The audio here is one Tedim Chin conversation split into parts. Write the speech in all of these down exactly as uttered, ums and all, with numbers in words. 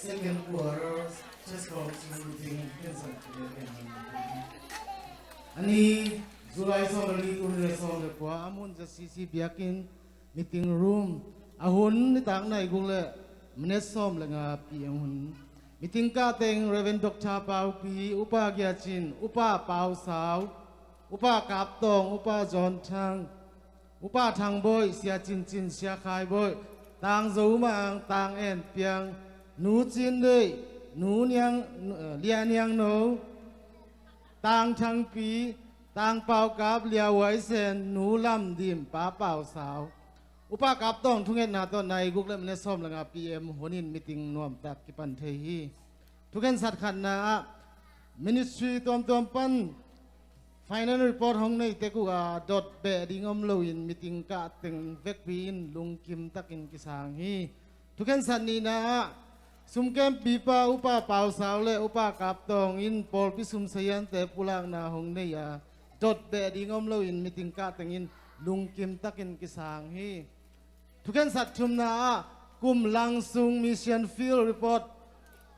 Second quarter, church council meeting, kensang. Ani, July sawm le li, kum le sawm le kua, a mun ZCC biakinn meeting room. A hun nitak nai guk le minute sawm le nga P M hun. Meeting kah teng Reverend Doctor Paupi, Upa Gia Cin, Upa Pau Sau, Upa Kap Tawng, Upa John Thang, Upa Thang Bawi, Sia Cin Cin, Sia Khai Bawi, Tang Zo Mang, Tang En Piang, Nu Cin Deih, Nu Niang, eh, Lia Niang No, Tang Thang Pi, Tang Pau Kap, Lia Wai Sen, Nu Lam Dim, Pa Pau Sau. Upa Kap Tawng thungetna tawh nai guk le minute sawm le nga P M hun in meeting nuamtak kipan thei hi. Thukhensat khatna ah ministry tuamtuam pan final report hong nei tek uh a, dot beh ding om loin meeting kah teng vekpi in lungkim takin kisang hi. Thukhensat nihna ah sumkempipa Upa Pau Sau le Upa Kap Tawng in pawlpi sum saziante pulakna hong nei a, dot beh ding om loin meeting kah teng in lungkim takin kisang hi. Thukhensat thumna ah kum lang sung mission field report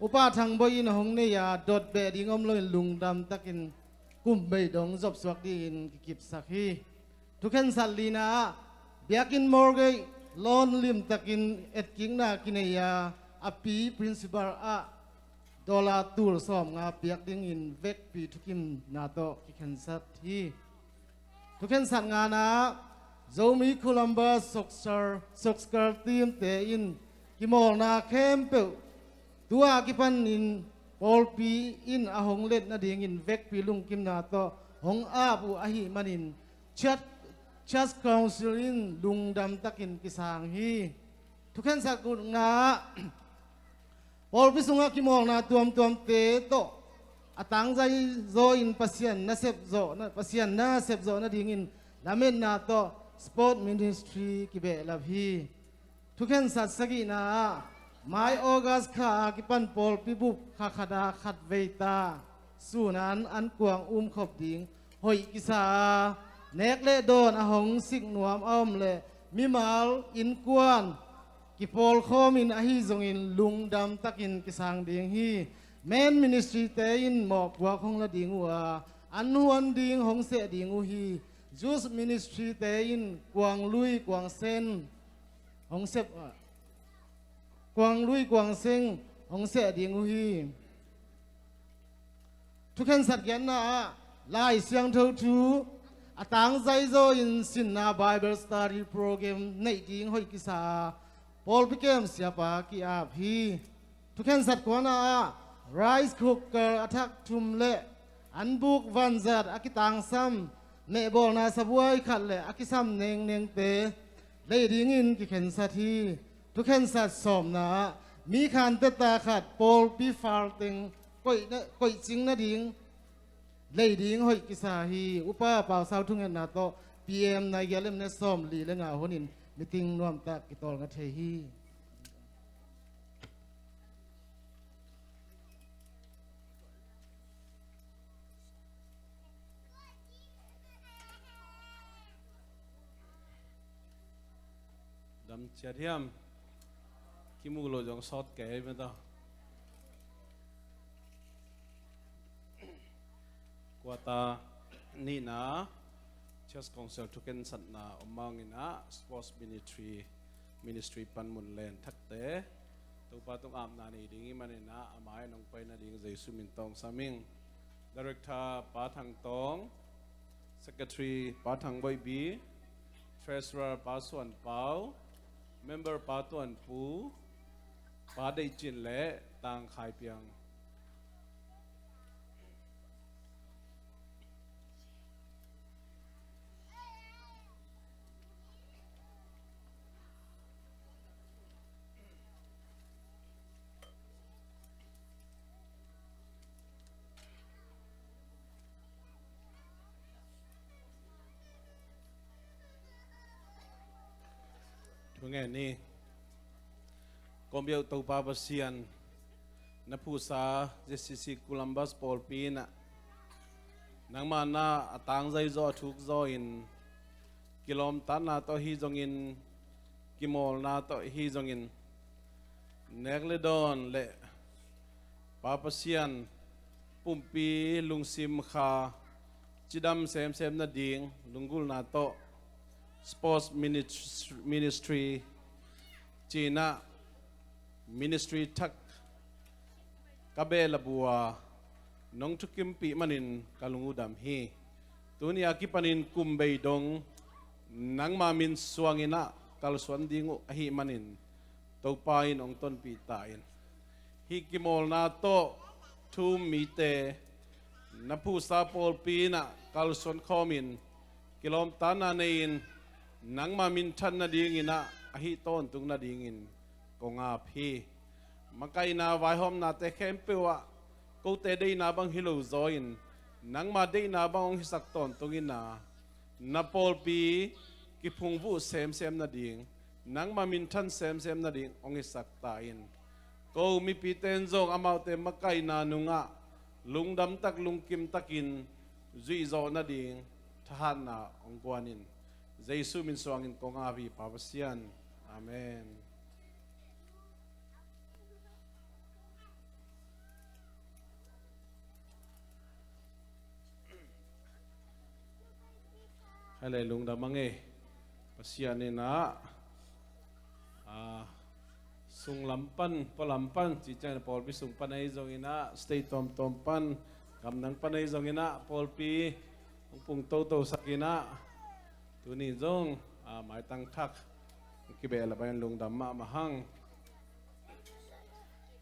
Upa Thang Bawi in hong nei a, dot beh ding om loin lungdam takin kum bei dong zopsuak dingin kikipsak hi. Thukhensat lina ah biakinn mortgage loan limtakin etkikna kinei a, a pi principal ah dollar tul sawm nga piak dingin vekpi thukimna tawh kikhensat hi. Thukhensat ngana ah Zomi Columbus Soccer, Soccer team te in kimawlna khempeuh tua kipanin pawlpi in a hong let nadingin vekpi lungkimna tawh hong ap uh ahih manin Church, Church Council in lungdam takin kisang hi. Thukhensat gukna ah pawlpi sungah kimawlna tuamtuamte tawh a tangzai zaw in Pasian na sepzawh na, Pasian na sepzawh nadingin lametna tawh sport ministry kibehlap hi. Thukhensat sagihna ah mai August kha a kipan pawlpi bup kha khat a khat vei ta sunan an kuang umkhop ding hoih kisa a, nek le dawn a hong sik nuam a om le mimal innkuan kipawlkhawmin ahi zongin lungdam takin kisang ding hi. Men ministry te in mawhpuak hong la ding uh a, an huan ding hong seh ding uh hi. Youth ministry te in kuang lui kuang sen hong sep, kuang lui kuang seng hong seh ding uh hi. Thukhensat giatna ah Lai Siangtho thu a tangzai zaw in sinna Bible study program neih ding hoih kisa a, pawlpi kem siapa ki-ap hi. Thukhensat kuana ah rice cooker a thak thum le an buk vanzat a kitangsam mehbawlna sabuai khat le a kisam nengnengte lei dingin kikhensat hi. Thukhensat sawmna ah mi khanteta khat pawlpi fal teng koih na, koihcing nading lei ding hoih kisa hi. Upa Pau Sau thungetna tawh P M nai giat le minute sawm li le nga hunin meeting nuamtak kitawlnga thei hi. Dam ciat hiam? Kimu lo zong sawt kei mata. Kuata nihna Church Council thukhensatna om mangin ah sports ministry, ministry panmun len thakte Topa tung apna nei ding i manin ah a mai nong pai nading Jesu min tawng saming. Director Pa Thang Tawng, Secretary Pa Thang Bawi Bi, Treasurer Pa Suan Pau, Member Pa Tuan Pu, Pa Deih Cin le Tang Khai Piang. Thu ngen ni. Kong biak Topa Pasian, na phusa Z C C Columbus pawlpi in ah nangmah na a tangzai zaw a thuk zaw in kilawmtatna tawh hi zongin, kimawlna tawh hi zongin, nek le dawn le Pa Pasian, pumpi lungsim kha cidam semsem nading lunggulhna tawh sports ministry cinah ministry thak ka behlap uh a nong thukimpih manin ka lung uh dam hi. Tuni a kipanin kum bei dong nangma min suanginah kalsuan ding uh ahih manin Topa in hong tonpih ta in. Hih kimawlna tawh thu-um mite na phuhsa pawlpi inah kalsuan khawmin kilawmtatna nei-in nangma minthan nadinginah ahi tawntung nadingin kong ap hi. Makaihna vaihawmnate khempeuh ah kote deihna bang hi lo zaw in nangma deihna bang hong hisak tawntung inah na pawlpi kiphungvuh semsem nading, nangma minthan semsem nading hong hisak ta in. Ko mipite in zong amaute makaihna nungah lungdamtak lungkimtakin zuihzawh nading thahatna hong guan in. Jesu min suangin kong ap hi Pa Pasian. Amen. Hale lungdam a ngei Pasian inah, ah, sunglam pan, pualam pan, ci ciangin pawlpi sung pan ahi zonginah, state tawmtawm pan, gamdang pan ahi zonginah pawlpi hong pung toto sakinah, tuni zong, ah, maitang thak kibehlap in lungdam mahmah hang.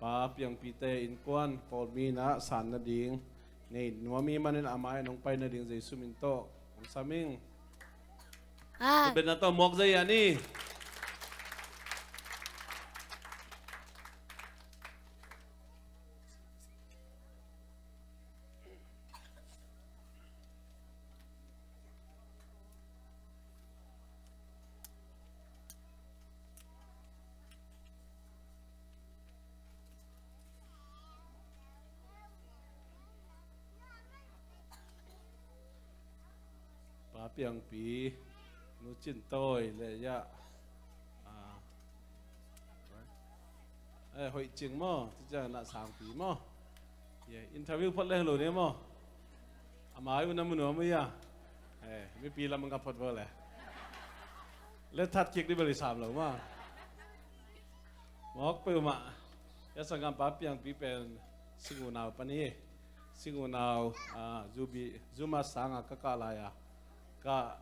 Pa Piangpite innkuan pawlpi inah san nading nei nuam i hih manin amah in hong pai nading Jesu min tawh hong sam ing. Ah. Betna tawh muak zai a ni. Pa Piangpi, Nu Cin Tawi le ya, ah, eh, hoih cing maw, ci ciang na sangpi maw. Ye, interview phot le lo ne maw. Amai u na mu nuam uh ia. Eh, mipi lam nga phot bo le. Le that kik di beli sam lo maw. Mawk peuhmah. Ya sanggam Pa Piangpi pen Singunau pan hi. Singunau, ah, Zubi, Zuma sanga ka kah lai a. Ka,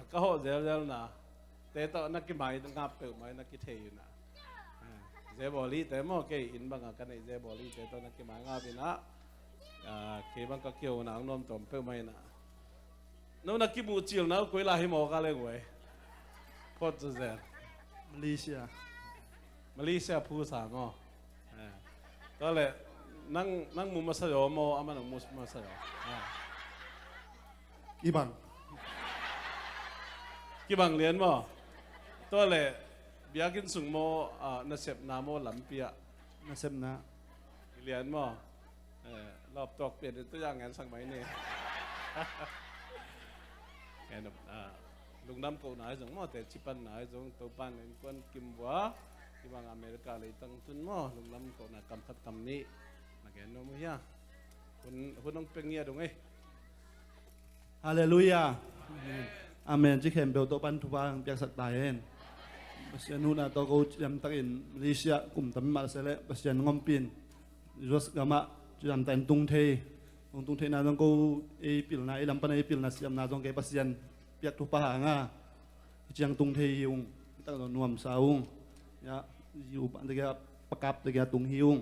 ka hawh zelzelna te tawh na kimai ngap peuhmah na kithei uh na. Ah, zebawli te maw kei inn banga ka neih zebawli te tawh na kimai ngap inah. Ah, kei bang ka kio na ang nuam tawm peuhmah inah. No na kimuh cilna uh koi la hi maw ka leng uai. Phot zazel. Malaysia. Malaysia phusa maw. Eh. Tua le nang, nang mu masa zaw maw, amah nang mu masa zaw. Eh. Kibang. Kibang lian maw. Tua le biakinn sung maw, ah, nasepna maw lampi ah. Nasepna. Lian maw. Eh, lawp tuak pian in tu yang ngen sak mai ni. Ngen, ah, lungdam kohna hi zong maw, teci panna hi zong, Topan innkuan kim vua, hih bang America leitang tun maw, lungdam kohna kam khat kam nih na gen nuam uh hia. Hun, hun hong pia ngiat ung ei. Halleluiah. Amen. Ci khempeuh tawh pan thupha hong piaksak ta hen. Pasian huhna tawh ko ciamtakin Malaysia kum tam mah se leh Pasian hong ompih in U S gamah ciamtakin tung thei. Hong tung theihna zong ko ei pilna, ei lam pan ei pilna siamna zong kei Pasian piak thupha hanga ciang tung thei hi ung. Hitak zong nuamsa ung. Ya, yu pan tegea pakap tegea tung hi ung.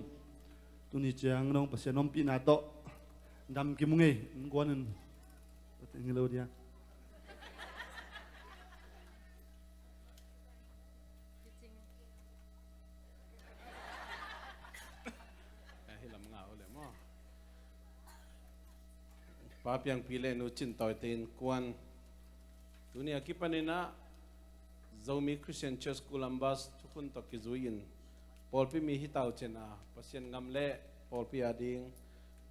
Tuni ciang nong Pasian ompihna tawh dam kim ung ei. Innkuan in Ngi lo dia. Hi lam ngah uh le maw. Pa Piangpi le Nu Cin Tawi te innkuan. Tuni a kipaninah Zomi Christian Church Columbus thukhun tawh kizui-in pawlpi mi hi tau ciangin Pasian gam le pawlpi ading,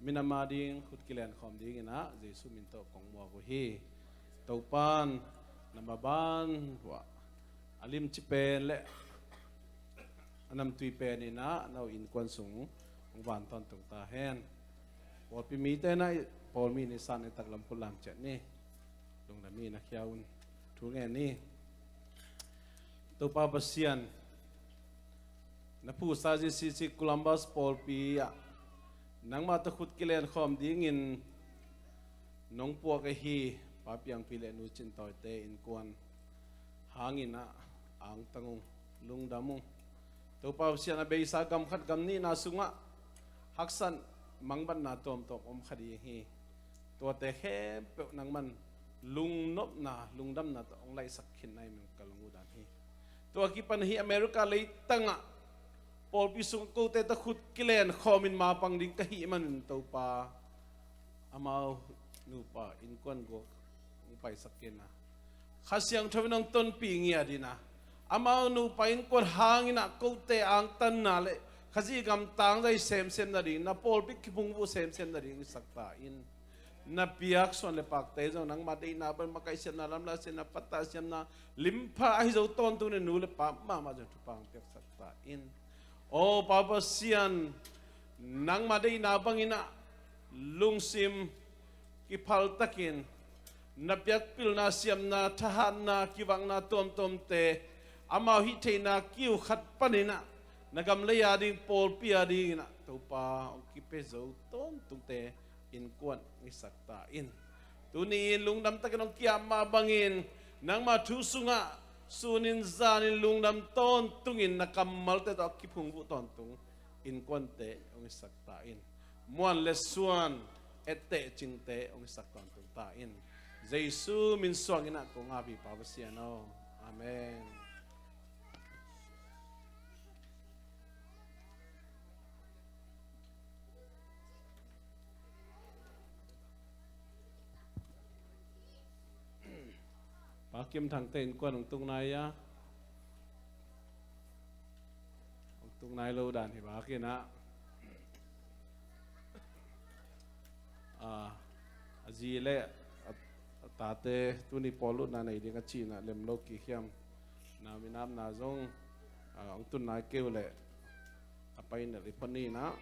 minam ading khut kilen khawm dinginah Jesu min tawh kong muak uh hi. Topan na maban uh ah a limci pen le a namtui peninah no innkuan sung hong van tawntung ta hen. Pawlpi mite na i, pawlmi ni san i taklam pullam ciat ni. Lungdam hi na khia un. Thu ngen ni. Topa Pasian, na phusa J C C Columbus pawlpi ah nangmah tawh khut kilen khawm dingin nong puak ahi Pa Piangpi le Nu Cin Tawite innkuan hangin ah angtang ung, lungdam ung. Topa Pasian, a beisa gam khat gam nihna sungah haksat mangbatna tuamtuam om kha ding hi. Tuate khempeuh nangman lungnopna, lungdamna tawh hong laihsak khin na hi man ka lung uh dan hi. Tua kipan hi America leitangah pawlpi sungah kote tawh khut kilen khawmin mapang ding ka hih manin Topa, amau nupa innkuan guak hong paisak kei na, Kha Siangtho in hong tonpih ngiat in ah, amau nupa innkuan hangin ah kote angtanna le Khazih gam tangzai semsem nading, na pawlpi kiphungvuh semsem nading i sak ta in. Na piak suan le pakte zong nangmah deihna bang makaih siamna, lamlak siamna, pattah siamna, limpha ahi zo tawntung le nu le pa mahmah zong thupha hong piaksak ta in. Aw Pa Pasian, nangmah deihna bangin ah lungsim kiphaltakin na piakpilna, siamna, thahatna, kivakna tuamtuamte amau hih theihna kiu khat panin ah na gam lei a ding, pawlpi a dingin ah Topa hong kipia zo tawntungte innkuan hong hisak ta in. Tuni-in lungdam takin hong ki-ap mah bangin nangma thu sungah sunin zanin lungdam tawntungin na kammalte tawh a kiphungvuh tawntung innkuante hong hisak ta in. Muan le suan etteh cingte hong hisak tawntung ta in. Jesu min suangin ah kong ap hi Pa Pasian aw. Amen. Pa Kim Thangte innkuan hong tung nai a, hong tung nai lo dan hi bak in ah, a, a zi le a, a tate tuni pawl lutna nei ding a ci in ah lem lo kikhiam. Na minamna zong, a, hong tun nai kei uh leh a pai in ah i phot ni in ah.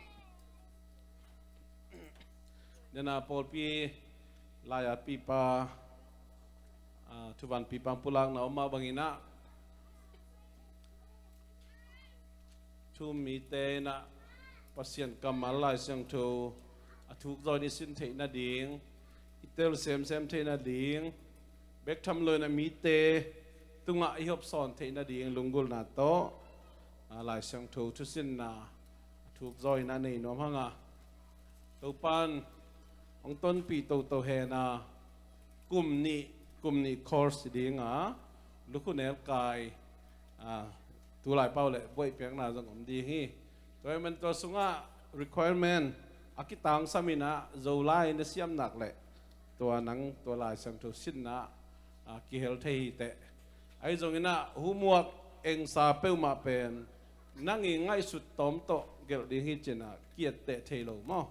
Nena pawlpi lai-at pipa, a, thuvan pipa pulakna om mah bangin ah thu-um mite in ah Pasian kammal Lai Siangtho a thuk zaw in i sin theih nading, i tel semsem theih nading, bek tham lo in ah mite tungah i hopsawn theih nading lunggulhna tawh, a, Lai Siangtho thusinna a thuk zaw in ah nei nuam hang a, Topan hong tonpih toto hen a, kum nih, kum nih course ding a, lukhu nelkai, a, tulai pau le buaih piakna zong om ding hi. Tua hi man tua sungah requirement a kitangsam in ah Zolai na siam nak leh tua nang tua Lai Siangtho sinna, a, kihel thei hi teh. Ahi zongin ah homework engsa peuhmah pen nang i ngaihsut tawm tawh gelh ding hi ci in ah ki-etteh thei lo maw?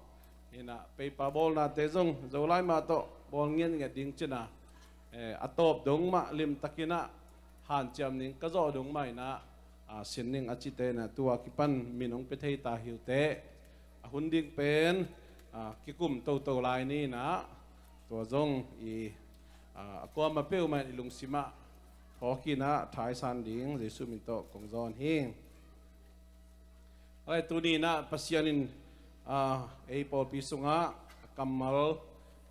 In ah paper bawlnate zong Zolai mah tawh bawl ngiatngiat ding ci in ah, eh, a tawp dong mah limtakin ah hanciam ning ka zawh dong mah in ah, a, sin ning a cite in ah tua kipan min hong pia thei ta hi uh teh. A hun ding pen, a, kikum toto lai ni in ah, tua zong i, a, a kuamah peuhmah in i lungsim ah phawk in ah thaisan ding Jesu min tawh kong zawn hi. Ai, tuni in ah Pasian in, a, ei pawlpi sungah a kammal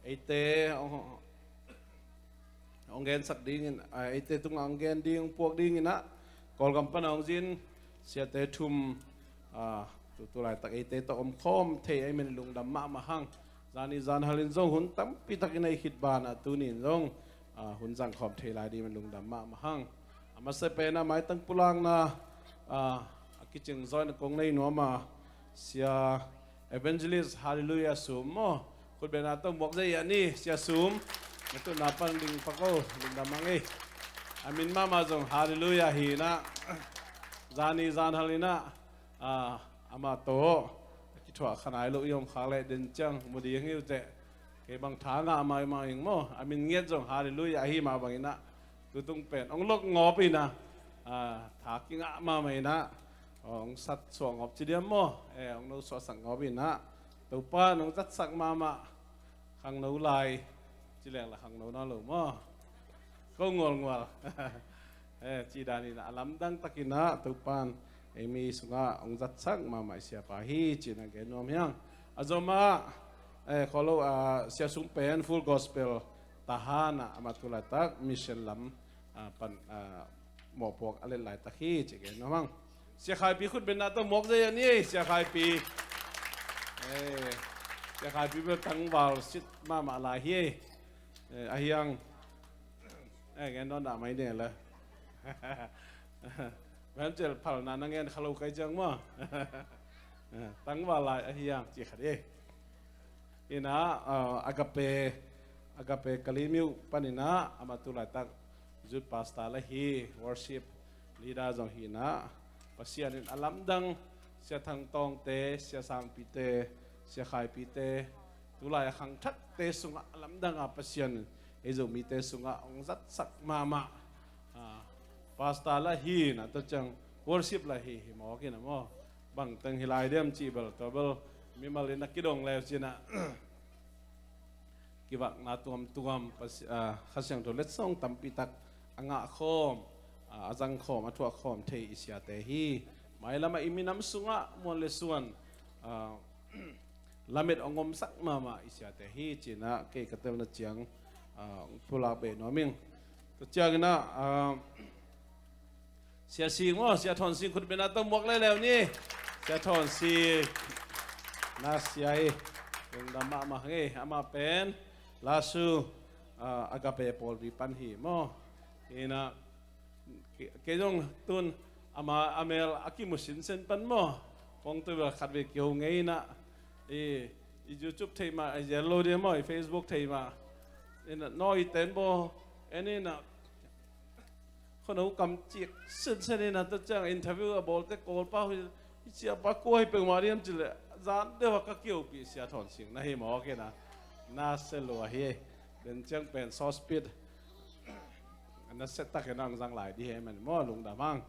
eite hong, hong gensak dingin, a, eite tungah hong gen ding, hong puak dingin ah Kawlgam pan a hong zin siate thum, a, tu, tu laitak eite tawh omkhawm thei ahih manin lungdam mahmah hang. Zani zanhal in zong hun tampi takin a i khit banah tuni in zong, a, hun zangkhawm thei lai ding manin lungdam mahmah hang. A masa pen ah maitang pulakna, a, a kicing zaw in ah kong nei nuam a, Sia Evangelist Hallelujah Sum maw? Khutbetna tawh muak zia ni, Sia Sum. Na tutna pan ding pak o, lungdam hang ei. A min mahmah zong Hallelujah hi in ah, zani zanhal in ah, a, amah tawh a kithuah kha nai loh i om khak leh den ciang mu ding hi uh teh. Kei bang tha ngah maimah ing maw? A min ngiat zong Hallelujah ahi mah bangin ah, tutung pen hong lok ngawp in ah, a, tha kingah mahmah in ah, Hong sat suak ngawp ci diam maw? Eh, hong no suaksak ngawp inah Topa nong zatsak mahmah. Khangno lai ci leng la khangno nawn lo maw? Ko ngualngual. Eh, ci dan inah a lamdang takinah Topan ei mi sungah hong zatsak mahmah i siapa hi cinah gen nuam hiang. A zomah eh, kholo ah, sia sung pen Full Gospel Tahan ah amah tu laitak mission lam ah, pan ah, mawhpuak a let laitak hi ci gen nuam hang. Sia Khaipi khut benna tawh muak zei a ni ei, Sia Khaipi. Eh, Sia Khaipi bel tangval sit mahmah lai hi ei. Eh, a hiang. Eh, gen nawn dah mai ne la. Van cel phalna na ngen kha lo kai ciang maw. Eh, tangval lai a hiang ci khat ei. Inah ah, Agape, Agape Kalimiu paninah amah tu laitak youth pastor la hi, worship leader zong hi inah Pasian in a lamdang Sia Thang Tawngte, Sia Sangpite, Sia Khaipite, tulai a khangthakte sungah a lamdang a Pasian ei Zomite sungah hong zatsak mahmah. Ah, pastor la hi inah tua ciang worship la hi hi mawk inah maw? Bangteng hi lai diam cih bel tua bel mimal in a kidong leu cinah kivakna tuamtuam Pasi- ah, Kha Siangtho letsong tampitak a ngahkhawm, ah, a zangkhawm, a thuakkhawm thei i siate hi. Mailam ah i minam sungah muan le suan ah, lamet hong omsak mahmah i siate hi cinah kei ka telna ciang ah, pulak beh nuam ing. Tua cianginah ah, Sia Sing maw, Sia Thawn Sing khut benna tawh muak leuleu ni. Sia Thawn Sing na sia hi. Lungdam mahmah ngei. Amah pen lasu ah, Agape pawlpi pan hi maw? Inah kei zong tun ama a mel a kimu sinsen pan maw? Kong tu bel khat vei kiho ngei inah i, i YouTube thei mah, a zel lo dia maw, i Facebook thei mah. Inah nawi ten baw en inah Khono kam cik sinsen inah tua ciang interview a bawlte Kawlpa hi, hi ciapa kua hi peuhmah diam cileh zan deuh a ka kihopih Sia Thawn Sing na hi mawk inah na se lua hi. Den ciang pen sauce pit na se takin ang zang lai di hi man maw, lungdam hang.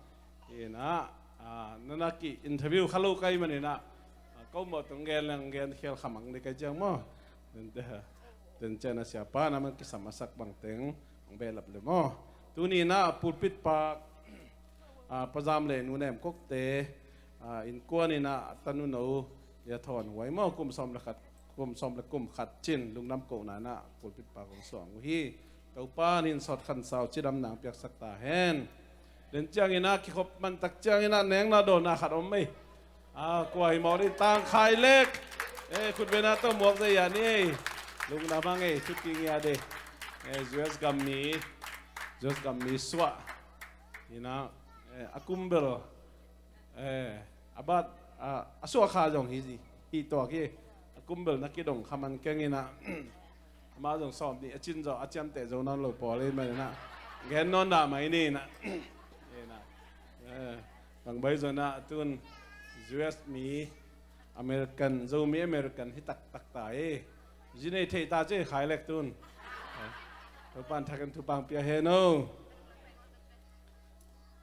Inah ah, na na ki interview kha lo kai man inah ah, ko mawh tung gen leng gen khial khamang di kai ciang maw? Den ciang na siapa na man kisam a sak bangteng ang behlap le maw? Tuni inah pulpit pak ah, pazam le nunem kokte ah, innkuan inah tanu no ia thawn huai maw, kum sawm le khat, kum sawm le kum khat cin lungdam kohna inah pulpit pak hong suang uh hi. Topa in sawt khansau cidam nang piaksak ta hen. Den cianginah kikhop mantak cianginah nengna dawna khat om ei. Ah, kua hi mawk ding, Tang Khai Lek. Eh, khut benna tawh muak zei a ni ei. Lungdam hang ei, thupi ngia de. Eh, U S gam mi, U S gam mi suah. Inah eh, a kumbel eh, a bat ah, a suah kha zong hi, hi tuak hi. A kumbel na kidong kha man keng inah amah zong sawm nih a cin zawh a ciamteh zo nawn lo pawl in man inah gen nawn dah mai ni inah. Inah eh, bang bai zonah tun U S mi American, Zomi American hi taktak ta hi. Zi nei thei ta ci Khai Lek tun. Topan thakin thupang pia hen o.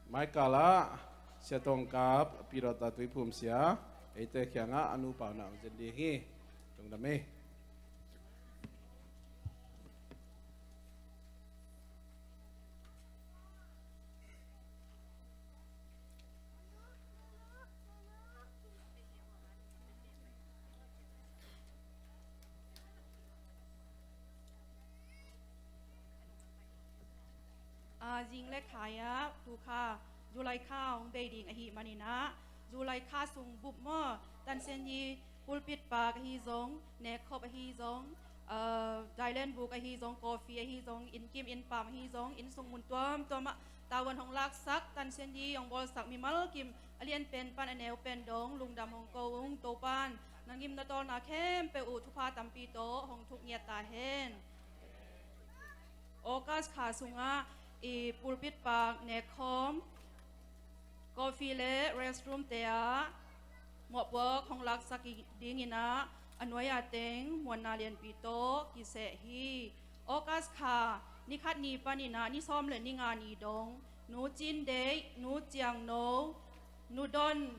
Maikal ah Sia Tawngkap, Pirata Tuiphum sia, eite kiangah a nupa na hong zen ding hi. Lungdam ei. Ah, zing le khai ah tu kha July kha hong bei ding ahih maninah July kha sung bup maw, Tan Sen Yi pulpit pak ahi zong, nekkhop ahi zong, ah, Thailand buk ahi zong, coffee ahi zong, innkim innpam ahi zong, innsung mun tuamtuam ah tavuan hong laksak, Tan Sen Yi hong bawlsak mimal kim a lian pen pan a neu pen dong lungdam hong ko ung. Topan na ngim na tawlna khempeuh uh thupha tampi tawh hong thuk ngiat ta hen. August kha sungah i pulpit pak nekkhawm, coffee le restroom te ah mawhpuak hong laksak dinginah a nuai-a teng muanna lianpi tawh kiseh hi. August kha ni khat ni paninah ni sawm le ni nga ni dong Nu Cin Deih, Nu Ciang No, Nu Don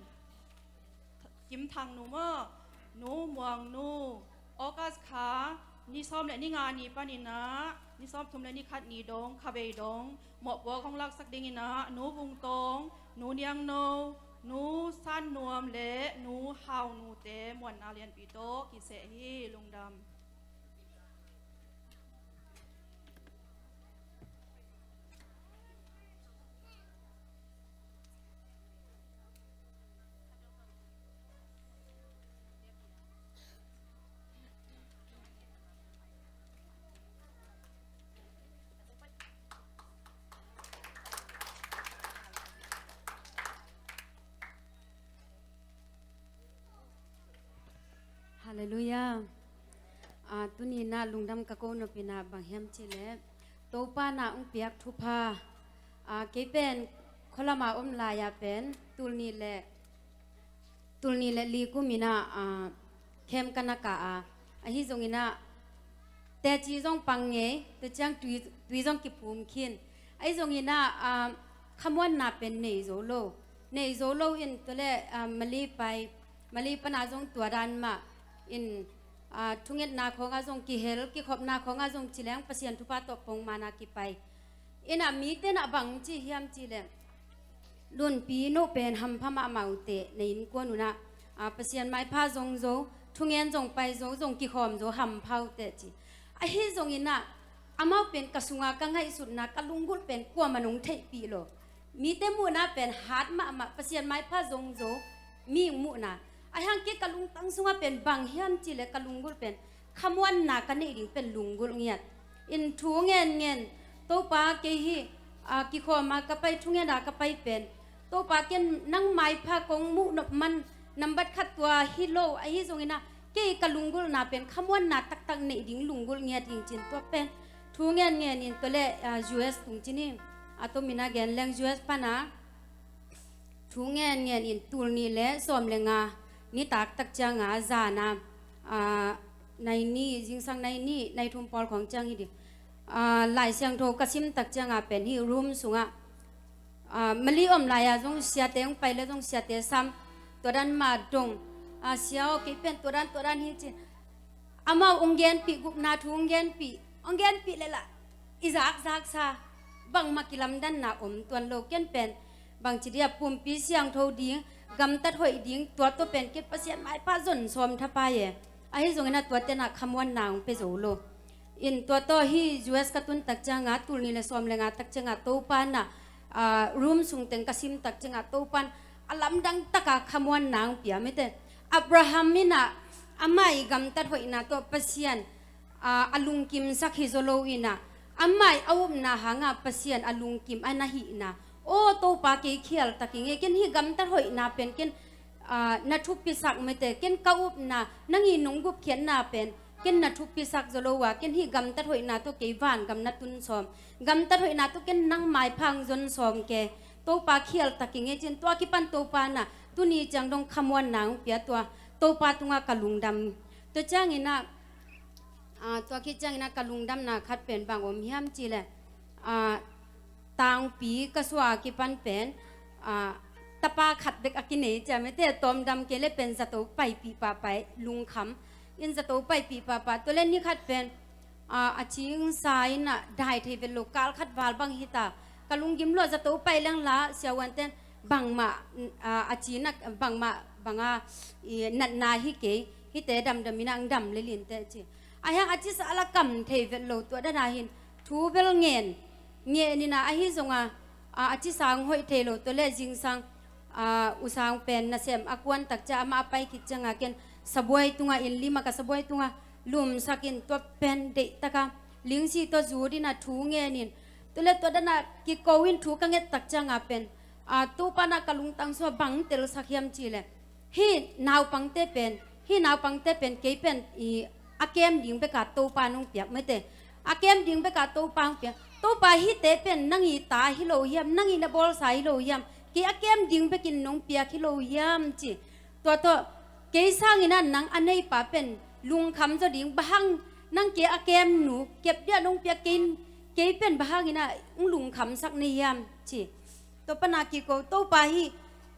Kim Thang Nu maw, Nu Muang Nu, August kha ni sawm le ni nga ni panin ah ni sawm thum le ni khat ni dong khavei dong mawhpuak hong laksak dingin ah Nu Vung Tawng, Nu Niang No, Nu San Nuam le Nu Hau Nu te muanna lianpi tawh kiseh hi. Lungdam. Halleluiah. Ah, tuni na lungdam ka ko nopina bang hiam cih leh Topa na hong piak thupha. Ah, kei pen khualama om lai-a pen tul nih le tul nih le li kum in ah, ah, khem ka na kah a, ahi zongin ah teci zong pang ngei, tua ciang tui, tui zong kiphum khin. Ahi zongin ah, ah, khamuanna pen nei zo lo. Nei zo lo in tua le, ah, Mali pai, Mali pana zong tua dan mah in, ah, thungetna khawngah zong kihel, kikhopna khawngah zong ci leng Pasian thupha tawh pongmana kipai. In ah mite na bang ci hiam cih leh Lunpi, no pen hampha mahmah uh teh, na innkuan un ah, ah, Pasian maipha zong zo, thungen zong pai zo, zong kikhawm zo, hampha uh teh ci. Ahi zongin ah amau pen ka sunga ka ngaihsutna, ka lunggulh pen kuamah nong theihpih lo. Mite muhna pen hat mahmah, Pasian maipha zong zo mi muhna. Ahi hang kei ka lungtang sungah pen bang hiam cih leh ka lunggulh pen khamuanna ka neih ding pen lunggulh ngiat. In thu ngenngen, Topa kei hih, ah, kikhawma ka pai, thungena ka pai pen, Topa ken nang maipha kong muh nop man nambat khat tua hi lo, ahi zongin ah kei ka lunggulhna pen khamuanna taktak neih ding lunggulh ngiat ding cin tua pen thu ngenngen in tua le, ah, U S tung cin hi. A tomin ah gen leng U S pana thu ngenngen in tul nih le sawm le nga nitak tak cianga zana, ah, nai nih, zingsang nai nih, nai thum pawl khawng ciang hi ding. Ah, Lai Siangtho ka sim tak cianga pen hih room sungah, ah, Mali om lai-a zong siate hong pai le zong siate sam, tua dan mah dong, ah, sia aw kei pen tua dan tua dan hi ci. Amau hong genpih, gupna thu hong genpih, hong genpih leh lah i zakzaksa, bangmah kilamdanna om tuan lo. Ken pen bangci dia pumpi siangtho ding, gamtat hoih ding, tua tawh pen ken Pasian maipha zon sawm thapai e. Ahi zongin ah tuate na khamuanna hong pia zo lo. In tua tawh hih U S ka tun tak cianga tul nih le sawm le nga tak cianga Topa na, ah, room sung teng ka sim tak cianga Topan a lamdang taka khamuanna hong pia mite. Abraham in ah amah i gamtat hoihna tawh Pasian, ah, a lungkimsak hi zaw lo in ah, amah i a upna hanga Pasian a lungkim a na hihna. Aw Topa, kei khial tak ing e, ken hih gamtat hoihna pen ken, ah, na thupisak mite, ken ka upna, nang i nong gupkhiatna pen ken na thupisak zaw lo a, ken hih gamtat hoihna tawh kei vangam na tun sawm, gamtat hoihna tawh ken nang maipha hong zon sawm ke. Topa, khial tak ing e cin, tua kipan Topa na tuni ciang dong khamuanna hong pia, tua Topa tungah ka lungdam. Tua ciangin ah, ah, tua khit ciangin ah ka lungdamna khat pen bang om hiam cih leh, ah, tangpi ka suah a kipan pen, ah, tapa khat bek a kinei ciam e, te tawmdam kei le pen zato paipih pahpah e, lungkham in zato paipih pahpah. Tua le ni khat pen, ah, a cingsa in ah dai thei vet lo, kal khat val bang hita. Ka lunggim lua, zato pai leng la siavuanten bangmah, ah, a cina bangmah banga i natna hi kei, hihte damdam in ah ang dam le lin teh ci. Ahi hang a cisa a la kam thei vet lo, tua dana hin thu bel ngen, ngen in ah ahi zonga, a, a cisa ang hoih thei lo, tua le zingsang, a, usang pen nasem a kuan tak cia amah a pai khit cianga ken sabuai tunga, inn lim a ka sabuai tunga lumsak in tua pen deih taka lingsi tua zut in ah thu ngen in, tua le tua dana kiko in thu ka nget tak cianga pen, a, Topa na ka lungtang sua bang telsak hiam cih leh, hih naupangte pen, hih naupangte pen kei pen i a kem ding beka Topa nong piak mite. A kem ding beka Topa hong piak. Topa, hihte pen nang i ta hi lo hiam, nang i na bawlsa hi lo hiam, kei a kem ding bekin nong piak hi lo hiam ci. Tua tawh kei sangin ah nang a neipa pen lungkham zaw ding, bang hang nang kei a kem nu kep dia nong piak, kei, kei pen bang hangin ah hong lungkhamsak na hiam ci. Tua pana kiko, Topa, hih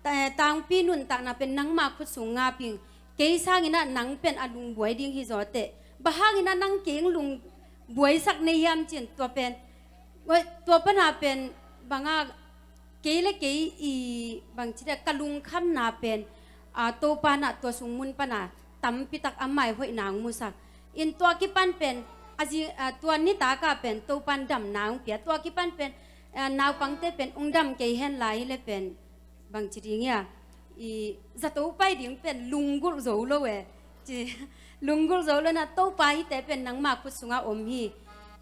Ta-, tangpi nuntakna pen nangma khut sung ngap ing. Kei sangin ah nang pen a lungbuai ding hi zaw teh. Bang hangin ah nang kei lungbuaisak na hiam ci-in tua pen. Tua pana pen bang a kei le kei i bangci deh ka lungkhamna pen, a, Topa in ah tua sung mun pana tampi tak amah i hoihna hong musak. In tua kipan pen, a zi-, a, tua nitak a pen Topa in damna hong pia. Tua kipan pen, a, naupangte pen hong dam kei hen la hi le pen bangci ding hia, i zato pai ding pen lunggulh zo lo e. Ci, lunggulh zo lo in ah Topa hihte pen nangma khut sungah om hi.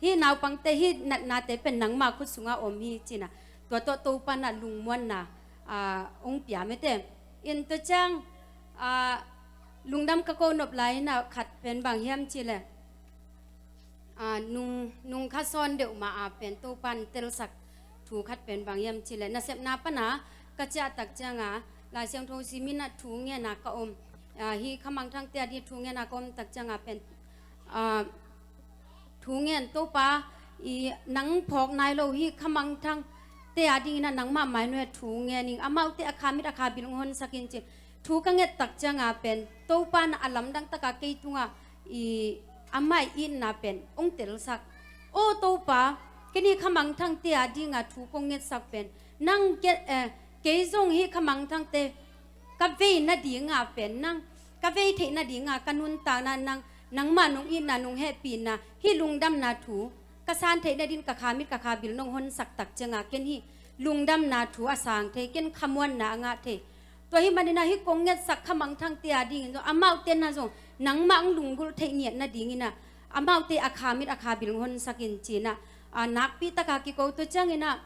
Hih naupangte, hih natnate pen nangma khut sungah om hi ci-in ah. Tua tawh Topa in ah lungmuanna, a, hong pia mete. In tua ciang, a, lungdam ka ko nop lai in ah khat pen bang hiam ci le. A, nung, nung kha sawn deuh ma a pen Topa in telsak thu khat pen bang hiam ci le. Nasepna pana ka ciah tak ciang a, Lai Siangtho simin ah thu ngen a ka om. A, hih kha mangthangte a ding thu ngen a ka om tak ciang a pen, a, thu ngen Topa, i nang phawk nai lo hih kha mangthangte a dingin ah nangmah mai nuai thu ngen ing, amaute a kha mit a kha bil hong honsak in ci. Thu ka nget tak ciang a pen Topa in ah a lamdang tak a kei tungah i amah i itna pen hong telsak. O Topa, ken hih kha mangthangte a ding a thu kong ngetsak pen nang ke-, eh, kei zong hih kha mangthangte ka vei nading a pen nang, ka vei theih nading a ka nuntakna nang, nangmah nong itna nong hehpihna, hih lungdamna thu ka san theih nadin ka kha mit ka kha bil nong honsak tak ciang a ken hih lungdamna thu a sang thei, ken khamuanna a ngah thei. Tua hih manin ah hih kong ngetsak kha mangthangte a dingin zong amaute in ah zong nangmah hong lunggulh theih ngiat nadingin ah amaute a kha mit a kha bil hong honsak in ci-in ah, a, nakpi tak a kiko. Tua ciangin ah,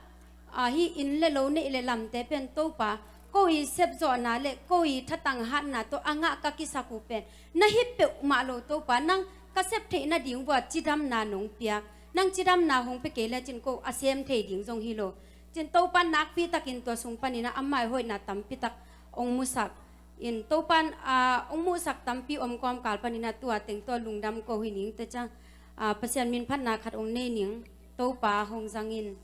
a, hih inn le lo neih le lamte pen Topa, ko i sepzawhna le ko i thatang hatna tawh a ngah ka kisak uh pen na hi peuhmah lo Topa, nang ka sep theih nading uh a cidamna nong piak, nang cidamna hong pia kei lecin ko a sem thei ding zong hi lo. Ci-in Topa in nakpi takin tua sung panin ah amah i hoihna tampi tak hong musak. In Topa in, a, hong musak tampi om kawmkal panin ah tua teng tawh lungdam ko hi ning. Tua ciang, a, Pasian min phatna khat hong nei ning. Topa hong zang in.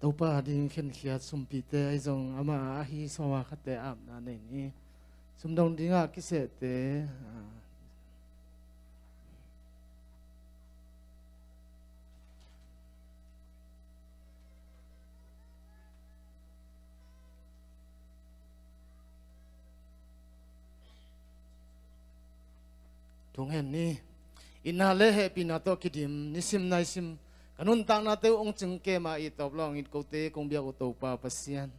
Topa ding khenkhiat sumpite ahi zong ama ahi sawma khatte apna nei ni. Sumdong dingah kisehte, ah, thungen ni. Itna le hehpihna tawh kidim nisim naisim ka nuntaknate uh hong cingkem a, i tawp lawng it kote kong biak uh Topa Pasian,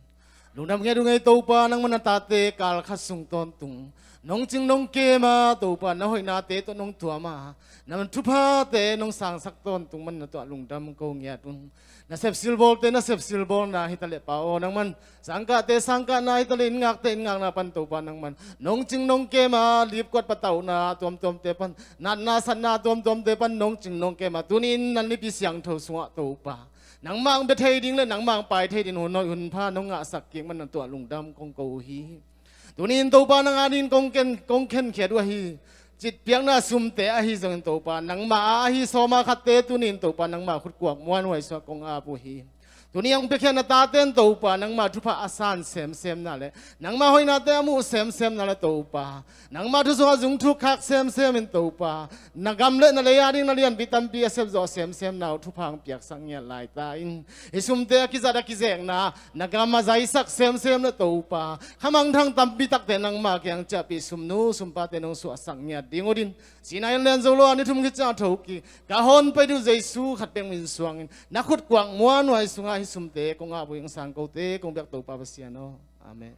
lungdam nget uh ngei Topa, nangman na tate kal khat sung tawntung nong cing nong kem a, Topa na hoihnate tawh nong tuam a, na thuphate nong sangsak tawntung man na tuah lungdam ko ngiat un. Na sepsilbawlte na sepsilbawlna hi ta leh Pa aw, nangman sangkahte sangkahna hi ta leh, inn ngakte inn ngakna pan Topa nangman nong cing nong kem a, lipkuat patauhna tuamtuamte pan, natna satna tuamtuamte pan nong cing nong kem a, tuni-in na Nipi Siangtho sungah Topa nangmah hong bia thei ding le nangmah hong pai thei ding hun hoih hun pha nong ngahsak kik man na tuah lungdam kong ko uh hi. Tuni-in Topa nang adingin kong ken, kong khenkhiat uh ahi citpiakna sumte ahi zongin Topa nangmah a ahi sawma khatte tuni-in Topa nangmah khutkuak muanhuai sungah kong ap uh hi. Tuni a hong piakhia na tate in Topa nangmah thupha a san semsemna le nangmah hoihnate a muh semsemna le Topa nangmah thu sungah zung thuk khak semsem in Topa na gam le na lei ading na lianpi tampi a sepzawh semsemna uh thupha hong piaksak ngiat lai ta in, hih sumte a kizat a kizekna na gam a zaisak semsem le Topa khamangthang tampi takte nangmah kiang ciahpih sumnu sumpate nong suahsak ngiat ding uh din, sihna in lian zo lo a ni thum khit ciang a thokik ka hong pai ding uh Jesu khat bek min suangin na khutkuak muanhuai sungah hih sumte kong ap uh hi. Hong sang kote kong biak Topa Pasian aw. Amen.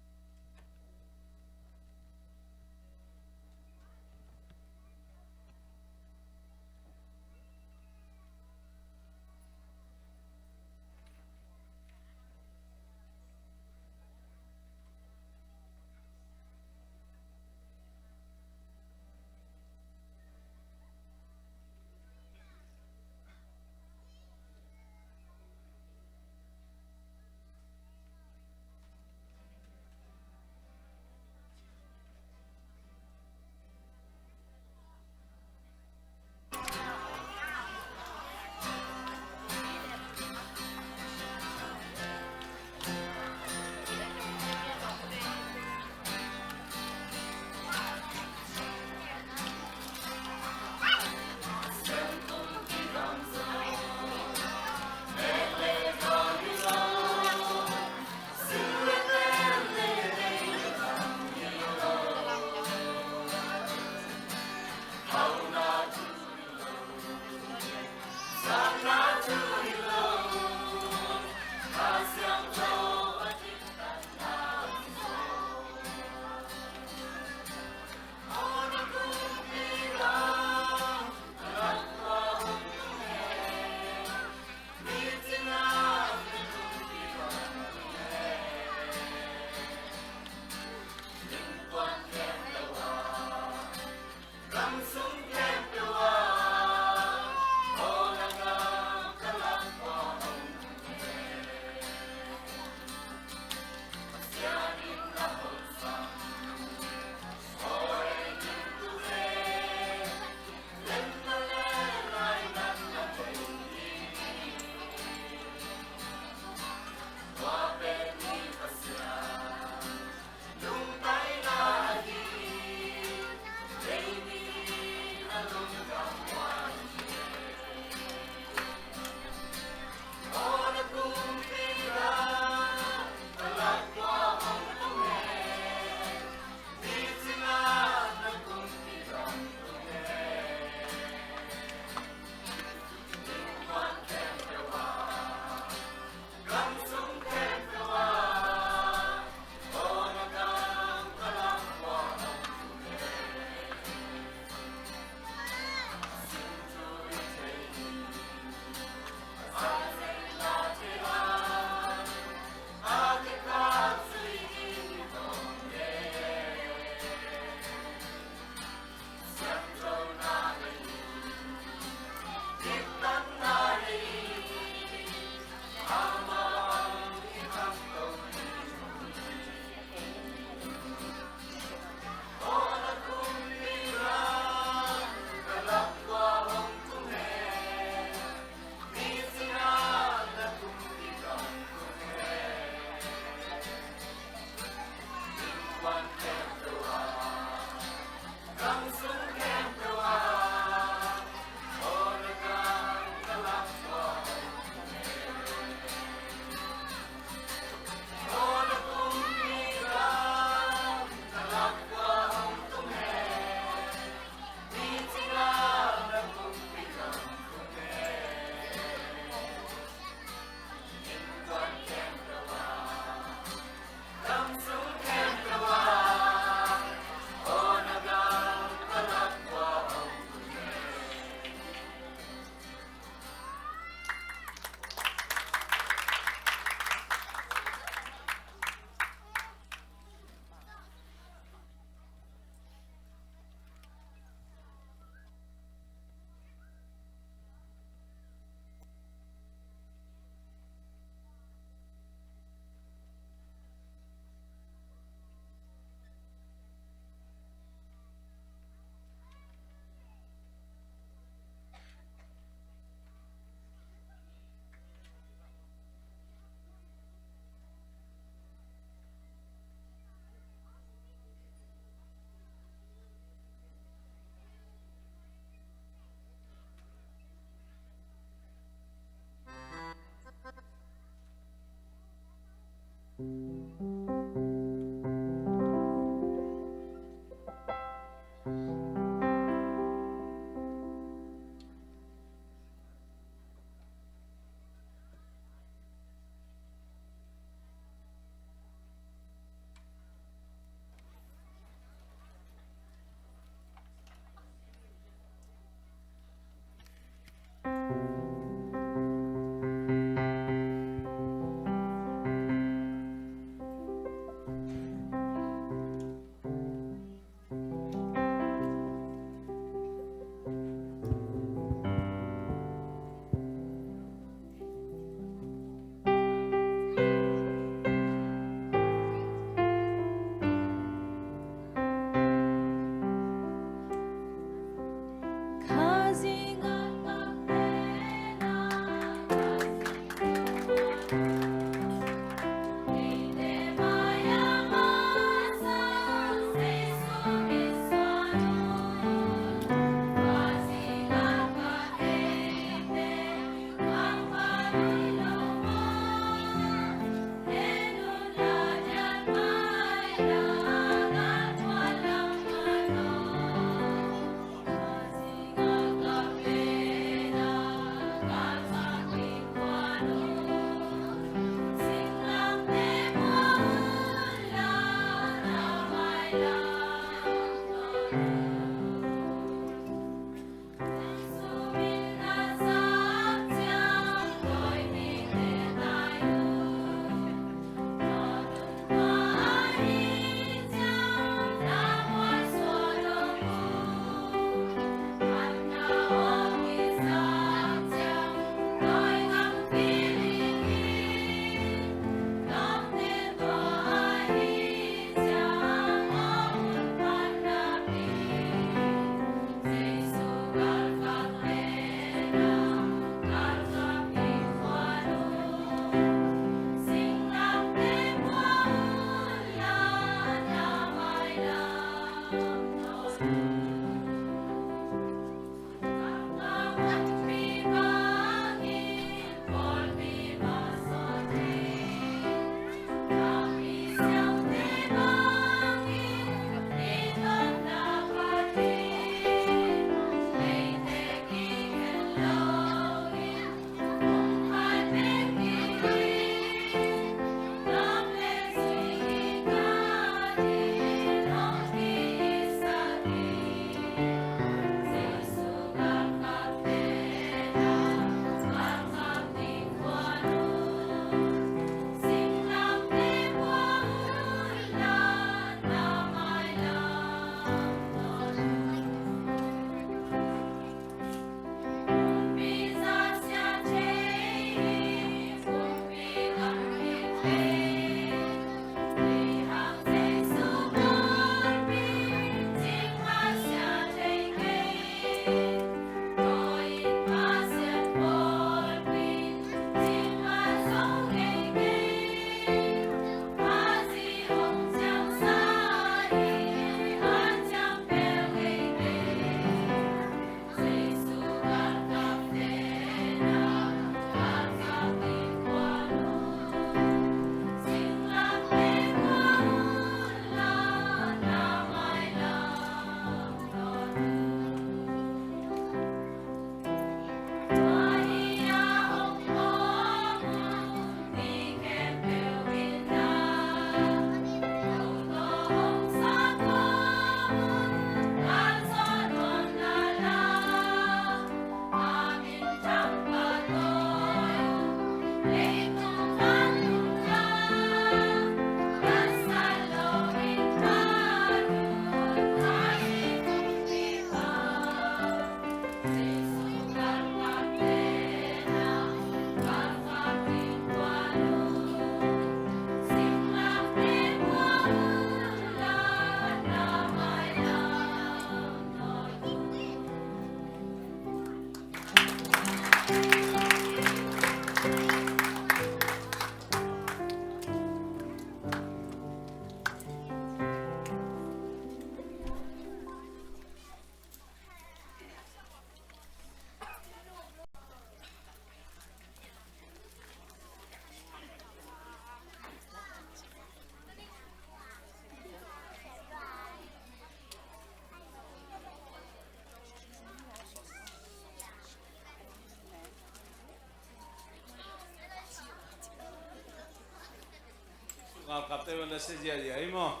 Malkapte man na sia ziahziah hi maw?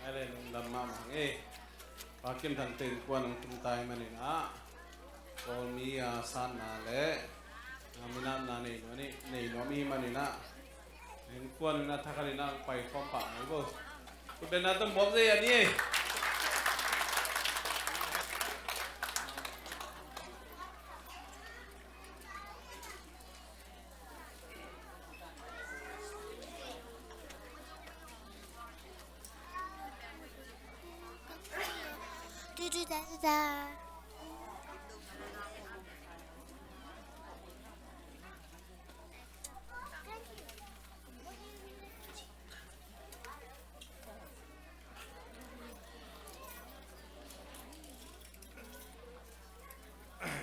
Ai le, lungdam mahmah ing ei. Pa Kim Thang te innkuan hong tung ta ahih manin ah, Kawlmi a sanna le a minamna nei nuam, nei nuam i hih manin ah, innkuan in a thakhat in a hong pai khawm pah mai bo. Khutbetna tawh muak zei a ni ei.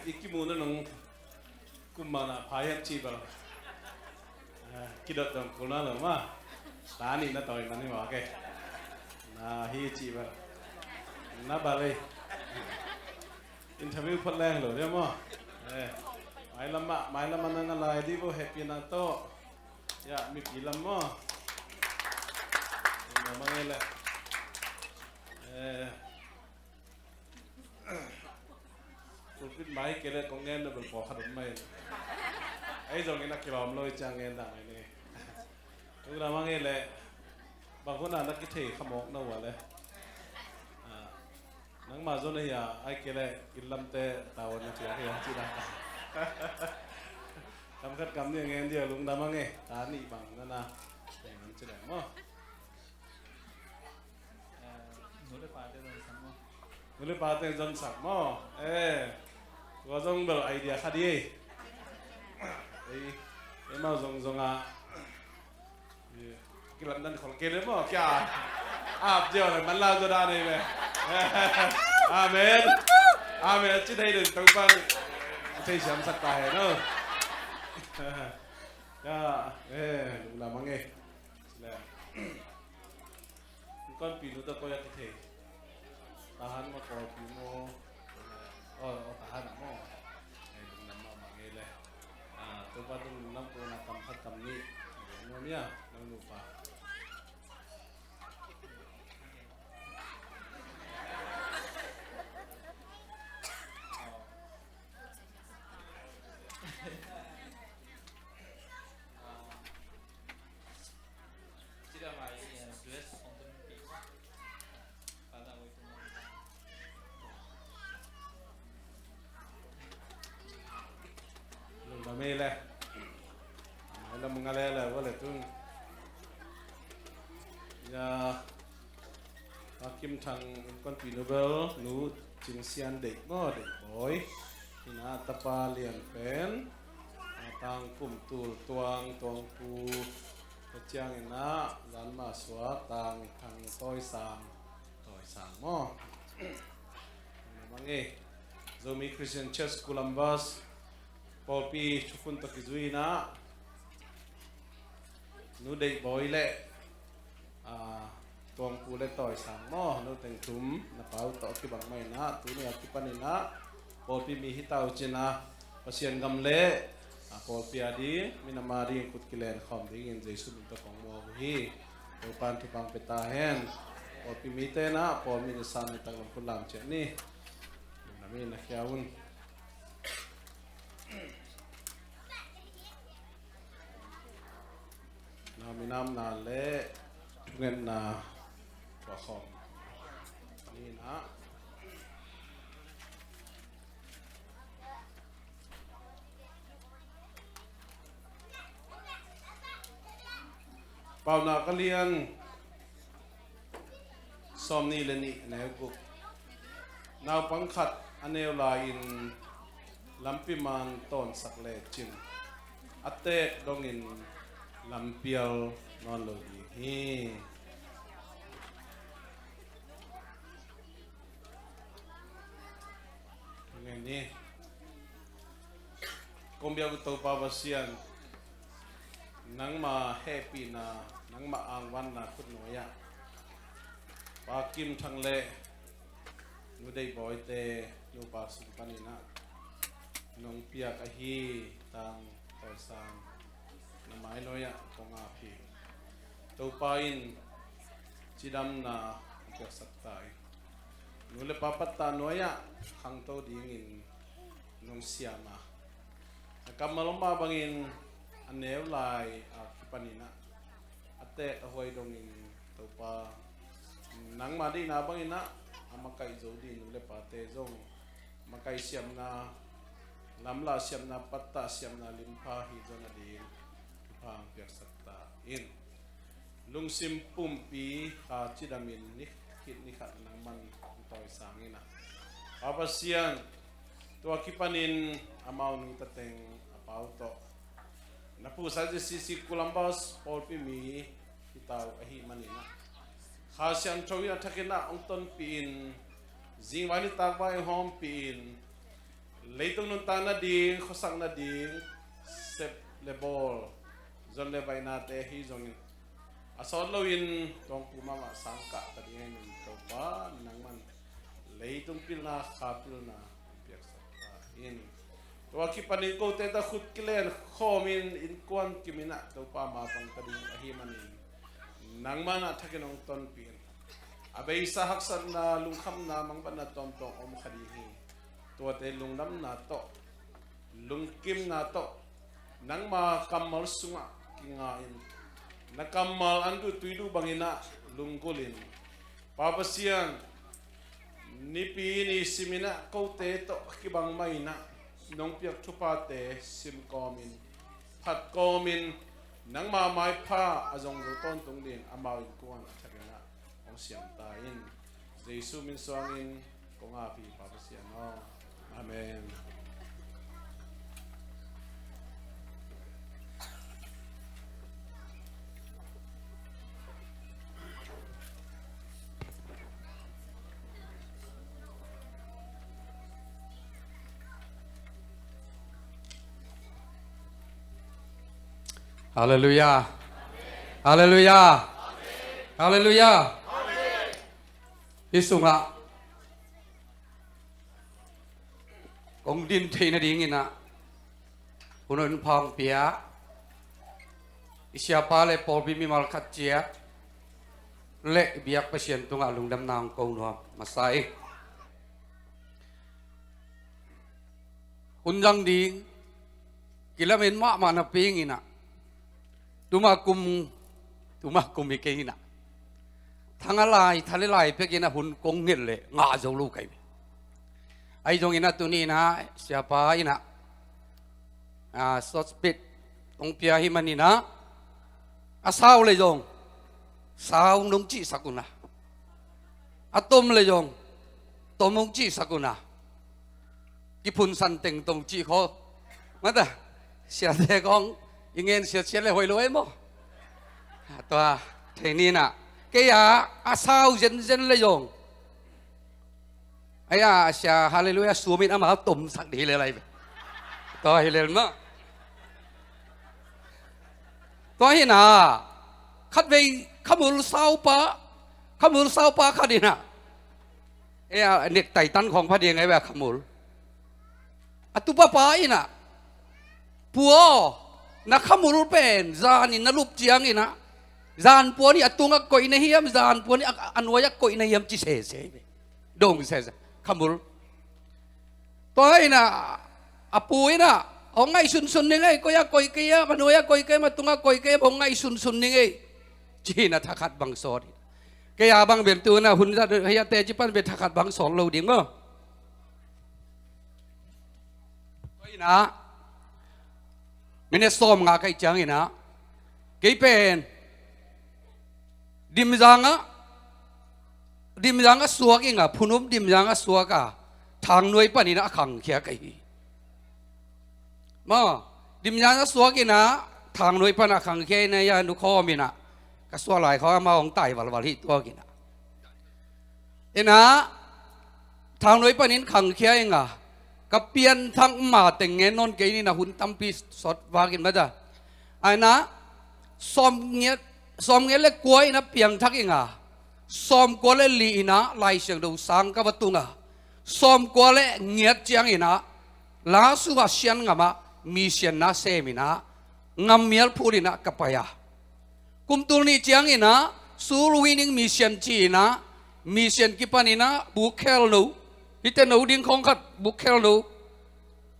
I kimu na nong kum man a pha hiam cih bel, ah, kidot dong kul na lo maw. Ta nih na tawi man hi maw ke. Na hi cih bel, na bal ei. Interview phot leng lo dia maw. Eh, mailam ah, mailam ah na nga lai di bo, hehpihna tawh. Ya, mipi lam maw. Lungdam a ngei le. Eh, pulpit mai kei le kong ngen na bel pawlkhat om mai. Ahi zongin a kilawm lo i ciang ngen dah mai ni. Lungdam a ngei le. Bang hun a na kithei kha mawk na uh a le. Ah, nangmah zong ahi a, ahih kei leh inn lamte tavuan na piak hi a ci dah. Kam khat kam nih a ngen dia, lungdam a ngei. Ta nih bang na na. Teng an ci dah maw. Eh, nu le pate zong sak maw. Nu le pate zong sak maw. Eh, tua zong bel idea khat hi ei. Ei, ei mau zong zong a. Kilamdan khol kei le maw, kia. Ap ziau le, man lau zaw dan ei ve. Amen. Amen. Ci thei den Topa'n thei siamsak ta hen aw. Kia, eh, lungdam a ngei. Ci le. Innkuanpih nu tawh koi a kithei. Tahan maw, Kawlpi maw. Oh, oh, tahan maw. Ei, lungdam mahmah ngei le. Ah, Topa tungah lungdam kona kam khat kam nih. Nuam ia, nang nupa. Lungdam ei le. Mai lam nga le le, wa le tung. Ya. Pa Kim Thang innkuanpih nu bel, Nu Cing Sian Deih maw, Deih Bawi. Hi na, tapa lian pen, a, Tang Kum Tul Tuang, Tuang Pu. Tua ciangin a, Zan Ma Suak, Tang Thang Tawi Sang, Tawi Sang maw. Nang mang e, Zomi Christian Church Columbus, pawlpi thukhun tawh kizui in a, Nu Deih Bawi le, a, Tuang Pu le Tawi Sang maw, nu teng thum, na pa uh tawh kibang mah in a, tuni a kipan in a, pawlpi mi hi ta uh cin a, Pasian gam le, a, pawlpi a ding, minam a ding kut kilen khawm dingin Jesu min tawh kong muak uh hi. Topa'n thupha pia ta hen. Pawlpi mite in a, pawl mi na san ni tak lam kut lam ciat ni. Na mi na khia un. Na minamna le thungetna tua khawm ni na. Paunak a lian sawmnih le nih, neu guk. Naupang khat a neu lai-in lampi man tawnsak lecin a teek dongin lampial nawn lo ding hi. Ngen ni. Kong biak uh Topa Pasian, nangma hehpihna, nangma angvanna khutnuai ah Pa Kim Thang le Nu Deih Bawi te nupa sung panin ah nong piak ahi tang Tawisang na mai nuai-ah kong ap hi. Topa in cidamna hong piaksak ta in, nu le pa pattah nuai-ah khangto dingin nong siam a, na kammal om mah bangin a neu lai a kipanin ah a teek a huai dongin, Topa, nangma deihna bangin ah a makaih zo ding nu le pate zong makaih siamna, lamlah siamna, pattah siamna limpha hi zo nading thupha hong piaksak ta in. Lungsim pumpi kha cidamin ni khit ni khat nangman hong tawisang in ah, Pa Pasian, tua kipanin amau nungta teng a pau tawh na pusa J C C Columbus pawlpi mi hi ta uh ahih manin ah, Kha Siangtho in a thakin ah hong tonpih in, zingvai nitakvai hong hawmpih in, leitung nuntak nading, khuasak nading, sep le bawl, zon le vaihnate ahi zongin, a sawt loin tawngpu mahmah sang kah ta ding ahih manin Topa, nangman leitung pilna, kha pilna hong piaksak ta in. Tua kipanin kote ta khut kilen khawmin innkuan kimin ah Topa mapang ta ding ahih manin, nangman a thakin hong tonpih in. A beisa haksatna, lungkhamna, mangbatna tuamtuam om kha ding hi. Tuate lungdamna tawh, lungkimna tawh, nangma kammal sungah kinga in, na kammal an duh tui duh bangin ah lunggulh in, Pa Pasian, nipi ni simin ah kote tawh kibang mah in ah nong piak thuphate sim kawmin, phat kawmin, nangma maipha a zong zo tawntung dingin amau innkuan a thakin ah hong siam ta in. Jesu min suangin kong ap hi, Pa Pasian aw. Amen. Halleluiah. Halleluiah. Halleluiah. Hih sungah kong din theih nadingin ah, hun hong pia i siapa le pawlpi mimal khat ciat le i biak Pasian tungah lungdamna hong ko nuam masa hi. Hun zang ding kilamen mahmah napi in ah, tuma kum, tuma kum hi kei in ah, thang a lai, thale lai pek in ah hun kong nget leh ngah zo lo ka hi ve. Ahi zongin ah tuni in ah siapa in ah, ah, short speech hong pia ahih manin ah, a sau leh zong sau nong cihsak un ah, a tom leh zong tom nong cihsak un ah, kiphunsan teng tong cih khawl. Mata, siate kong i ngen siatsiat leh hoih lo ei maw? Tua thei ni in ah, kei a, a sau zenzen leh zong, ai a, sia halleluiah suamin amah tomsak ding hi lel ai ve. Tua hi lel maw? Tua hi in ah, khatvei khamul saupa, khamul saupa khat in ah, ei a, necktie tan khawng pha ding ai ve a khamul. A tupapa in ah, pu aw, na khamul pen zanin na lup ciangin ah, zanpuan hi a tungah koih na hiam, zanpuan hi a, a nuai-ah koih na hiam ci sese ve. Dong sese khamul. Tua in ah, a pu in ah, hong ngaihsunsun ning ei, koi-ah koih kei hiam, a nuai-ah koih kei hiam, a tungah koih kei hiam, hong ngaihsunsun ning ei, ci-in ah thakhat bang sawt hi. Kei a bang bel tu in ah hun zat hi a, teci pan bel thakhat bang sawt lo ding maw? Tua in ah, minute sawmnga ka hih ciangin ah, kei pen Dimzang ah, Dimzang ah suak ing a, phunum Dimzang ah suak a, Thangnuai panin ah a khangkhia ka hi. Maw, Dimzang ah suak in ah, Thangnuai pan a khangkhia in ah, ei a, nukhawm in ah, ka suah lai khawng amah hong tai valval hi tuak in ah. In ah, Thangnuai panin khangkhia ing a, ka pianthak ma teng ngen nawn kei ning a, hun tampi sawt vak in mata. Ai in ah, sawmngiat, sawmngiat le kua in ah piangthak ing a, sawmkua le li in ah Lai Siangtho sang ka va tung a, sawmkua le ngiat ciangin ah, la sungah Sian ngam ah mission na sem in ah, ngammial phul in ah ka pai a. Kum tul nih ciangin ah, soul winning mission ci in ah, mission kipan in ah, bukkhelh no, hihte no ding khawng khat bukkhelh no,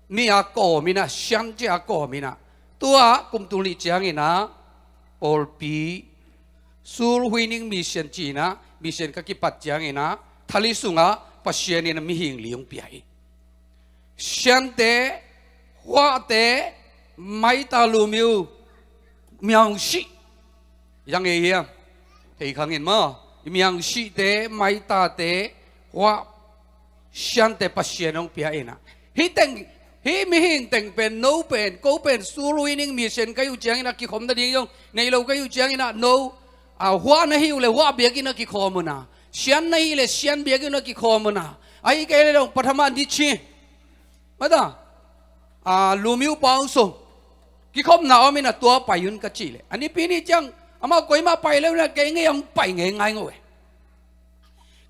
mi a kawm in ah, sian ci a kawm in ah, tua kum tul nih ciangin ah, pawlpi, soul winning mission ci in ah, mission ka kipat ciangin ah, thali sungah Pasian in ah mihing li hong pia hi. Siante, huahte, maita, lumiu, miangsih. Yang ei hiam? Thei khang in maw. Miangsihte, maitate, huah, siante Pasian hong pia in ah. Hih teng, hih mihing teng pen, no pen, ko pen, soul winning mission ka hi uh ciangin ah, kikhop nading zong nei lo ka hi uh ciangin ah, no, a, huah na hi uh leh huah biakinn ah kikhawm un a, sian na hi leh sian biakinn ah kikhawm un a, ahih kei leh dong pathama nici, mata, a, lumiu paung sung, kikhopna om in ah tua pai un ka cih leh, a nipi ni ciang, amau koimah pai lo in ah, kei ngei hong pai ngei ngai ngawh e.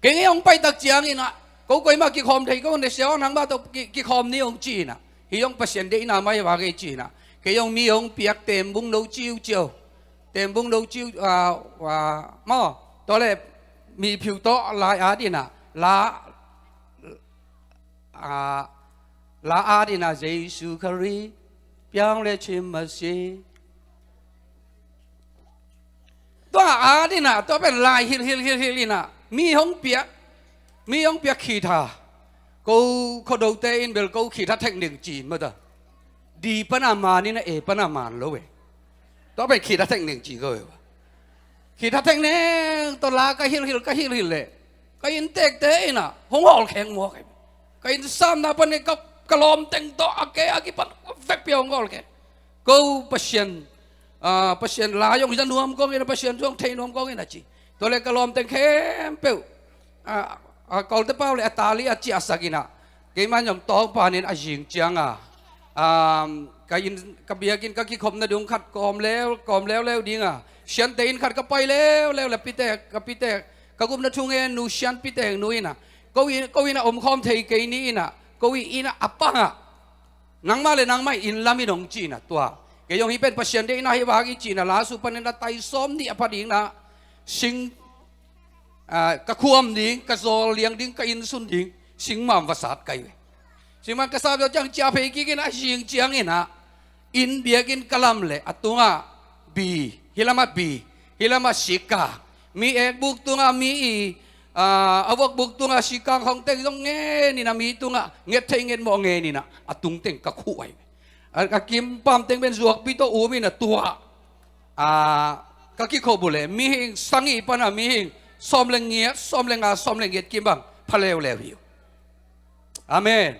Kei ngei hong pai tak ciangin ah, ko koimah kikhawm thei ko ne, sia aw, nangmah tawh ki, kikhawm ni hong ci in ah, hih hong Pasian deihna mah hi vak ei ci in ah, kei hong mi hong piak, Tembung no ciuciau, Tembung no ciu, a, a, maw, tua leh mi phiu tawh lai at in ah, la, a, la at in ah, Jesu Khari, piang le chim masi. Tua at in ah, tua pen lai hilh hilh hilh hilh in ah, mi hong piak, mi hong piak khitha. Ko Khuado te in bel ko khitha thek ning ci in mata. D pan a man in ah, A pan a man lo e. Tua pen khitha thek ning ci ko e. Khitha thek ning, tua la ka hilh hilh, ka hilh hilh leh, ka inntekte in ah hong hawlkhek muak e. Ka inn samna pan in ka, ka lawmteng tawh a ke a kipan vekpi hong hawlkhek. Ko Pasian, a, Pasian la zong za nuam kawng in ah, Pasian zong thei nuam kawng in ah ci. Tua leh ka lawmteng khempeuh, a, a, Kawlte pau leh a tali a ciahsak in ah, keimah zong tawng pan in a zing ciang a, a, ka inn, ka biakinn, ka kikhopna dung khat kawm leu, kawm leuleu ding a, siante inn khat ka pai leuleu leh, pitek, ka pitek, ka gupna thungen nu, sian pitek nu in ah, ko inn, ko inn ah omkhawm thei kei ni in ah, ko inn ah a pang ah, nangmah leh nangmah inn lam in hong ci in ah, tua, kei zong hih pen Pasian deihna hi vak ei ci in ah, la su pan in ah tai sawmnih a pha ding in ah, sing, a, ka khuam ding, ka zawl liang ding, ka inn sun ding, singmam va sat ka hi ve. Singmam ka sat uh ciang, ciah phei kik in a zing ciangin ah, inn biakinn ka lam leh, a tungah bi, hih lamah bi, hih lamah sikang, mi ekbuk tungah mi i, a, a vokbuk tungah sikang khawng teng zong ngen in ah, mi tungah nget thei nget mawh ngen in ah, a tung teng ka khuh ahi ve. A, a kimpam teng pen zuakpi tawh um in ah, tua, a, ka kikhop uh leh mihing sagih pan a mihing sawm leh giat, sawm leh nga, sawm leh giat kim bang pha leuleu hi uh. Amen.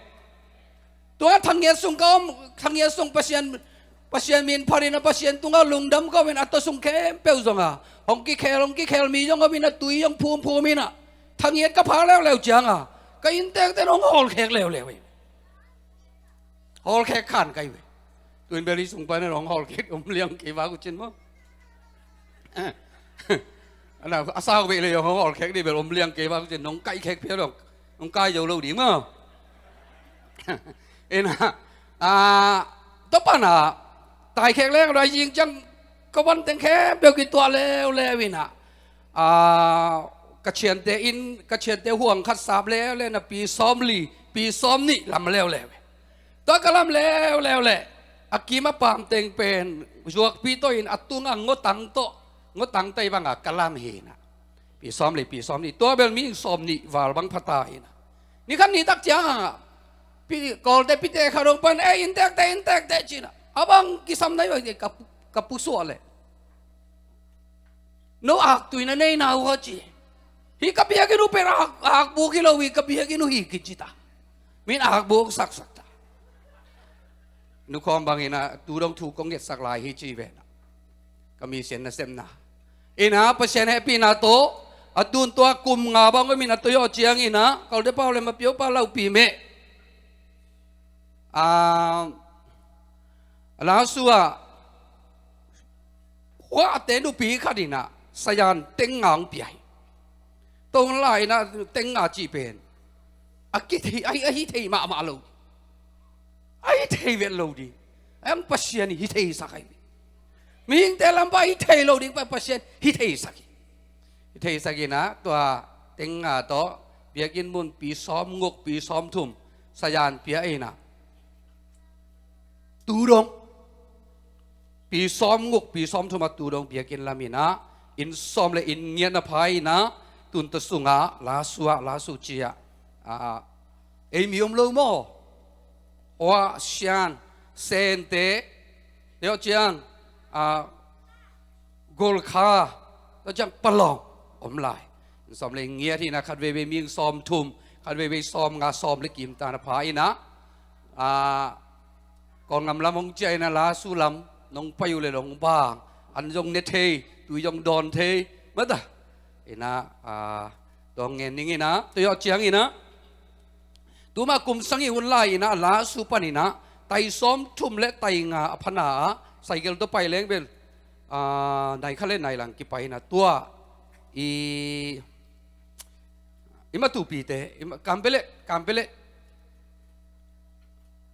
Tua thang giat sung ka om, thang giat sung Pasian, Pasian min phat in ah, Pasian tungah lungdam ka om in ah, a tawsung khempeuh zong a hong kikhel, hong kikhel mi zong om in ah, tui zong phum phum in ah, thang giat ka phak leuleu ciang a, ka inntekte in hong hawlkhek leuleu hi. Hawlkhek khan ka hi ve. Tu-in bel hih sung pan in hong hawlkhek om liang kei vak uh cin maw. A na, a sau beh leh hong hawlkhek ding bel om liang kei vak uh cin, nong kaihkhek phial dong, nong kai zo lo ding maw. In ah, a, tua pan ah, taikhek leng lo a, zing ciang ka van teng khempeuh kituah leuleu in ah, a, ka ciante inn, ka ciante huang khat sap leuleu in ah, pi sawmli, pi sawmnih lam leuleu. Tua ka lam leuleu leh, a kim a pam teng pen zuakpi tawh in, a tungah ngotang tawh, ngotang tei bang a ka lam hi in ah, pi sawmli, pi sawmnih, tua bel mihing sawmnih val bang pha ta hi in ah, ni khat ni tak ciang a, pi, Kawlte pitek khat hong pan, "Ei, inntekte, inntekte," ci in ah, a bang kisam na hi uh, ka, ka pusuah leh, "No aktui na nei na uh," ci. "Hih ka biakinn uh pen ak, akbuk hi lo hi, ka biakinn uh hi," kici ta. Min akbuk saksak ta. Nu khawm bang in ah, tu dong thu kong ngetsak lai hi ci ve in ah, ka mission nasepna in ah, Pasian hehpihna tawh, a tun tua kum nga bang om in ah, tua zawh ciangin ah, Kawlte pau leh Mapiau pau laupi meh, a, a la su ah, huahte nupi khat in ah, sayan teng nga hong pia hi. Tua hun lai in ah teng nga cih pen, a kithei, a hi, a hi thei mahmah lo, a hi thei vet lo ding. Ang Pasian hi theisak ahi. Mihingte lam pan hi thei lo ding pan Pasian hi theisak hi. Hi theisak in ah tua teng nga tawh biakinn mun pi sawm nguk pi sawm thum sayan pia in ah tu dong pi sawm nguk pi sawm thum a tu dong biakinn lam in ah inn sawm le inn ngiat na pha in ah tun ta sungah lasu ah lasu ci ah ei mi om lo maw? Hua, Sian, Sente, teo ciang Golkha, teo ciang Palawng om lai. Sawm le ngiat hi na khat veivei mihing sawm thum, khat veivei sawm nga sawm le kim ta na pha in ah Kawlngam lam hong ciah in ah lasu lam nong pai uh le long bang an zong ne thei, tui zong dawn thei mata in ah dong ngen ning in ah teo ciang in ah Tuma kum sang i hun lai in ah lasu pan in ah tai sawm thum le tai nga a phana ah cycle tawh pai leng bel nai kha le nai lang kipai in ah tua i i matupite i ma- kampele kampele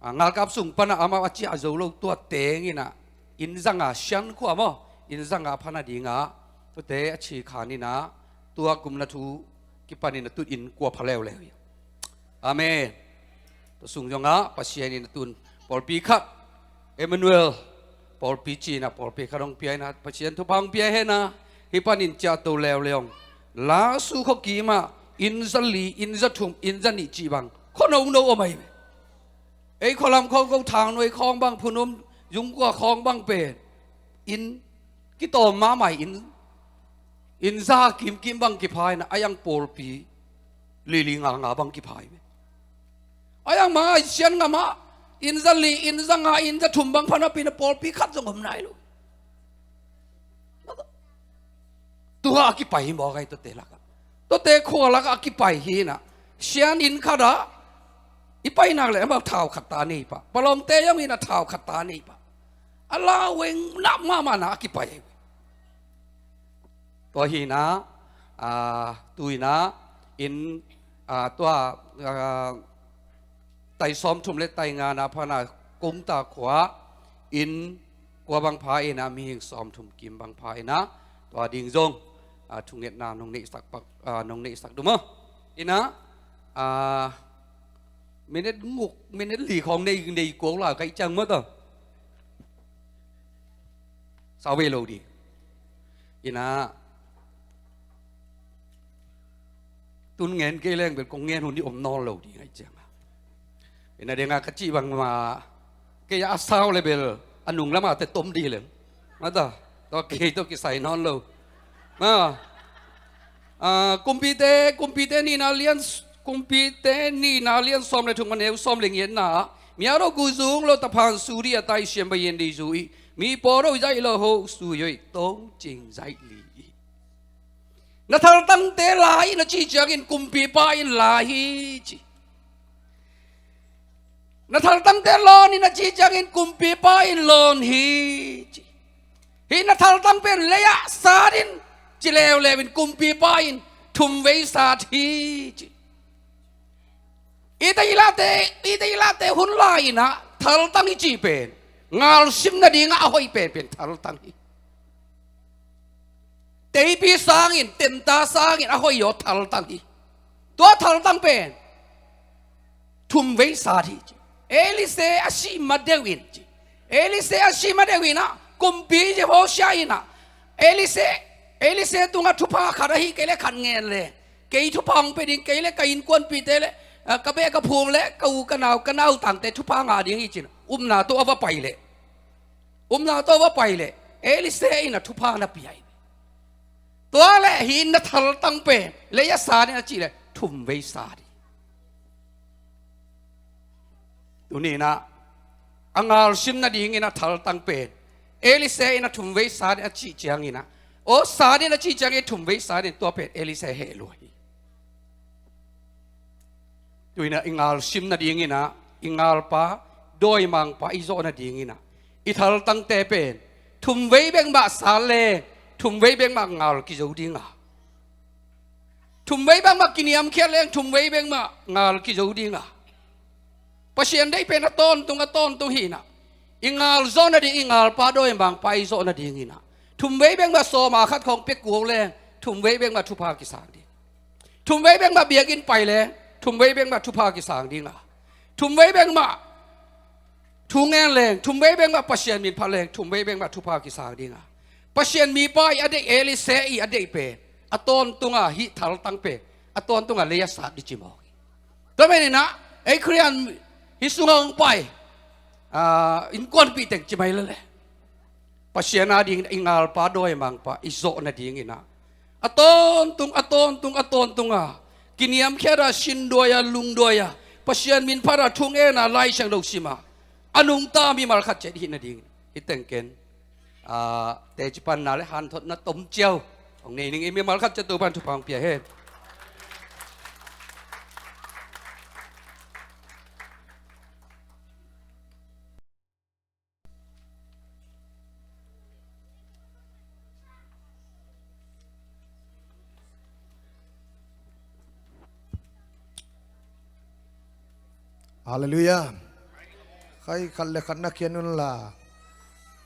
ngalkap sung pan ah amau a ciah zo lo tua teng in ah inn zanga Sian khua maw inn zanga a phana ding ah tuate a ci khan in ah tua kum na thu kipan in ah tut inn kua pha leuleu hi. Amen. Tua sung zongah Pasian in a tun pawlpi khat Emmanuel pawlpi ci in ah pawlpi khat hong pia in ah Pasian thupha hong pia hen ah hih panin ciahto leuleu hong lasu khuakim ah inn za li inn za thum inn za nih cih bang khua nono om ahi ve. Ei khualam khawng ko thang nuai khawng bang phunum zungkua khawng bang pen inn kitawm mahmah inn inn za kimkim bang kipha in ah a yang pawlpi lili nga nga bang kipha hi ve. A yang ma Sian ngam ah inn za li inn za nga inn za thum bang pha napi in ah pawlpi khat zong om nai lo. Tua a kipai hi mawk ahi tuate lakah tuate khua lakah a kipai hi in ah Sian inn khat ah i pai nak le amau thau khat ta nei pah Palawngte zong in ah thau khat ta nei pah a lau eng nak mahmah na a kipai ahi ve. Tua hi in ah tu in ah inn tua tai sawm thum le tai nga na phana kungta khua inn kua bang pha in ah mihing sawm thum kim bang pha in ah tua ding zong thungetna nong neihsak pak nong neihsak dum aw in ah minute nguk minute li khawng nei nei kuak lai kai ciang maw ta sau ve lo ding in ah tun ngen kei leng bel kong ngen hun i om nawn lo ding ahi ciang a in a deng a ka cih bang ma kei a sau le bel a nung lam a te tom dih leng mata tua kei tawh kisai nawn lo ma kumpite kumpite nihna lian kumpite nihna lian sawm le thum a neu sawm le ngiatna ah mi a ro gu zung lo taphan su dih a tai siam bai yen dih zu ih mi paw ro zaih lo ho su yoih tong cing zaih li ih Na thaltangte la in a cih ciangin kumpipa in la hi ci. Na thaltangte lawn in a cih ciangin kumpipa in lawn hi ci. Hih na thaltang pen lei-ah sat in ci leuleu in kumpipa in thumvei sat hi ci. Ite ilate ite ilate hun lai-in ah thaltang i cih pen ngalsim nadingah a hoih penpen thaltang hi. Teipi sangin tenta sangin a hoih aw thaltang hi. Tua thaltang pen thumvei sat hi ci. Elise a sih ma deuh in ci. Elise a sih ma deuh in ah kumpi Jehoshua in ah Elise Elise tungah thupha khat ahi kei le khat ngen le kei thupha hong pe ding kei le ka innkuanpihte le ka beh ka phum le ka u ka nau ka nautangte thupha ngah ding hi cin upna tawh a va pai leh upna tawh va pai leh Elise in a thupha na pia hi. Tua leh hi in na thaltang pen lei a sat in a cih leh thumvei sat hi. Tuni in ah a ngalsim nadingin a thaltang pen Elise in a thumvei sat in a cih ciangin ah aw sat in a cih ciangin thumvei sat in tua pen Elise heh lua hi. Tuinah i ngalsim nadinginah i ngalpa dawimangpa i zawh nadinginah i thaltangte pen thumvei bek mah sat le thumvei bek mah ngal kizo dinga thumvei bek mah kiniamkhiat leng thumvei bek mah ngal kizo dinga Pasian deih pen a tawntung a tawntung hinah I ngal zawh nading, i ngalpa dawimangpa i zawh nadingin ah, thumvei bek mah sawma khat khawng pia kul leng, thumvei bek mah thupha kisang ding. Thumvei bek mah biakinn pai leng, thumvei bek mah thupha kisang ding a. Thumvei bek mah thu ngen leng, thumvei bek mah Pasian min phat leng, thumvei bek mah thupha kisang ding a. Pasian mipa i a deih, Eli se i a deih pen, a tawntung a hih thaltang pen, a tawntung a lei a sat ding ci mawk hi. Tua manin ah, ei Khristian hih sungah hong pai, ah, innkuanpih teng ci mai lel e. Pasian ading i ngalpa dawimangpa i zawh nadingin ah, a tawntung, a tawntung, a tawntung a, kiniamkhiat a, sinduai a, lungduai a, Pasian min phat a, thu ngen a, Lai Siangtho sim a, a nungta mimal khat ciat i hih nadingin, hih teng ken, ah, teci panna le hanthotna tomciau hong nei ning. I mimal khat ciat Topan thupha hong pia hen. Halleluiah. Khai khat le khat na khian un la.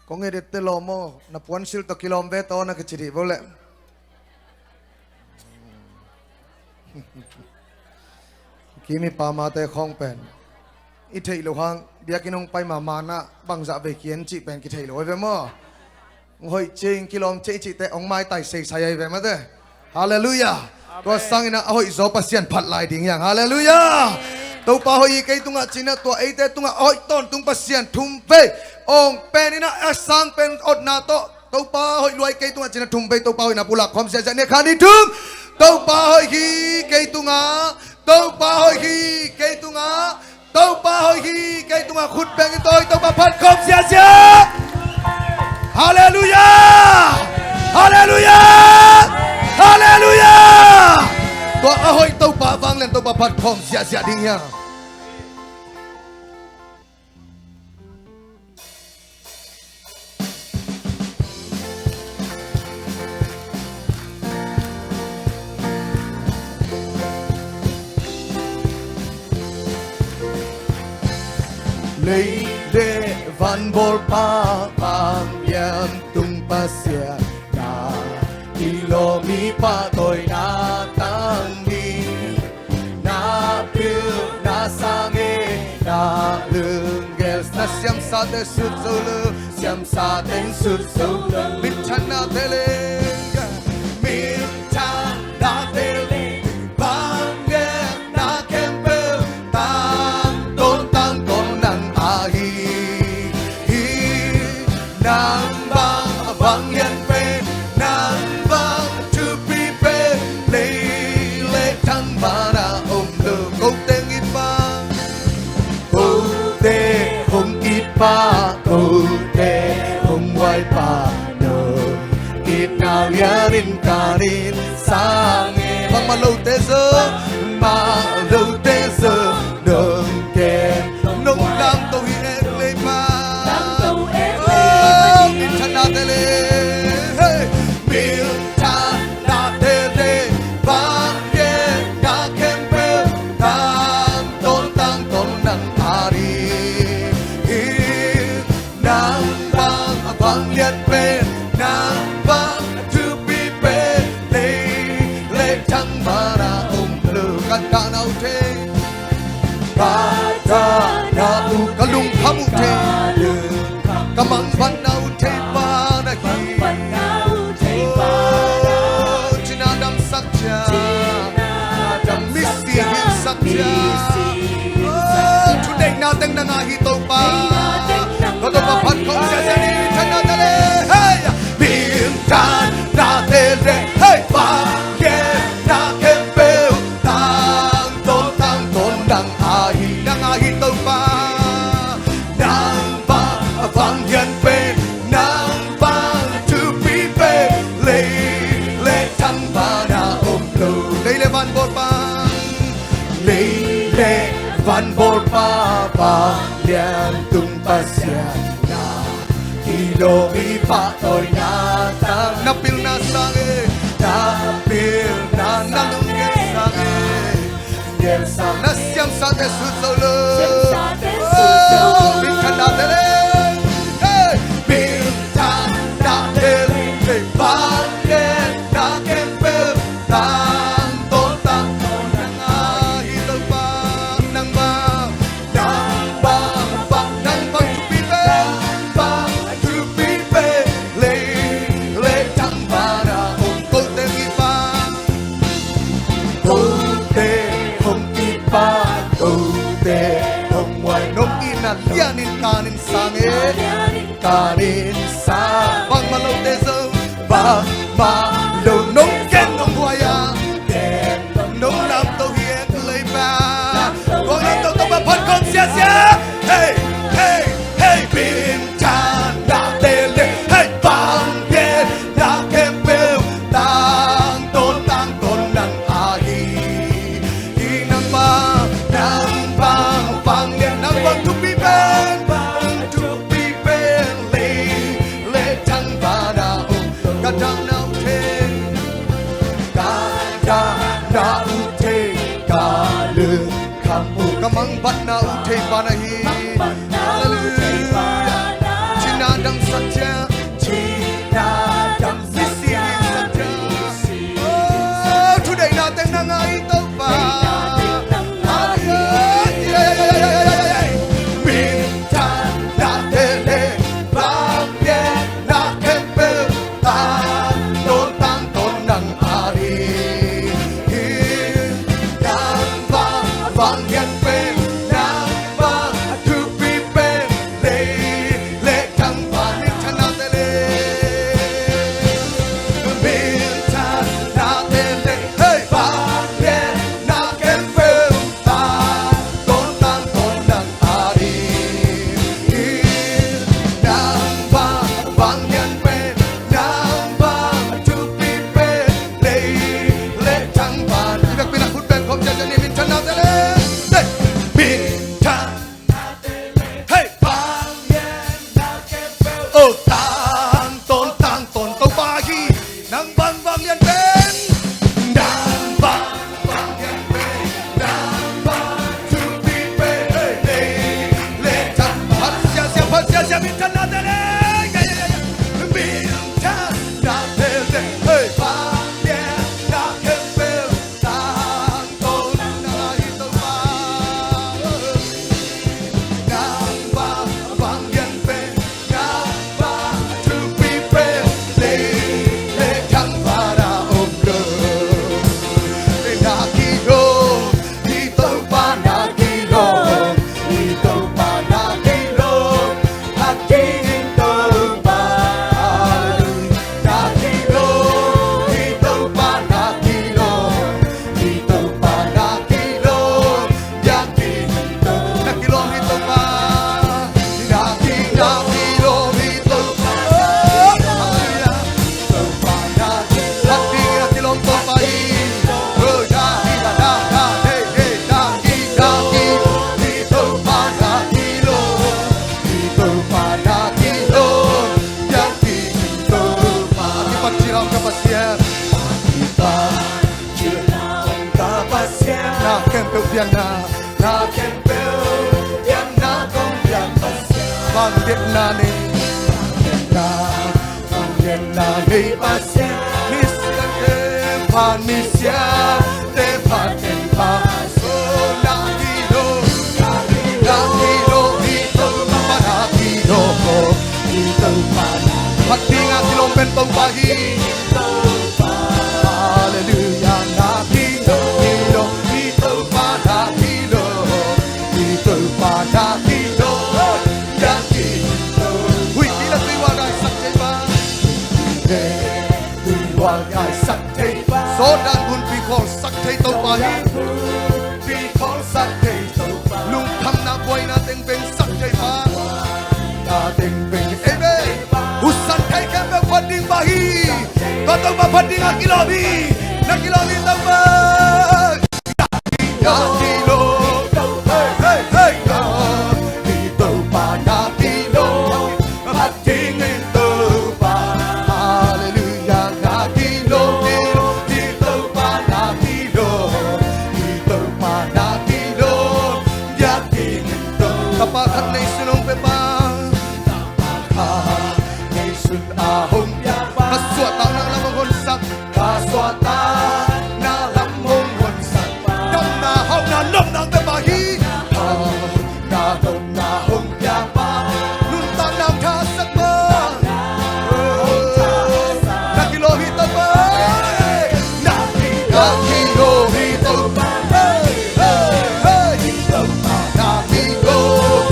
Kong edit te lawm aw, na puansilh tawh kilawm ve tawh na kici dih bo leh. Kimi pamate khawng pen i theih loh hang, biakinn hong pai mahmah na bangzah vei kian cih pen kitheih loh ahi ve maw? Hong hoih cing, kilawm cih cihte hong maitai seisai ahi ve mate. Halleluiah. Amen. Tua sangin ah a hoih zaw Pasian phat lai ding hiang. Halleluiah. Amen. Topa hoih hi kei tungah cinah tua eite tungah a hoih tawntung Pasian thum vei hong pen inah a sang pen otna tawh Topa hoih luai kei tungah cinah thum vei Topa hoihna pulak khawm ziahziah ni khat ni thum. Topa hoih hi kei tungah, Topa hoih hi kei tungah, Topa hoih hi kei tungah, khut beng in tua hoih Topa phat khawm ziahziah. Halleluiah. Halleluiah. Halleluiah. Tua a hoih Topa vanglian Topa phat khawm ziahziah ding hiang. Lei le van bawlpa vanglian tung Pasian na, i lawm i pahtawina tang ding. Na pilna sang e, na lunggel, na siamsate sut zo lo, siamsate sut zo lo. Minthanna te le, minthanna te le, vangliatna khempeuh tangtawn tangtawn nang ahi hi. Nang bang a vanglian pen, nang bang thupi pen, lei le tangval ah om lo. Kote hong it pah, kote hong it pah, kote hong huai pah, no itna lianin kanin sang e. Bangmah lote zong, bangmah lote zong nong kem, nong lamto hi e lei pa. Oh, minthanna te le, hey, minthanna te le, vangliatna khempeuh tangtawn tangtawn nang ahi hi. Nang bang a vanglian pen, nang bang a thupi pen, lei le tangval ah om lo. Ka tana uh thei, ka tana uh, ka lungkham uh thei, ka mangvanna uh thei pa na hi. Oh, cina damsak ciat, misi hilhsak ciat. Oh, thudeihna teng nang ahi Topa. Tua Topa phat khawm ziahziah ni. Minthanna te le, hey, minthanna te le, hey, vangliatna khempeuh tangtawn tangtawn nang ahi, nang ahi Topa. Nang bang a vanglian pen, nang bang thupi pen, lei le tangval ah om lo. Lei le van bawlpa, lei le van bawlpa vanglian tung Pasian na, i lawm i pahtawina tang, na pilna sang e, na pilna, na lunggel sang e. Na siamsate sut zo lo. Minthanna te le, Anin sa bangmah lote zong bangmah lo nong ken nong huai a, nong lamto hi e Topa. Kong lamto Topa phat khawm siasia. Hei, hei, hei, minthanna te le hei vangliatna khempeuh tangtawn tangtawn nang ahi. Hi nangmah, nangmah vanglian, nangmah thupi pen, nangmah thupi pen lei le thang vanah om lo. Ka dahna uh thei, ka dahna uh thei, ka lungkham uh, ka mangbatna uh thei vanah hi. Halleluiah. Thina damsak ciang, thina dam Oh, thudeihna teng nang ahi Topa. Minthanna te le vangliatna khempeuh tangtawn tangtawn nang ahi. Nang vanglian pen, nang thupi pen lei le thang vanah, minthanna te le, minthanna te le hei vangliatna khempeuh tangtawn tangtawn nang ahi. Nang vanglian pen, nang thupi pen lei le thang vanah. I biakpiakna khut beng khawm ciat ni, minthanna te le hei, minthan Hei! Oh, tangtawn tangtawn Topa hi. Nang bang vanglian pen, nang bang vanglian pen, nang bang thupi pen. Hei, hei, le thang. Phat siasia, phat siasia, minthanna te le. Hei, hei, hei, hei. Minthanna te le. Hei, vangliatna khempeuh tang Hallelujah. Na kilawm hi Topa, na kilawm hi Topa, na kilawm biakinn hi Topa. Na kilawm hi Topa. Na ki, na kilawm hi Topa. Oh, hallelujah. Topa na ki, na ki, na kilawm Topa hi. Oh, na ki, na, na, na, hey, hey, na ki, na ki, hi Topa, na kilawm hi Topa, na kilawm biakinn hi Topa. Kipat cih lam ka Pasian. Kipat cih lam ka Pasian. Na khempeuh pianna, na khempeuh pianna kong piak Pasian. Vangliatna nei, vangliatna, vangliatna nei Pasian. Misiangthe phat, misiangthe phat, en pha. So na kilawm, na kilawm hi Topa, na kilawm hi Topa. Phat ding a kilawm pen Topa hi. Hallelujah, na kilawm, kilawm hi Topa, na kilawm hi Topa, na kilawm biakinn hi Topa. Huihpi le tuihual gaisak thei pa. Huihpi le tuihual gaisak thei pa. Sawt dan hunpi khawlsak thei Topa hi. Hunpi khawlsak thei Topa. Lungkhamna buaina teng pengsak thei pa. Buaina teng peng. Amen. Husan thei khempeuh phat ding pa hi. Tua Topa phat ding a kilawm hi. Na kilawm hi Topa. Na kilawm, hey, hey, hey, na kilawm hi Topa, na kilawm, phat ding hi Topa. Hallelujah, na kilawm, kilawm hi Topa, na kilawm hi Topa, na kilawm biakinn hi Topa. Tapa khat neisun hong pia pa. Tapa khat neisun a hong pia pa. Ka suahtakna lam hong honsak. Ka suahtakna lam hong honsak pa. Damna, hauhna, nopna pia pa hi. Hauhna, nopna hong pia pa. Nuntakna hong thasak pa. Na kilawm hi Topa. Na ki, na kilawm hi Topa. Hey, hey, hey. Topa, na kilawm.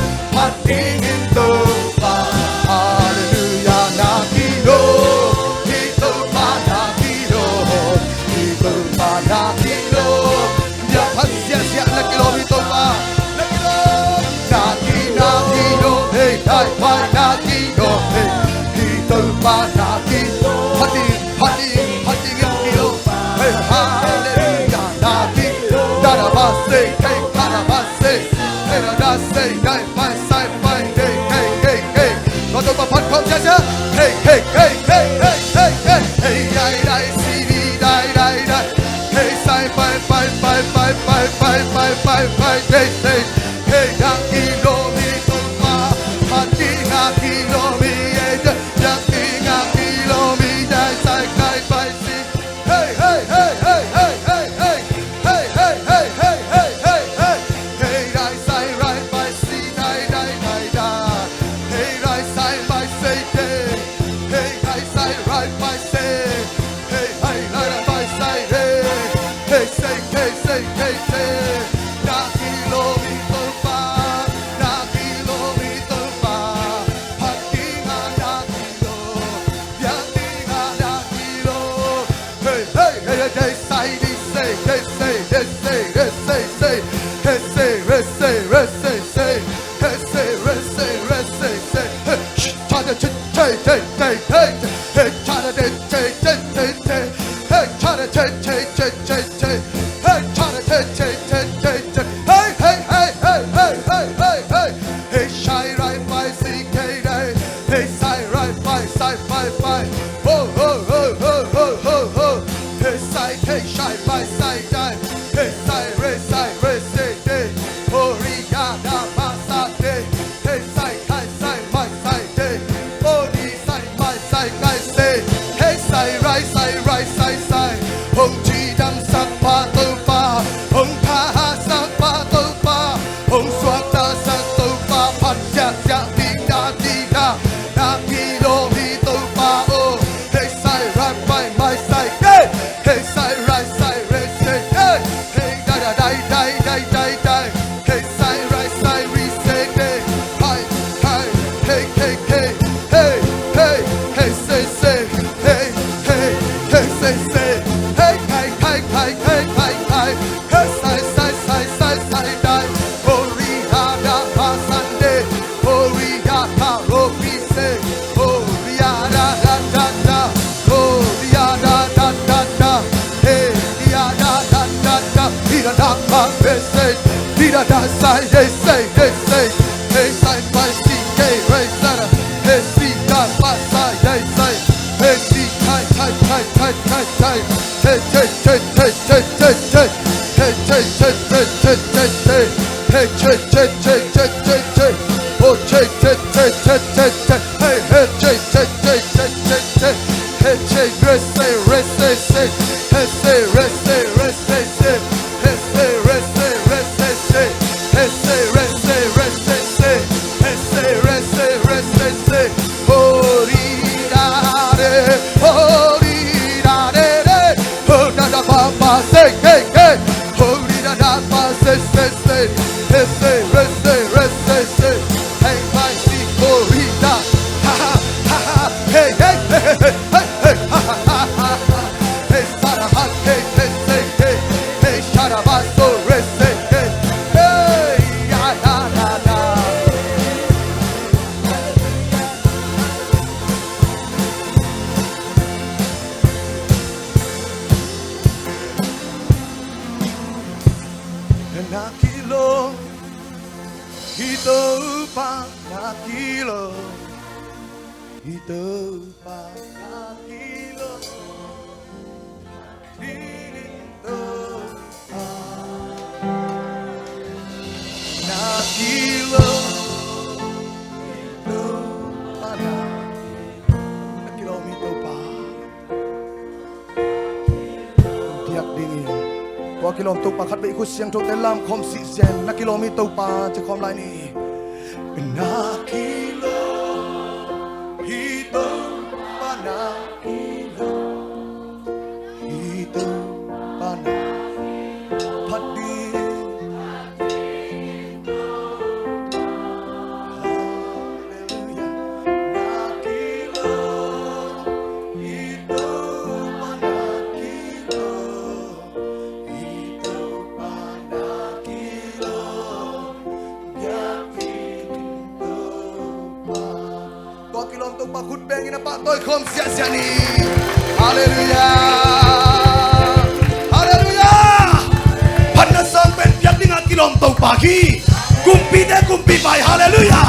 Pai, pai, tei, tei. Hei, na kilawm hi Topa, phat ding a kilawm hi ei. Biak ding a kilawm hi ei, sai kai pai si. Hei, hei, hei. Hei, hei, hei, hei. Hei, dai sai rai pai si, dai, dai, dai, dai. Hei, rai sai pai si te. Hei, rai sai rai pai si. Hei, hei, rai rai pai sai te. Hei, sei, hei, sei, hei, sei. Na kilawm hi Topa, na kilawm hi Topa. Phat ding a na kilawm, biak ding a na kilawm. Hey, hey, hey, hey, hey, sai, di, sei, hey, sei, hey, sei, hey, sei, sei. Hey, sei, re, sei, re, sei, sei. Hey, sei, re, sei, re, sei, sei. Hey, sh-, cha, da, che, che, che, che, che. Hey, cha, da, de, che, che, che, che. Hey, cha, da, che, che, che, che, che. Hey, cha, da, che, che, che, che, che. Hey, hey, hey, hey. Hey, shai rai pai si kei dai. Hey, sai rai pai, sai pai pai. Ho, ho, ho. Hey, sai, hey, shai pai sai dai. Hey, sai re, sai re, se de. Ho, ri, ya, da, ma, sa, de. Hey, sai, kai, sai, mai, sai, de. Ho, di, sai, mai, sai, kai, se. Hey, sai rai, sai rai, sai sai. Hong cidamsak pa Topa, hong thahatsak pa Topa, hong suaktasak Topa, phat siahsiah, dida dida, na kilawm hi Topa aw. Hey, sai rai pai mai sai kei. Hey, sai rai sai re se kei. Hey, dai dai dai dai dai dai. Hey, sai rai sai ri se kei. Hai, hai, hey, hey, hey. Hey, hey, hey, se, se. Hey, hey, hey, se, se. Hey, kai, kai, kai, kai, kai, kai. Hey, sai, sai, sai, sai, sai, dai. Ho, ri, ha, da, pa, san, de. Ho, ri, ya, ka, ro, pi, se. Ho, ri, ya, da, da, da, da. Ho, ri, ya, da, da, da, da. Hey, ri, ya, da, da, da, da. Di, da, da, pa, re, se. Di, da, da, sai, de, se, de, se. Hey, sai, pai, si, ke, re, sa, da. Hey, si, da, pa, sai, de, sai. Hey, si, tai, tai, tai, tai, tai, tai. Hey, che, che, che, che, che, che. Hey, che, che, che, che, che, che. Hey, che, che, che, che, che, che. Oh, che, che, che, che, che, che. Hey, hey, che, che, che, che, che, che. Hey, che, re, se, re, se, se. Hey, se, re, se, re, se, se. Hey, se, re, se, re, se, se. Hey, se, re, se, re, se, se. Hey, se, re, se, re, se, se. Ho, ri, da, re. Ho, ri, da, re, re. Ho, da, da, pa, pa, se, ke, ke. Ho, ri, da, da, pa, se, se, se. Hey, se, re, se, re, se, se. Hey, pai, si, ho, ri, da. Ha, ha, ha, ha. Hey, hey, hey, hey, hey. Hey, hey, ha, ha, ha, ha, ha. Hey, sa, da, ha, hey, hey, say, hey. Hey, sha, da, ba, so, re, say, hey. Hey, ya, da, da, da. Na kilawm hi Topa, na kilawm hi Topa, na kilawm hi Topa, na kilawm hi Topa, na kilawm hi Topa. Biak dingin tua kilawm Topa khat vei khut siangthote lamkhawm sihsiah in, na kilawm hi Topa ci khawm lai ni. Na kilawm hi Topa, na kilawm hi Topa, na phat ding. Hallelujah. Na kilawm hi Topa, na kilawm hi Topa, na kilawm biak ding Topa. Tua kilawm Topa khut bengin a pahtawi khawm siahsiah ni. Hallelujah. Hallelujah. Phatna sawm pen biak ding a kilawm Topa hi. Kumpite Kumpipa hi. Hallelujah.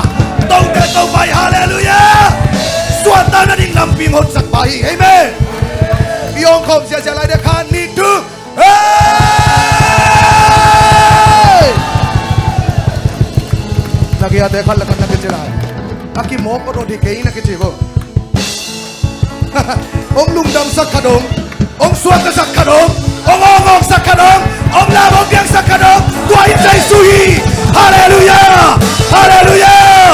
Tote Topa hi. Hallelujah. Suahtakna ding lampi hong hotsakpa hi. Amen. I hong khawm siahsiah lai ding, khat, nih, thum. Hey! Kiate khat le khat na kici lai. A kimawk awt awt hi kei na kici bo. Hong lungdamsak khat om, hong suaktasak khat om, hong awngawngsak khat om, hong lam hong piangsak khat om. Tua in Jesu hi. Halleluiah! Halleluiah!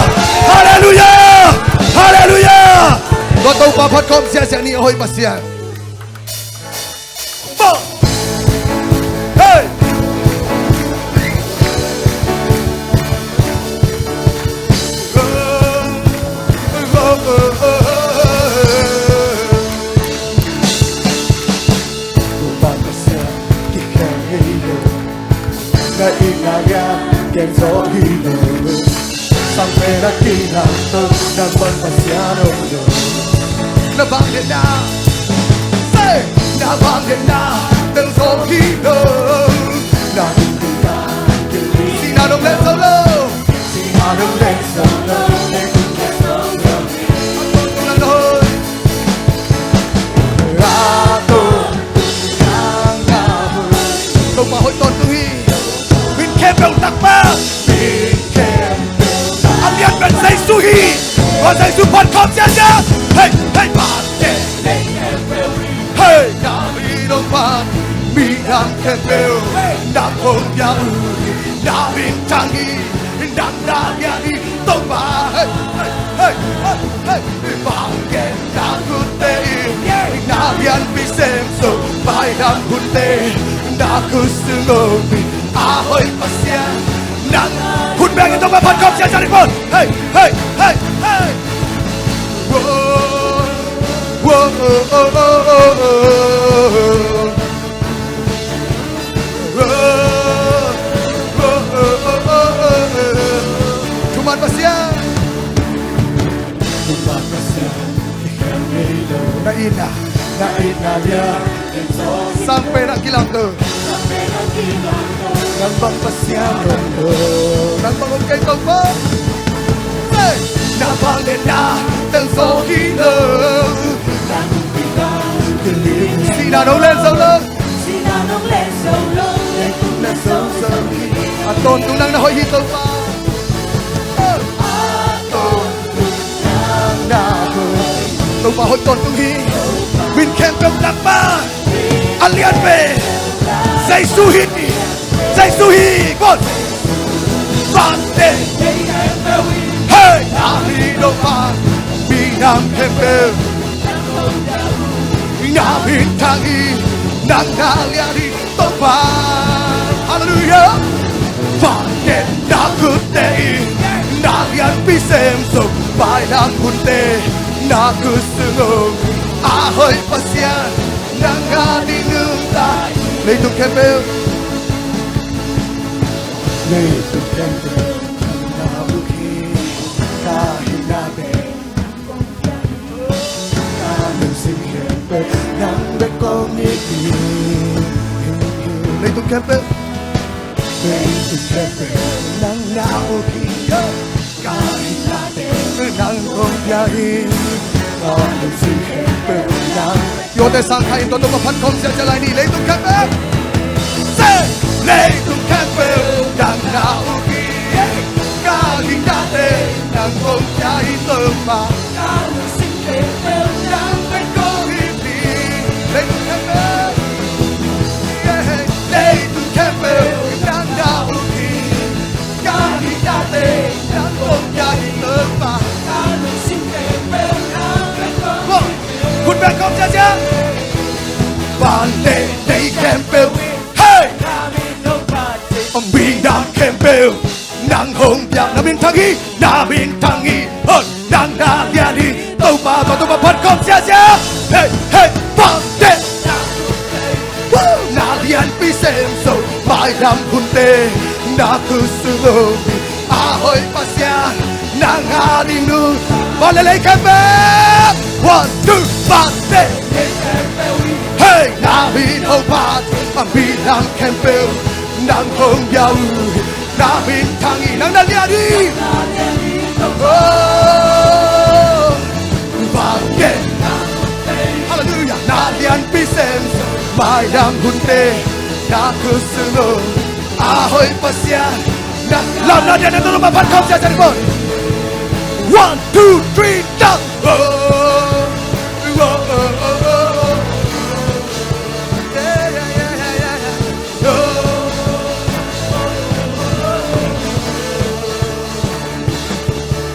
Halleluiah! Halleluiah! Tua Topa phat khawm siasia ni, a hoih Pasian. Hey! Sang pen a kilang to, nang bang Pasian om lo. Na bang lian na, say, na bang lian na, teng zo hi lo. Na bang lian na, sihna nong len zo lo. Sihna nong len zo lo. A tawntung nang na hoih. A tawntung nang na hoih. Topa hoih tawntung hi. Min khempeuh takma. A lian pen Jesu hi. Tua Jesu phat khawm siasia. Hei, hei, phat. Hei, na min hong phat. Minam khempeuh nang hong pia uh hi. Na minthang hi. Nang na lian hi Topa. Hei, hei, hei, hei, hei. Bang gen na khutte in na lianpi sem zo. Vailam hunte na khut sung om hi. A hoih Pasian nang. Khut beng in Topa phat khawm siasia ding maw. Hei, hei, hei, hei. Whoa, whoa, oh, oh, oh, oh, oh. Thuman Pasian. Thuman Pasian. Na itna, na itna lian. Sang pen a kilang to. Nang bang Pasian om lo. Nang bang om kei Topa. Hey! Na bang lian na, teng zo hi lo. Sihna nong len zo lo. A tawntung nang na hoih hi Topa. Topa hoih tawntung hi. Min khempeuh takma. A lian pen Jesu hi. Jesu hi. Come on. Vante. Hei, na hi Topa. Minam khempeuh. Na minthang hi. Nang na lian hi. Topa, halleluiah. Vante na khutte in na lianpi sem zo. Vailam hunte na khut sung om. A hoih Pasian, nang a ding nungta. Leitung khempeuh. Leitung khempeuh na uk hi. Ka hinna pen Ka lungsim khempeuh nang bek kong it hi. Leitung khempeuh. Leitung khempeuh nang na uk hi. Ka hinna teng nang kong pia hi. Ka lungsim khempeuh nang. Yawte sang kha in tua Topa phat khawm siasia lai ni. Leitung khempeuh. Say, leitung khempeuh nang na uk hi. Ka hinna teng nang kong pia hi Topa. Khut beng khawm siasia. Vante nei khempeuh. Hei! Minam khempeuh nang hong piak, na minthang hi, na minthang hi. Hei! Nang na lian hi Topa, tua Topa phat khawm siasia. Hei, hei, vante. Woo! Na lianpi sem zo, vailam hunte na khut sung om hi. A hoih Pasian, nang a ding nungta. Vante lei khempeuh. One, two, vante. Hei, na min hong phat, a minam khempeuh nang hong pia uh hi. Na minthang hi, nang na lian hi. Oh, vante. Halleluiah. Na lianpi sem zo, vailam hunte na khut sung om. A hoih Pasian, Lamna dian na tawh maphat khawm siasia ding bawn. One, two, three, down.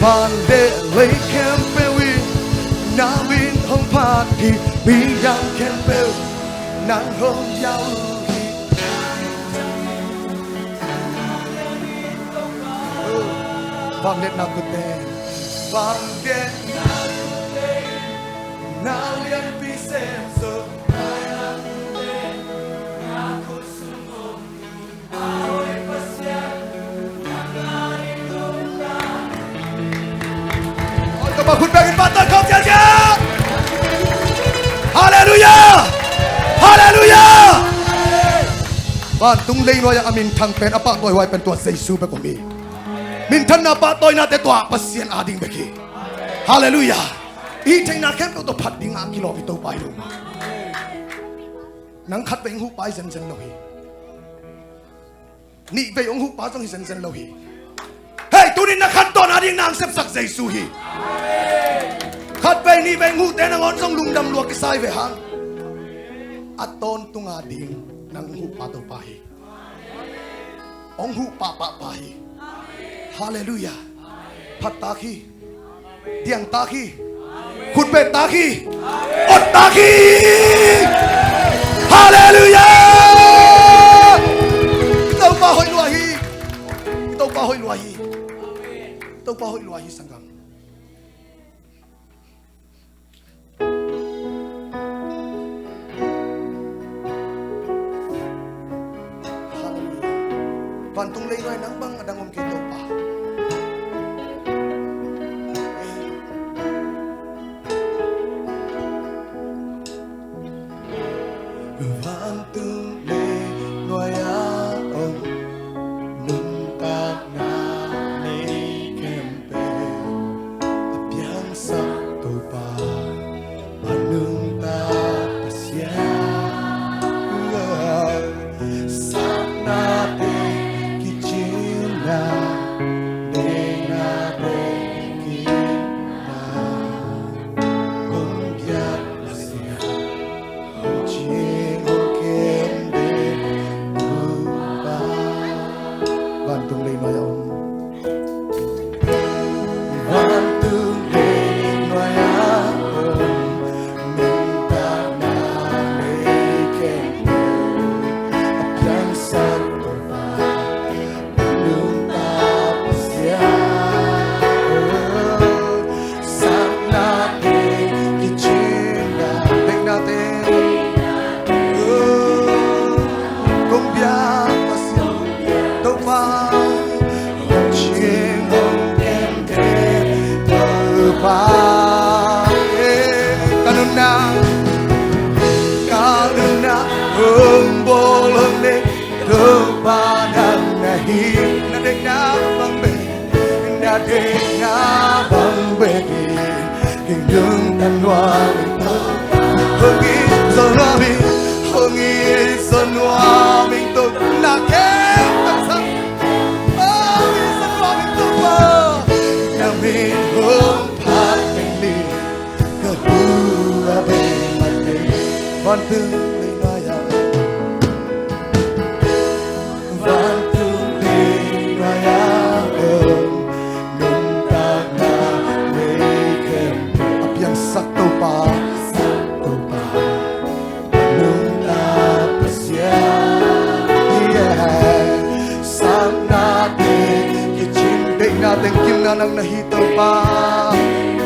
Van le lei khempeuh in nang min hong phat hi, midang khempeuh nang hong yau hi. Vangliatna khutte, vangliatna khutte, na lianpi sem zo. Tapa khut bengin pahtawi khawm ciatciat. Halleluiah! Halleluiah! Vantung leinuai-ah a minthang pen, a pahtawihuai pen tua Jesu bek om hi. Minthanna pahtawinate tua Pasian ading bek hi. Halleluiah! I theihna khempeuh tawh phat dingah a kilawm hi Topa hi lo mah. Nang khatvei hong huhpa hi zenzen lo hi. Nihvei hong huhpa zong hi zenzen lo hi. Hei, tunin na khantawn ading na hong sepsak Jesu hi. Khatvei nihvei hong huhte nangawn zong lungdam lua kisai ve hang. A tawntung ading nang hong huhpa Topa hi. Hong huhpa pahpa hi. Halleluiah. Phat tak hi. Diang tak hi. Khut beng tak hi. Ot tak hi. Halleluiah! Topa hoih lua hi. Topa hoih lua hi. Topa hoih lua hi, sanggam. Halleluiah. Vantung leinuai nang bang a dang om kei Topa. Vantung leinuai-ah om nuntakna nei khempeuh a piangsak Topa, a nungta Pasian. Satnate kicinna, deihnate kinna, hong piak Pasian. Vantung leinuai-ah om. Vantung leinuai-ah om, nuntakna nei khempeuh a piangsak Topa, nungta Pasian. Satnate kicinna, deihnate, oh, kong biak Pasian, Topa, kong cing kong kemte Topa. Eh, ka nunna, ka nunna hong bawl hong nei Topa nang na hi, na deihna bang bek, na deihna bang bek in, kei nungta nuam ing Topa. Hong it zaw nuam ing, hong it zaw nuam ing Topa, na khempeuh sang. Hong it zaw nuam ing Topa, na min hong phat pen ni. Ka hu a bei mate. Vantung leinuai-ah, vantung leinuai-ah om, nuntakna nei khempeuh a piangsak Topa, Topa, nungta Pasian. Yeah. Satnate kicin, deihna teng kimna nang na hi Topa.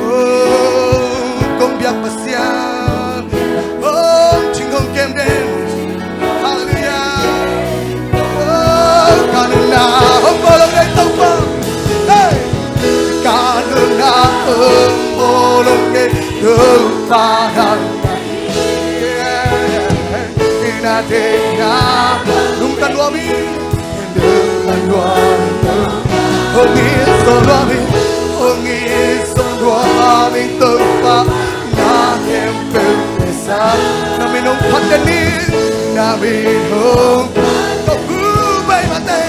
Oh, kong biak Pasian, hong cing hong kem den. Halleluiah. Oh, ka nunna hong bawl hong nei Topa. Hey. Ka nunna hong bawl hong nei Topa nang. Na deihna nungta nuam ing, nungta nuam ing Topa. Hong it zaw nuam ing, hong it zaw nuam ing Topa, na khempeuh a piangsak. Na min hong phat den ni, na min hong phat, ka hu a bei mate.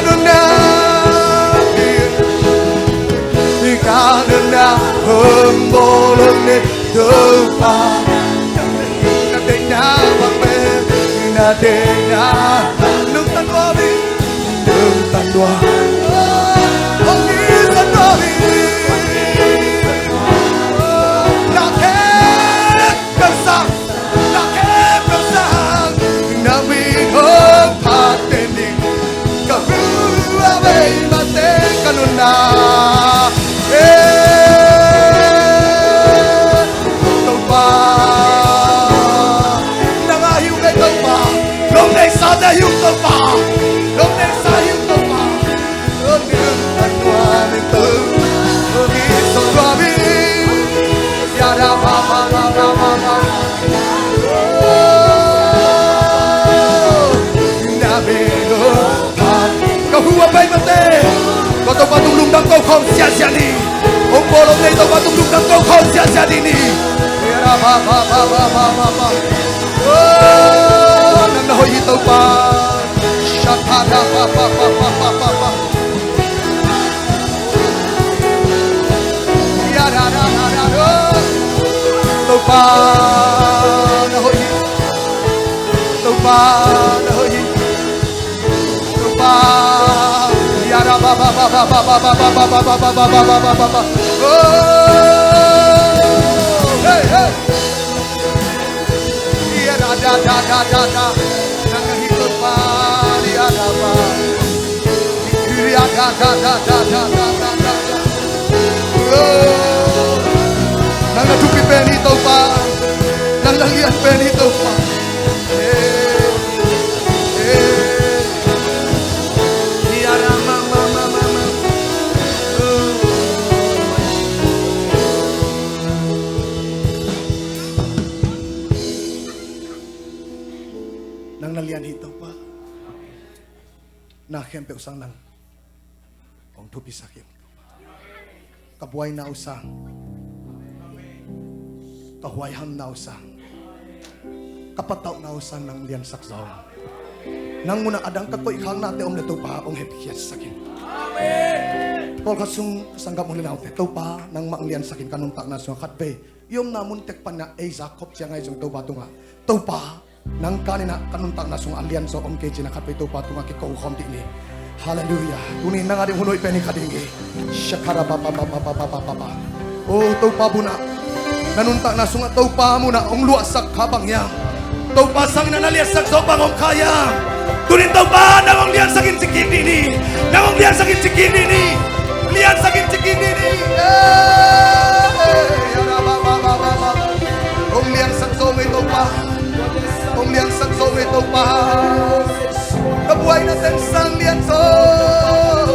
Ka nuntak, ka nuntak, hong bawl hong nei Topa. Na deihna bang pen, na deihna nungta nuam ing, nungta nuam. Hong kisap nuam ing. Na khempeuh sang, na khempeuh sang, na min hong phat den ning. Ka hu a bei mah teh ka nuntak. Eh, Topa, nang a hi uh kei Topa. Lomneisa te hi uh Topa. Lomneisa hi uh Topa. Lomneisa nuam ing Topa. Lomneisa nuam ing. Ya da ba ba ba ba ba ba. Na min hong phat. Ka hu a bei mah teh. Ka Topa tung lungdam ko khawm siasia ni. Hong bawl hong nei Topa tung lungdam ko khawm siasia ni ni. Ya da ba ba ba ba ba ba ba. Oh, nang na hoih hi Topa. Sha da ba ba ba ba ba ba ba. Ya da da da da da. Topa na hoih hi. Topa na hoih hi. Topa. Ya da ba ba ba ba ba. Oh, hey, hey. Nang na hi Topa. Nang na thupi pen hi Topa. Nang na lian pen hi Topa. Nang na lian hi Topa. Na khempeuh sang nang hong thupisak hi. Ka buaina uh sang, ka huaihamna uh sang, ka patauhna uh sang nang liansak zaw. Nang munah adang ka koihkhaknate om le Topa hong hepkhiatsak in. Pawlkhat sung sanggam u le naute, Topa nangmah hong liansak in. Ka nuntakna sungah khatvei i omna mun tek panah ei zak khop ciangah i zong Topa tungah, Topa nang ka ninah ka nuntakna sungah a lianzaw om kei cinah khatvei Topa tungah kiko khawm dih ni. Halleluiah. Tuni nang a ding hun hoih pen hi kha ding hi. Shakara ba ba ba. O Topa munah, na nuntakna sungah Topa munah hong luahsak kha bang hiam? Topa sanginah na liansak zaw bang om kha hiam? Tunin Topa nang hong liansak in ci kik dih ni. Nang hong liansak in ci kik dih ni. Liansak in ci kik dih ni. Hong liansak zaw ngei Topa. Hong liansak zaw ngei Topa. Ka buaina teng sang lianzaw,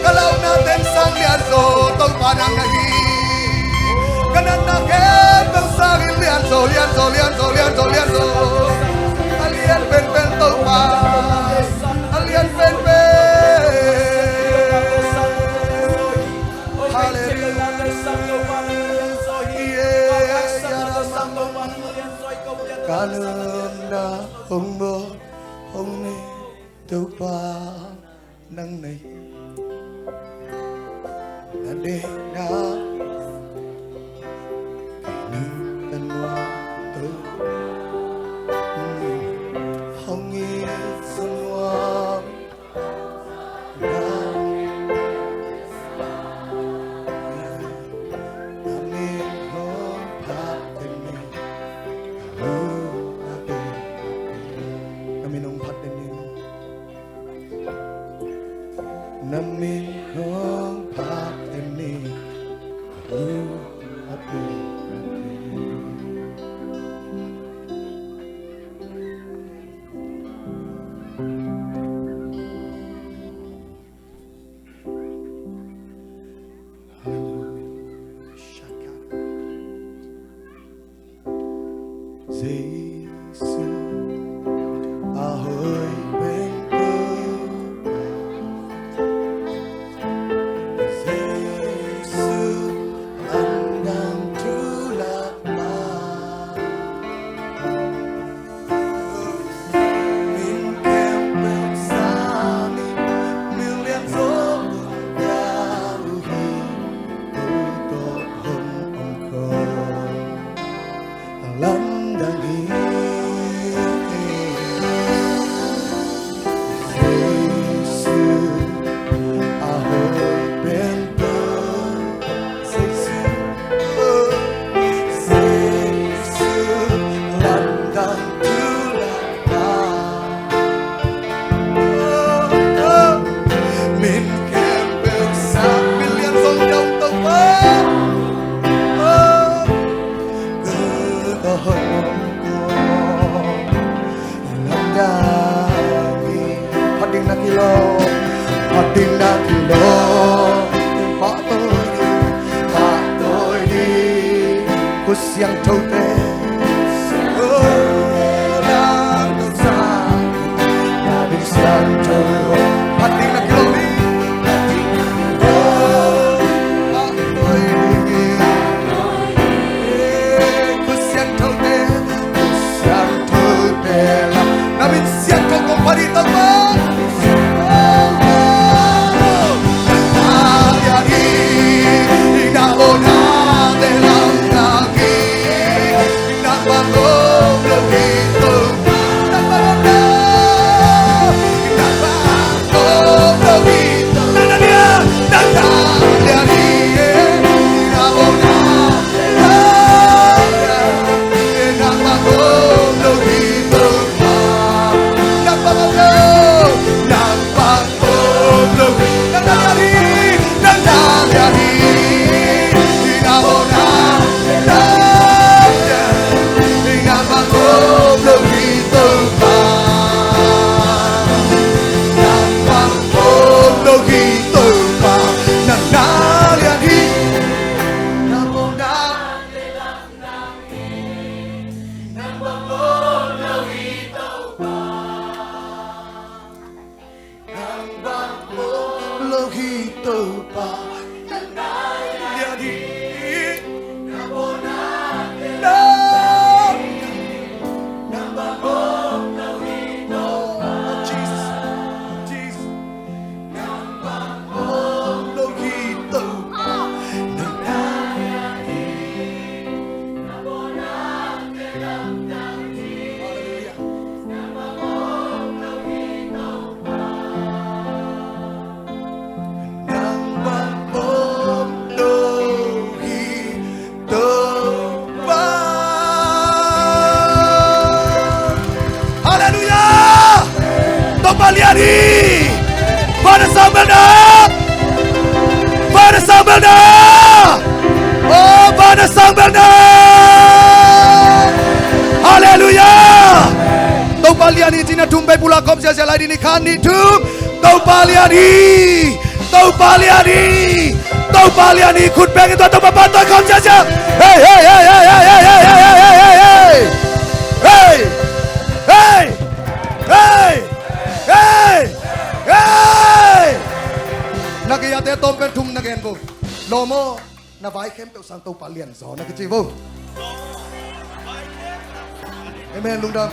ka launa teng sang lianzaw Topa nang na hi. Ka natna khempeuh sangin lianzaw, lianzaw, lianzaw, lianzaw, lianzaw. A lian penpen Topa, a lian penpen. Halleluiah. Ka nuntak hong bawl hong nei Topa nang na hi. Na deihna nungta nuam Topa, hong kisap nuam. Na min hong phat den ni. Jesu a hoih pen Topa. Jesu an dang thu Phat ding na kilawm, pahtawi ding, pahtawi ding. Khut siangthote, oh, nang tawh sang, na min siangtho. Phat ding na kilawm ding, phat ding na kilawm, pahtawi ding. Khut siangthote, khut siangthote la, na min siangtho kong phat hi, Topa. Nang bang om lo hi, Topa, nang na lian hi. Nang bang om lo hi, Topa. Oh, Jesus, Jesus. Nang bang om lo hi, Topa, nang na lian hi. Hallelujah. Nang bang om lo hi, Topa. Hallelujah! Topa lian hi. Father Samuel na. Father Samuel na. Oh, Father Samuel na. Hallelujah! Topa lian hi cih na thum vei bula khawm siasia lai ding ni, khat, nih, thum. Topa lian hi. Topa lian hi. Topa lian hi. Khut beng in tua Topa pahtawi khawm siasia. Hey, hey, hey. Hey, hey, hey. Na gei-ate tawm pen thum na gen vo. Lawm aw, na vai khempeuh sang Topa lian zaw na kici vo. Amen, lungdam.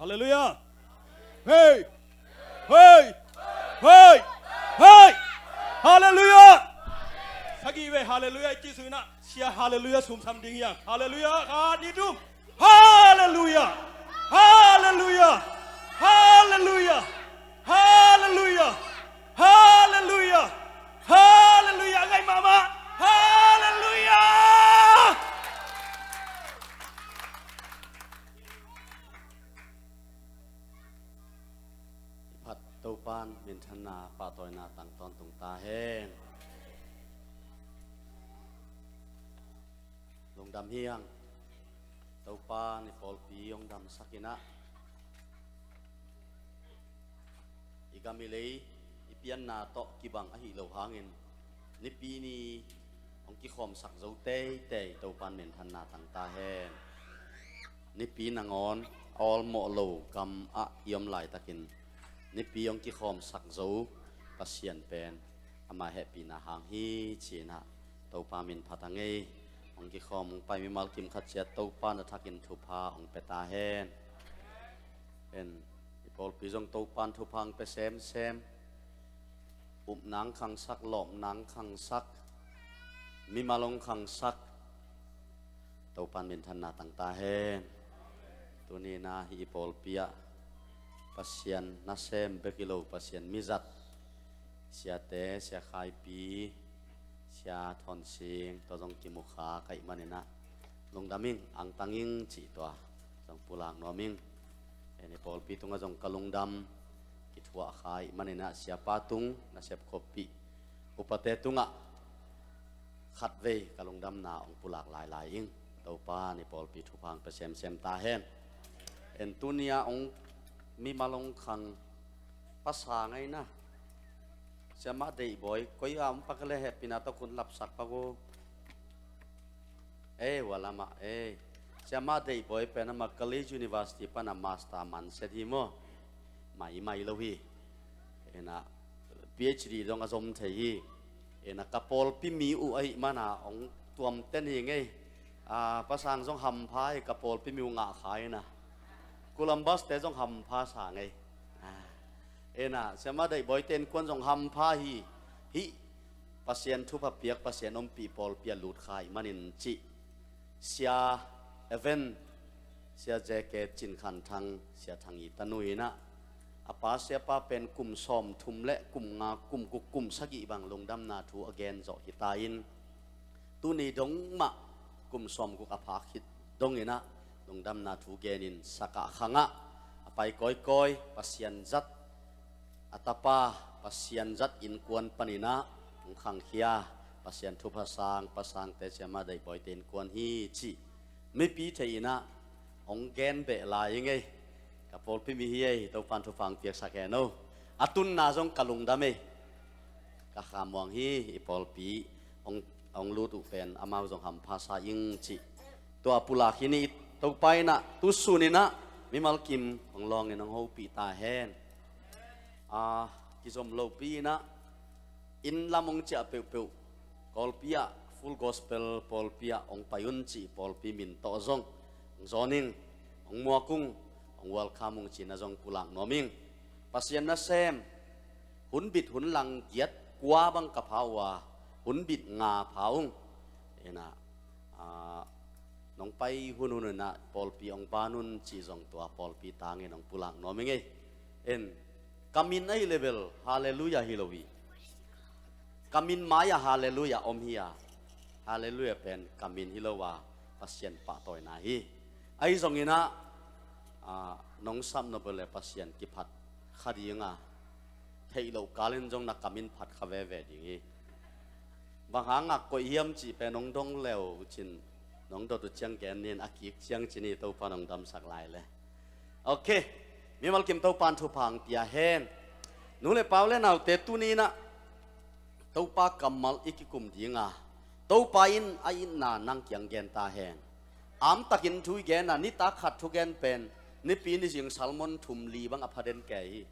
Hallelujah. Hey. Hey. Hey. Hey. Hallelujah. Sagih vei hallelujah i cih sungin ah sia hallelujah sumsam ding hi hang. Hallelujah. Khat, nih, thum. Hallelujah. Hallelujah. Hallelujah. Hallelujah. Hallelujah. Hallelujah. Ngai mahmah. Hallelujah. I phat Topa'n minthanna pahtawina tang tawntung ta hen. Lungdam hi hang. Topa'n i pawlpi hong damsak in ah, i gam i lei i pianna tawh kibang ahi lo hangin Nipi ni hong kikhawmsak zo teitei Topa'n minthanna tang ta hen. Nipi nangawn a awlmawh lo gam ah i om laitakin Nipi hong kikhawmsak zo Pasian pen ama hehpihna hang hi ci-in ah Topa min phat a ngei. Hong kikhawm hong pai mimal kim khat ciat Topa'n a thakin thupha hong pia ta hen. En, i pawlpi zong Topa'n thupha hong pia semsem. Upna hong khangsak, lawpna hong khangsak, mimal hong khangsak Topa'n minthanna tang ta hen. Tuni-in ah hih i pawlpi ah Pasian nasem bek hi lo, Pasian mizat, siate, Sia Khaipi, Sia Thawn Sing tawh zong kimukha ka hih manin ah lungdam ing, angtang ing cih tua zong pulak nuam ing. En, i pawlpi tungah zong ka lungdam. kithuah kha ih maninah siapa tung nasep khoppih upate tungah khatvei ka lungdamna hong pulak lailai ing. Topa ni pawlpi thupha hong pia semsem ta hen. En tunia hong mimal hong khang pasa ngaina. Siamah Deihbawi koi a hong pak le hehpihna tawh kun lapsak pak uh. Ei, hua lamah ei. Siamah Deihbawi pen amah College University pana master manset hi maw? Maimai lo hi. Ena PhD dong a zom thei hi. Ena ka pawlpi mi uh ahih mana hong tuamten hi ngei. A, pasang zong hampha hi, ka pawlpi mi uh ngah kha ina. Columbus te zong hampha sa ngei. A, ena Siamah Deihbawi te innkuan zong hampha hi. Hih Pasian thupha piak, Pasian ompih pawlpi a lut kha ih manin cih Sia Evan, Sia J K Cin Khan Thang, Sia Thang i tanu inah a pa siapa pen kum sawmthum le kum nga, kum guk, kum sagih bang lungdamna thu a gen zawh hi ta in, tuni dong mah kum sawmguk a phak khit dong inah lungdamna thu genin sakah khangah a pai kawikawi, Pasian zat a tapa, Pasian zat innkuan paninah hong khangkhia, Pasian thupha sang, pasangte Siamah Deihbawi te innkuan hi cih mipi thei inah hong gen beh lai ing ei. Ka pawlpi mi hi ei, Topan thupha hong piaksak hen o. A tunna zong ka lungdam ei. Ka khamuang hi, i pawlpi hong, hong lut uh pen amau zong hampha sa ing cih. Tua pulak hi ni. Topa inah tusun inah mimal kim hong lawngin hong hopih ta hen. A, kizom lopi inah inn lam hong ciah peuhpeuh, Kawlpi ah, Full Gospel pawlpi ah hong pai un cih pawlpi min tawh zong hong zawn ing, hong muak ung, hong welcome ung cihna zong pulak nuam ing. Pasian nasem, hun bit hun lang giat kua bang ka pha uh a, hun bit nga pha ung. Ena, a, nong pai hunhun inah pawlpi hong ban un cih zong tua pawlpi tangin hong pulak nuam ing ei. En, ka min ahi le bel Halleluiah hi lo hi. Ka min mai-ah Halleluiah om hi a, Halleluiah pen ka min hi lo a, Pasian pahtawina hi. Ahi zong inah, a, nong sap nop le Pasian kiphat kha ding a, theih loh kalin zong na ka min phat kha veve ding hi. Bang hangah koih hiam cih pen nong dong leu cin, nong dot uh ciang gen nin a kik ciang cin hi, Topa nong damsak lai le. Ok. Mimal kim Topan thupha hong pia hen. Nu le pau le naute tuni inah Topa kammal i kikum ding a, Topa in a itna nang kiang gen ta hen. Amtakin thu i gen a, nitak khat thugen pen nipi nizing salmon thum li bang a pha den kei hi.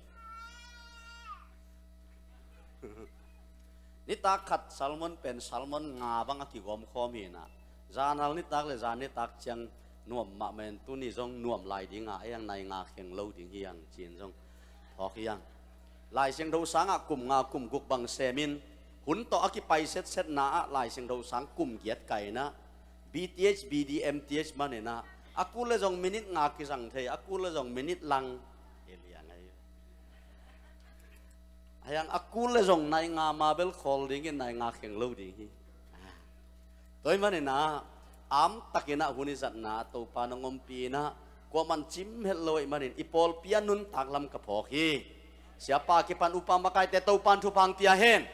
Nitak khat salmon pen salmon nga bang a kigawm khawm hi inah, zanhal nitak le zan nitak ciang nuam mahmah in, tuni zong nuam lai ding a, ei ang nai nga kheng lo ding hi ang ci-in zong phawk hi ang. Lai Siangtho sangah kum nga kum guk bang semin hun tawh a kipai setsetna ah Lai Siangtho sang kum giat kai inah, B Th, B D, M Th man inah, a kul le zong minit nga kizang thei, a kul le zong minit lang hi liang ahi. Ahi ang a kul le zong nai nga ma bel khawl ding in, nai nga kheng lo ding hi. Tua ahih manin ah, amtak inah hun i zatna Topa nong ompih inah, kuaman cim het lo ahih manin i pawlpi a nuntak lam ka phawk hi. Siapa kipan upa makaite Topan thupha hong pia hen.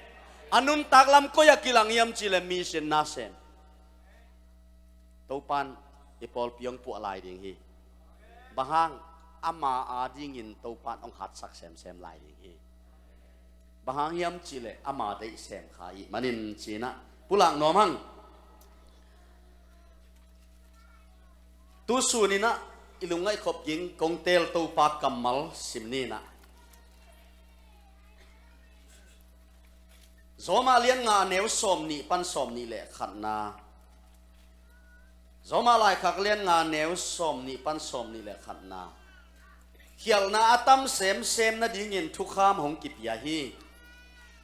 A nuntak lam koi ah kilang hiam cih le mission nasem. Topan i pawlpi hong puah lai ding hi. Bang hang, ama adingin Topan hong hatsak semsem lai ding hi. Bang hang hiam cih le ama deih sem kha ih manin ci-in ah pulak nuam hang. Tusun inah i lungngaih khop ging kong teel Topa kammal sim ni inah. Roma lian nga neu sawm nih pan sawm nih le khatna. Roma laikhak lian nga neu sawm nih pan sawm nih le khatna. Khialhna a tam semsem nadingin thukham hong kipia hi.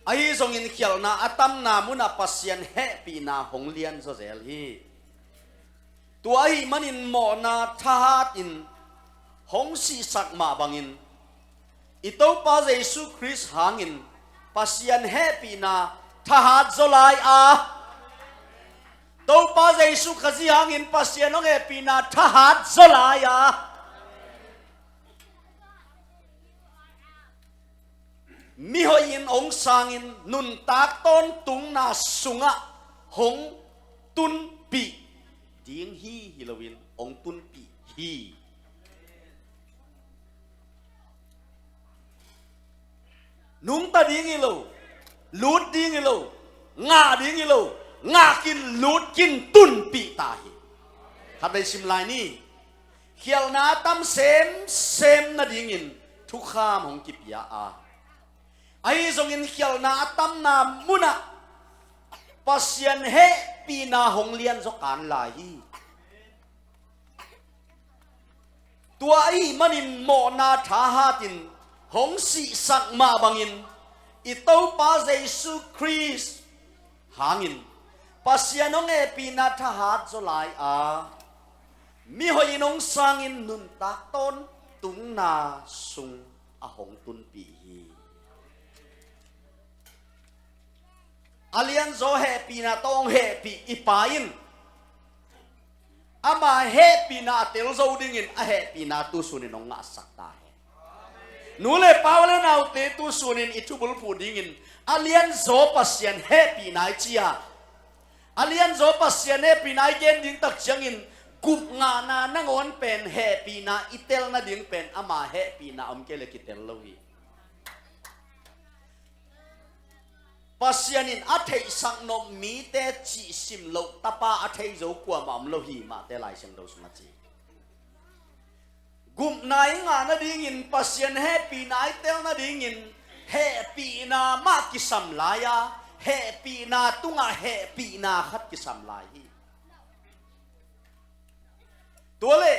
Ahi zongin khialhna a tamna munah Pasian hehpihna hong lian zawzel hi. Tua ahih manin mawhna thahatin hong sihsak mah bangin i Topa Jesu Khrist hangin Pasian hehpihna thahat zaw lai a, Topa Jesu Khazih hangin Pasian hong hehpihna thahat zaw lai a. Mihoihin hong sangin nuntak tawntungna sungah hong tunpih ding hi, hi loin hong tunpih hi. Nungta ding hi lo, lut ding hi lo, ngah ding hi lo, ngah kin lut kin tunpih ta hi. Khatvei sim lai ni. Khialhna a tam semsem nadingin thukham hong kipia a, ahi zongin khialhna a tamna munah Pasian hehpihna hong lianzaw kan lai hi. Tua ahih manin mawhna thahatin hong sihsak mah bangin i Topa Jesu Khrist hangin Pasian hong hehpihna thahat zaw lai a, mihoihin hong sangin nuntak tawntungna sung a hong tunpih hi. A lianzaw hehpihna tawh hong hehpih i Pa in ama hehpihna a tel zo dingin a hehpihna tu sunin hong ngahsak ta hen. Nu le pa u le naute, tu sunin i thubulphuh dingin a lianzaw Pasian hehpihna i ci a, a lianzaw Pasian hehpihna i gen ding tak ciangin gupngahna nangawn pen hehpihna i tel nading pen ama hehpihna om kei le kitel lo hi. Pasian in a theihsak nop mite cih sim loh tapa a thei zo kuamah om lo hi, Mate Lai Siangtho sungah ci. Gupna i ngah nadingin, Pasian hehpihna i tel nadingin hehpihna mah kisam lai a, hehpihna tungah hehpihna khat kisam lai hi. Tua le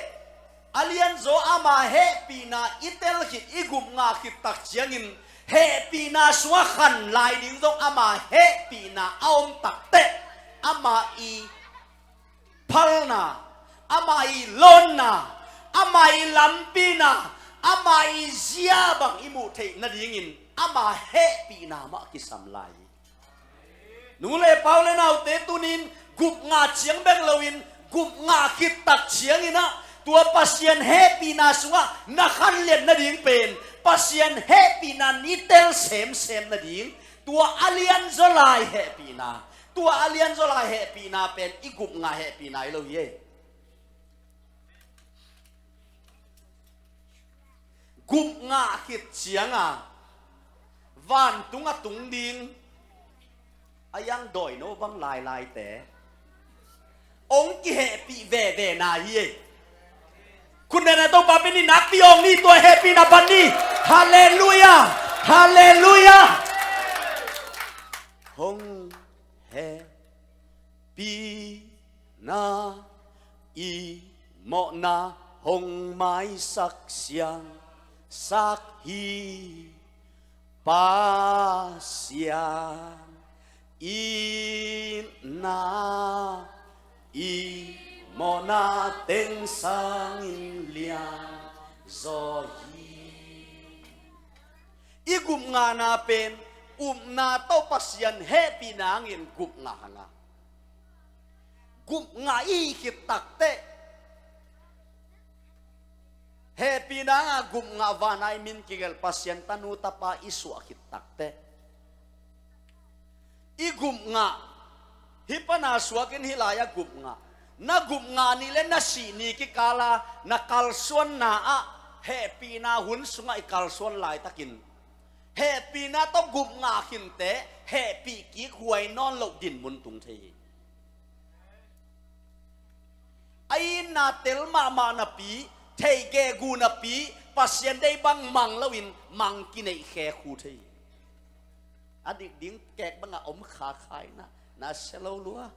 a lianzaw ama hehpihna i tel khit, i gupngah khit tak ciangin hehpihna sungah khan lai ding zong ama hehpihna a om takteh ama i phalna, ama i lawnna, ama i lampina, ama i zia bang i muh theih nadingin ama hehpihna mah kisam lai hi. Nu le pa u le naute, tunin gupngah ciang bek loin gupngah khit tak ciangin ah tua Pasian hehpihna sungah na khanlian nading pen Pasian hehpihna i tel semsem nading, tua a lianzaw lai hehpihna, tua a lianzaw lai hehpihna pen i gupngah hehpihna hi lo hi. Gupngah khit cianga vantung a tung ding a iang dawino bang lailaite hong kihehpih vevena hi. Khutbetna Topa pen i nakpi awng ni, tua hehpihna pan ni. Halleluia. Halleluia. Hong hehpihna i mawhna hong maisak siangsak hi. Pasian itna i mawhna teng sangin lianzaw hi. I gupngahna pen upna tawh Pasian hehpihna hangin gupngah hanga, gupngah i hih khit takteh, hehpihna hanga gupngah, vana i min kigelh Pasian tanu tapa i suah khit takteh, i gupngah, hih pana suakin hih lai-ah gupngah, na gupngah ni le na sih ni kikala na kalsuanna ah hehpihna hun sungah i kalsuan laitakin hehpihna tawh gupngah khinte hehpih kik huai nawn loh dinmun tung thei hi. A itna tel mahmah napi, theih gehgu napi, Pasian deih bang mang loin mang kineih khekhu thei hi. A dik ding kek bangah om khakha in ah, na sia lo lua,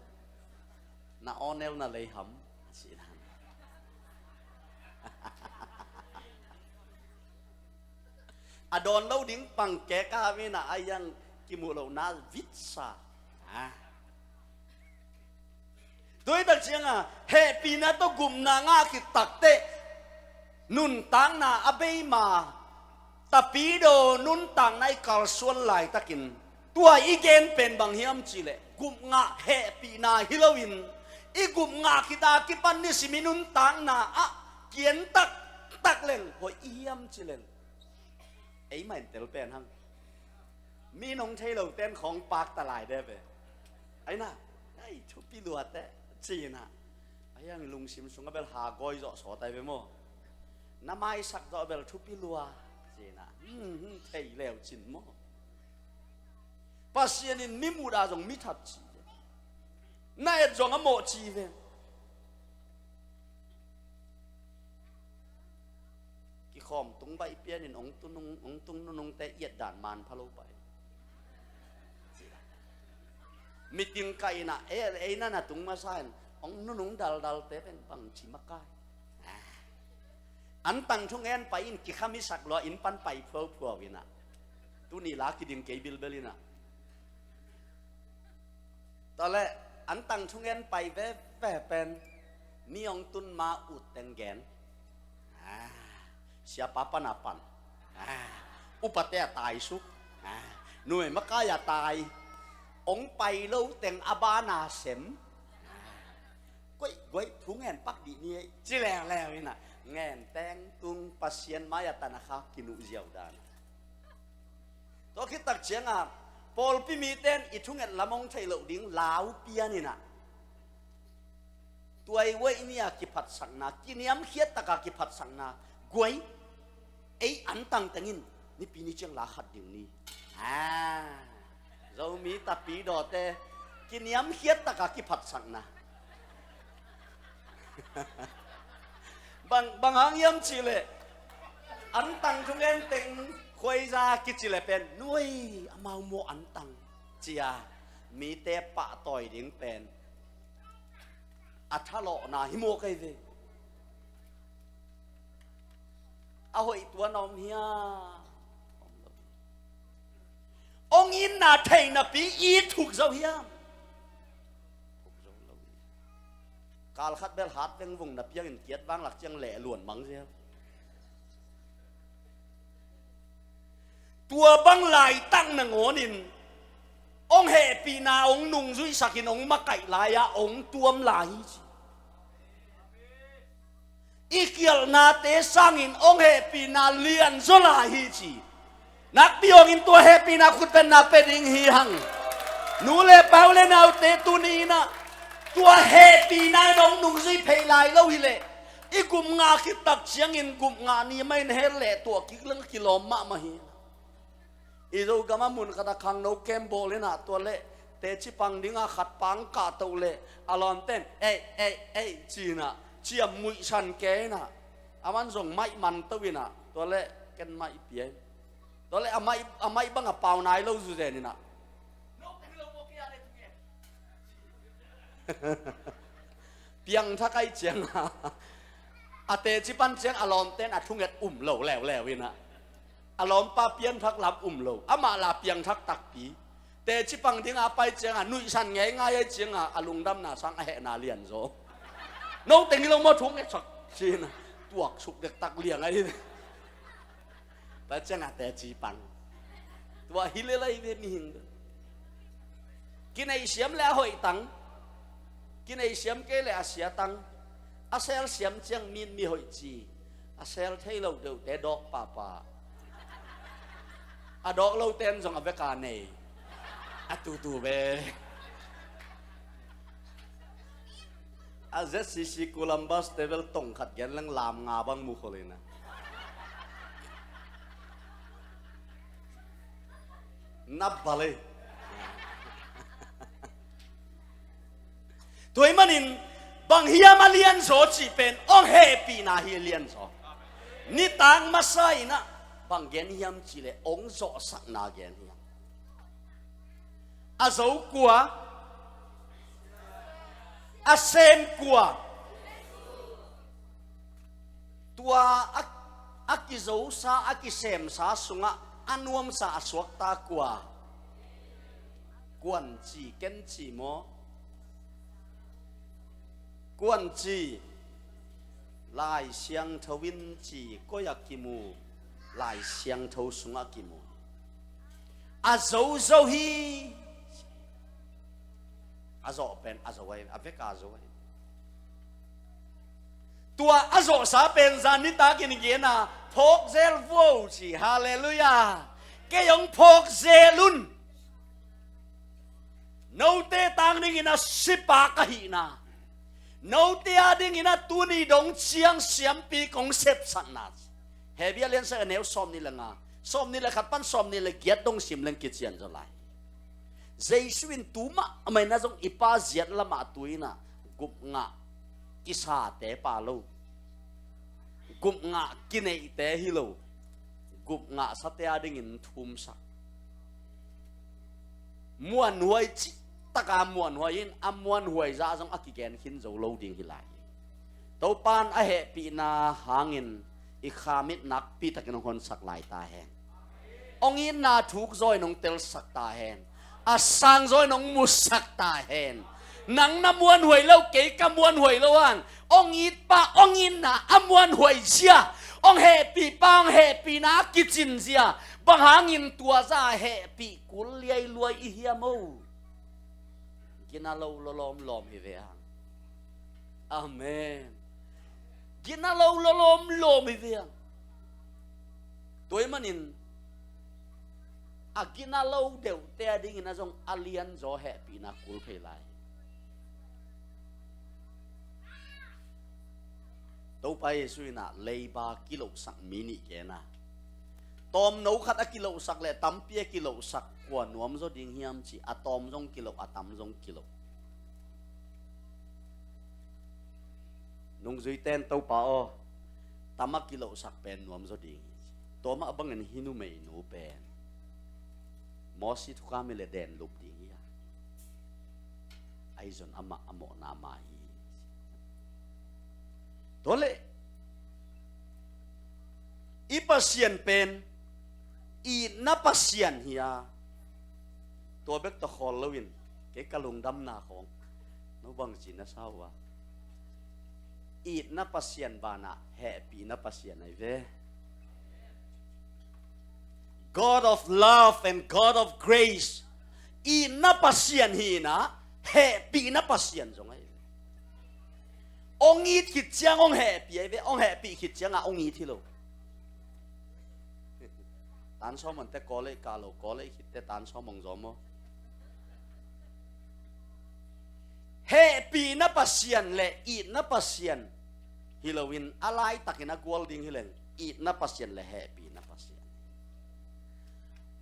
na awnel na lei ham, a cih dan. A dawn lo ding pang kek a, a min ah a iang kimuh lohna vitsa. Ah. Tua hi tak cianga hehpihna tawh gupna ngah khit takteh nuntakna a bei ma, tapidaw nuntakna i kalsuan laitakin tua i gen pen bang hiam cihleh gupngah hehpihna hi loin i gupngah khit a kipan nisim i nuntakna ah kian taktak leng hoih i hiam cihleng eimah in tel pen hang. Mi nong thei lo ten khawng pak ta lai de ve. Aina, ai, thupi lua te, cina. Ai, ang lungsim sungah bel ha gawi zawh sawt ai ve maw. Na maisak zawh bel thupi lua, cina. Hmm, hmm, thei leu cin maw. Pasian in mi mudah zong mi that ci ve. Na et zong a mawh ci ve. Kikhawm tung baih pianin ong tunung, ong tung nunungte i et dan man pha lo pai. Meeting kah inah, e, e, na na tung masa in ong nunung daldalte pen bang ci makai. An tang thungen pai in kikham i sak lua in pan pai phuaphuau inah. Tuni la kiding kei bilbel inah. Tawleh, an tang thungen pai veve pen, mi ong tun ma ut teng gen. Ah, siapa pan a pan. Ah, upate a tai suk. Ah, nuai makai a tai. Ong pai lo teng a ban a sem. Ah, guai, guai, thungen pak dih ni ei. Ci leuleu inah. Ngen teng tung Pasian mai a tan a kha kinuh ziau dan. Tua khit tak ciangah pawlpi mite in i thunget lam hong theih loh ding lau pian inah, tuai uaih ni-a kiphatsakna, kiniamkhiat taka kiphatsakna, guai, ei an tang tengin Nipi ni ciang la khat ding ni. Ah, Zomi tapidawte kiniamkhiat taka kiphatsakna. Bang, bang hang hiam cihleh, an tang thungen teng khuaiza kici le pen, nuai, amau maw an tang, cia mite pahtawi ding pen a thalawhna hi maw kei ve. A hoih tuan a om hiam? Ong itna theihnapi i thuk zo hiam? Thuk zo lo hi. Kal khat bel hat vengvung na piangin kiat vang lak ciang leh luan mang zel. Tua bang laitak nangawnin ong hehpihna ong nungzuihsakin ong makaih lai-a ong tuam lai hi ci. I kialhnate sangin ong hehpihna lianzaw lai hi ci. Nakpi hawngin tua hehpihna khutbetna pia ding hi hang. Nu le pa u le naute tuni inah tua hehpihna in ong nungzui phei lai lo hileh i gupngah khit tak ciangin gupngah ni mah in hel leh tua kik leng kilawm mahmah hi. I Zogam a mun khat a khangno kem bawl inah tua leh teci pang dingah khat pang kah toh leh a lawmten ei ei ei cinah ciam muihsan ke inah a man zong maih man to inah tua leh ken maih pia in. Tua leh a maih, a maih bang a pau nai lo zuzen inah piangthak ai ciangah a teci pan ciang a lawmten a thunget um lo leuleu inah a lawmpa pianthak lam um lo, amah la piangthak takpi. Teci pang dingah a pai ciangah nuihsan ngeingai ai ciangah a lungdamna sang a hehna lianzaw. No teng hi lo maw thungetsak cinah tuaksuk dektak liang ai. Tua ciangah teci pang. Tua hi lel ai ve mihing. Kineihsiam le a hoihtang, kineihsiam kei le a siatang. A selsiam ciang min mi hoih ci. A sel thei lo deuhte dawk pahpah. A dawk loten zong a veka nei. A tutu ve. A Z C C Columbus te bel tong khat gen leng lam nga bang mu khol inah. Na bal ei. Tua ahih manin bang hiam a lianzaw cih pen ong hehpihna hi a lianzaw. Nitak masa inah bang gen hiam cihleh ong zawhsakna gen hiam. A zo kua, a sem kua. Tua a, a kizosa, a kisemsa sungah a nuamsa a suakta kua. Kuan ci, ken ci maw? Kuan ci. Lai Siangtho in ci, koi a kimu? Lai Siangtho sungah kimu. A zozo hi. A zawh pen a zo ai, a veka zo ai. Tua a zawhsa pen zan nitakin gen a phawk zel vuo ci. Halleluiah. kei hong phawk zel un. Note tang dingin a sipa ka hihna, note a dingin a tuni dong ciang siampi kong sepsakna. Hebru a lian sagih a neu sawmnih le nga, sawmnih le khat pan sawmnih le giat dong sim leng kician zaw lai. Jesu in tu mahmah in a zong i Pa ziat lamah tu in a gupngah kisate pa lo, gupngah kineihte hi lo, gupngah sate a dingin thumsak. Muanhuai cih taka muanhuai in a muanhuai zah zong a kigen khin zo lo ding hi lai. Topa in a hehpihna hangin i kha mit nakpi takin hong honsak lai ta hen. Hong itna thuk zaw in hong telsak ta hen. A sang zaw in hong musak ta hen. Nang na muanhuai lo, kei ka muanhuai lo hang, hong itpa hong itna a muanhuai zia, hong hehpihpa hong hehpihna a kicin zia, bang hangin tua zah a hehpih kul liailuai i hiam o? Gina lo lawlawm lawm hi ve hang. Amen. Gina lo lawlawm lawm hi ve hang. Tua ahih manin a gina lo deuhte a dingin a zong a lianzaw hehpihna kul phei lai. Topa Jesu in a leiba kilohsak mi nih gen a, tawmno khat a kilohsak le tampi a kilohsak kua nuam zaw ding hiam ci, a tawm zong kiloh, a tam zong kiloh. Nungzuite in, Topa aw, tam a kilohsak pen nuam zaw ding hi ci. Tua mah bangin hih numeinu pen Mosi thukham hi le den lup ding hi a, ahi zong amah a mawhna mah hi. Tua leh i Pasian pen itna Pasian hi a, tua bek tawh khawl loin kei ka lungdamna khawng no bangci na sa uh a, itna Pasian banah hehpihna Pasian ahi ve. God of love and God of grace. Itna Pasian hi in a, hehpihna Pasian zong ahi ve. Hong it khit ciang hong hehpih ahi ve, hong hehpih khit ciangah hong it hi lo. Tan sawm hong teh, kawlei kah lo, kawlei khit teh tan sawm hong zawm aw. Hehpihna Pasian le itna Pasian hi loin, a laitakin a gual ding hi leng, itna Pasian le hehpihna Pasian.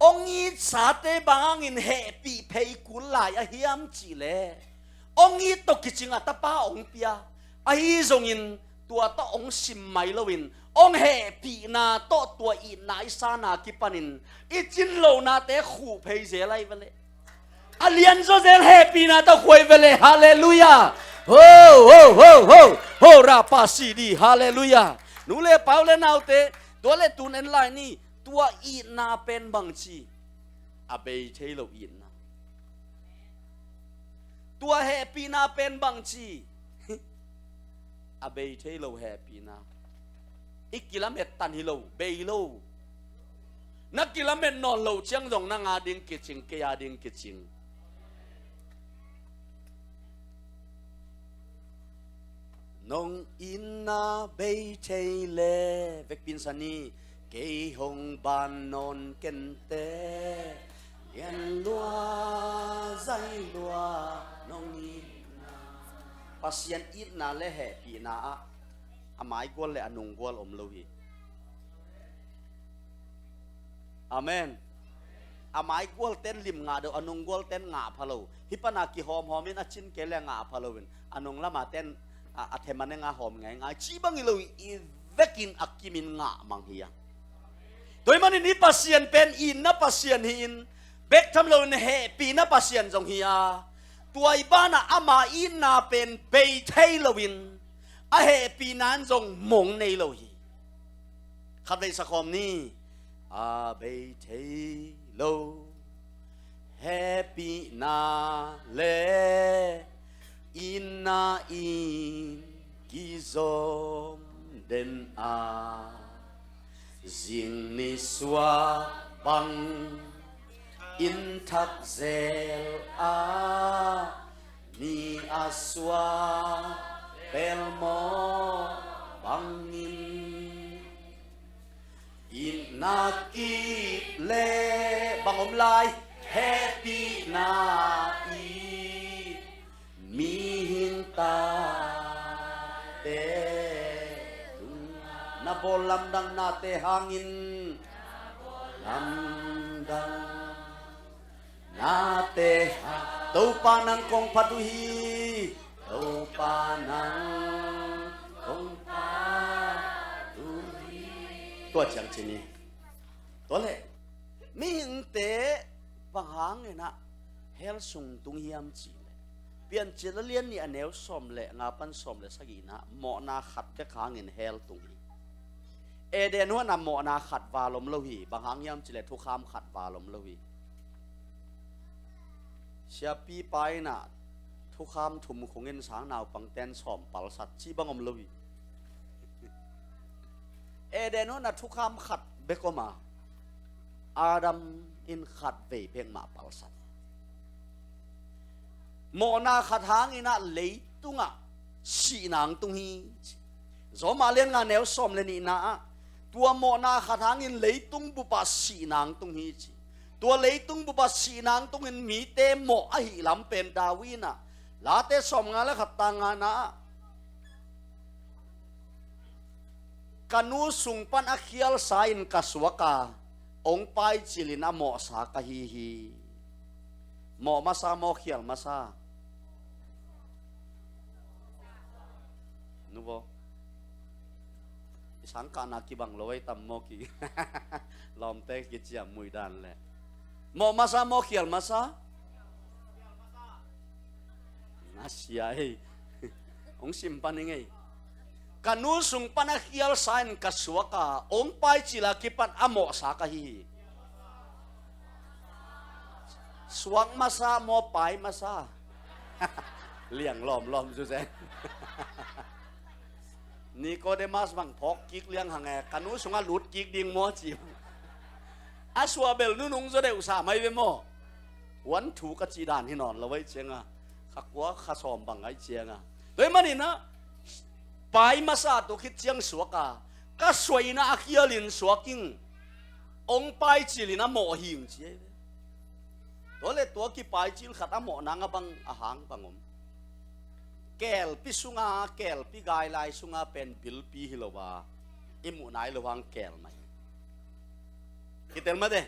Hong itsate bang hangin hehpih phei kul lai a hiam cih leh, hong it tawh kicing a tapa hong pia, ahi zongin tua tawh hong sim mai loin, hong hehpihna tawh tua itna i sana kipanin i cin lohnate khuh phei zel ahi ve leh. A lianzaw zel hehpihna tawh khuai ve leh. Halleluiah. Ho, ho, ho, ho. Ho, ra pa si di. Halleluiah. Nu le pa, u le naute, tua le tun en lai ni. Tua itna pen bangci? A bei thei lo itna. Tua hehpihna pen bangci? A bei thei lo hehpihna. I kilamet tan hi lo, bei lo. Na kilamet nawn loh ciang zong nang a ding kicing, kei a ding kicing. Nong itna bei thei leh, vekpi in sa ni, kei hong ban nawn kenteh, lian lua, zai lua, nong itna. Pasian itna le hehpihna ah a maigual le a nunggual om lo hi. Amen. A maigual ten lim ngah deuh, a nunggual ten ngah pha lo. Hih pana kihawmhawm in a cin kei le ngah pha loin, a nung lama ten a, a them a neng a hawm ngaingai. Cih bang hi lo, i vekin a kimin ngah mang hi a. Tua ahih manin i Pasian pen itna Pasian hi-in, bek tham loin hehpihna Pasian zong hi a. Tua i banah ama itna pen bei thei loin, a hehpihna in zong mong nei lo hi. Khatvei sa khawm ni. A bei thei lo hehpihna le itna in kizom den a, zing ni suak bang in thak zel a, ni a suak pelmawh bangin, in Na kip le bang om lai, hehpihna i mihing tate tung, na bawl lamdang nate hangin, lamdang nate hang Topa nang kong phat uh hi. Topa nang kong phat uh hi. Tua ciang ci ni. Tua leh mihingte bang hangin ah hell sung tung hiam cih leh, Piancil a lian nih a neu sawm le nga pan sawm le sagihna ah mawhna khat bek hangin hell tung hi. Eden huan ah mawhna khat val om lo hi. Bang hang hiam cih leh thukham khat val om lo hi. Siapipa in ah thukham thum khungin sang naupangten sawm palsat cih bang om lo hi. Eden huan ah thukham khat bek om a, Adam in khat vei bek mah palsat. Mawhna khat hangin ah leitungah sihna hong tung hi, ci. Roma lian nga neu sawm le nihna ah, tua mawhna khat hangin leitung bupah sihna hong tung hi, ci. Tua leitung bupah sihna hong tungin mite mawh ahih lam pen David in ah, Late sawm nga le khat tang ngana ah, ka nu sung pan a khialsa in ka suak a, ong paicil in a mawhsa ka hi hi. Mawh masa, mawh khial masa? Nu bo, i sangkahna kibang lo ei tam maw ki. Lawmte kiciam muih dan le. Mawh masa, mawh khial masa? Na sia ei. Hong sim pan ing ei. Ka nu sung pan a khialsa in ka suak a, ong paicil a kipan a mawhsa ka hi hi. Suak masa maw, pai masa? Liang lawmlawm zu zen. Nikodemas bang phawk kik liang hang e, ka nu sungah lut kik ding maw ci. A suah bel nunung zaw deuh sa mai ve maw? Huan thu ka cih dan hi nawn lo ei cianga, kha kua kha sawm bang ei cianga. Tua ahih manin ah, pai masa tu khit ciang suak a, ka suaina a khialin suak ing, ong paicil in a mawh hi ing ci ei ve. Tua le tua kipaicil khat a mawh nang a bang a hang bang om? Kelpi sunga, kelpi gailai sunga pen bilpi hi lo a, i muh nai lo hang kel mai. Kitel mate.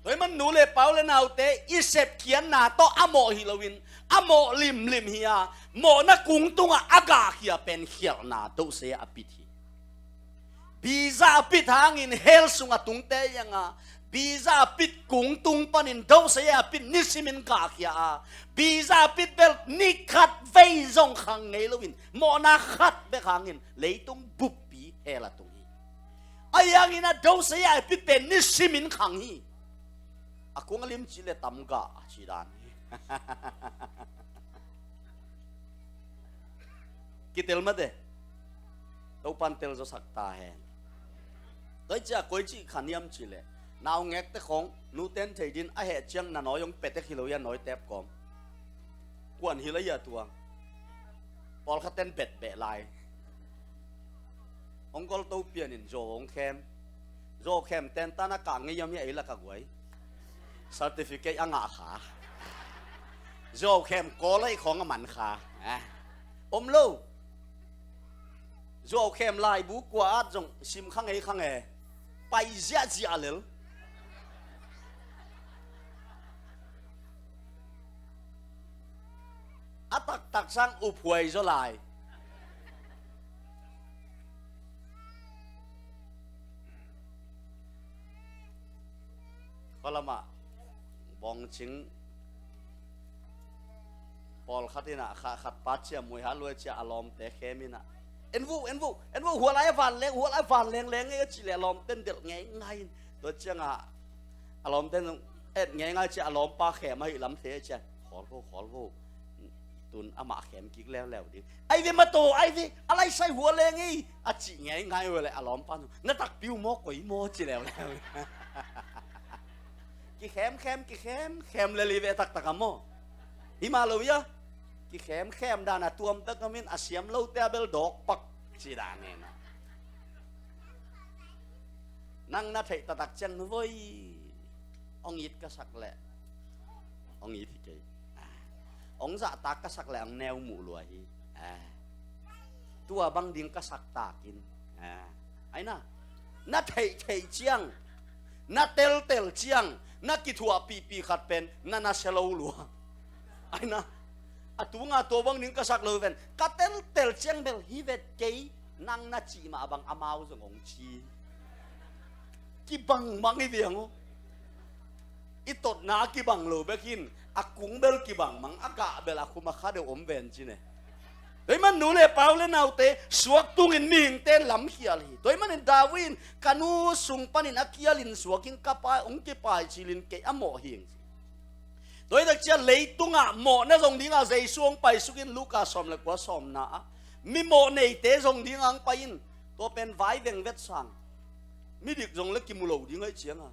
Tua ahih man nu le pau le naute, i sepkhiatna tawh a mawh hi loin, a mawh limlim hi a, mawhna kung tungah a gahkhia pen khialhna dosei a pit hi. Biza a pit hangin hell sung a tungte ianga, biza a pit kung tung panin dosei a pit nisimin gahkhia a, biza a pit bel ni khat vei zong khang ngei loin, mawhna khat bek hangin leitung buppi hell a tung hi. Ahi hangin a dosei a pit pen nisimin khang hi. A kung a lim cih le tam gah a ci dan hi. Kitel mate. Topan tel zawsak ta hen. Tua ahih ciang koi cih kha hiam cih leh, naungekte khawng, nuten thei din a heh ciang na nawi hong petek hi lo hi a, nawi tep kawm. Kuan hi lo hi a tua. Pawlkhatten bet beh lai. Hong gol to pianin zaw hong khem. Zaw khem ten tan a kah ngei hiam hi a, ei lak a guai. Certificate a ngah kha. Zaw khem kawl ei khawng a man kha. Eh. Om lo. Zaw khem laibu kua at zong sim kha ngei kha ngei. Pai ziahziah lel. A taktak sang uphuai zaw lai. Khualamah bawngcing pawlkhat in ah kha, khat pa ciah muih hat luai ciah a lawmte khem in ah, en vo, en vo, en vo, hua lai a vanleng, hua lai a vanleng leng e, a cih leh a lawmten delh ngeingai in. Tua ciangah a lawmten zong et ngeingai ciah a lawmpa khem ahih lam thei ciah, khawl vo, khawl vo. Tun amah khem kik leuleu ding. Ai ve mataw, ai ve, a laisai hua leng ei, a cih ngeingai uh leh a lawmpa zong, na takpi uh maw, koi maw, ci leuleu. Kikhemkhem, kikhemkhem lel hi ve taktak a maw. Hi mah lo ia. Kikhemkhem dan a tuamtak a min a siam lote a bel dawkpak ci dan hi na. Nang na theih taktak ciang, nu voi, hong it ka sak leh hong it hi kei. Ah. Hong zahtak ka sak leh hong neu muh lua hi. Ah. Tua bang ding ka sak takin. Ah. Ai na, na theihtheih ciang, na teltel ciang, na kithuahpihpih khat pen na nasia lo lua. Ai na, a tunga tua bang ding ka sak lo ven. Ka teltel ciang bel hi vet kei, nang na cih mah bang amau zong hong ci. Kibang mang i viang uh. I totna kibang lo bek in, a kung bel kibang mang, a gah bel a khum a kha deuh om ven ci ne. Tua ahih man nu le pa u le naute, suak tungin mihingte in lamkhial hi. Tua ahih manin David in, ka nu sung panin a kialin suakin ka pa hong kipai cilin kei a mawh hing. Tua hi tak ciah leitungah mawhna zong dingah Jesu hong paisukin Luka sawm le kua sawmna ah mi mawh neite zong dingah hong pai in, tua pen vai vengvet sang. Midik zong le kimu lo ding ahi cianga.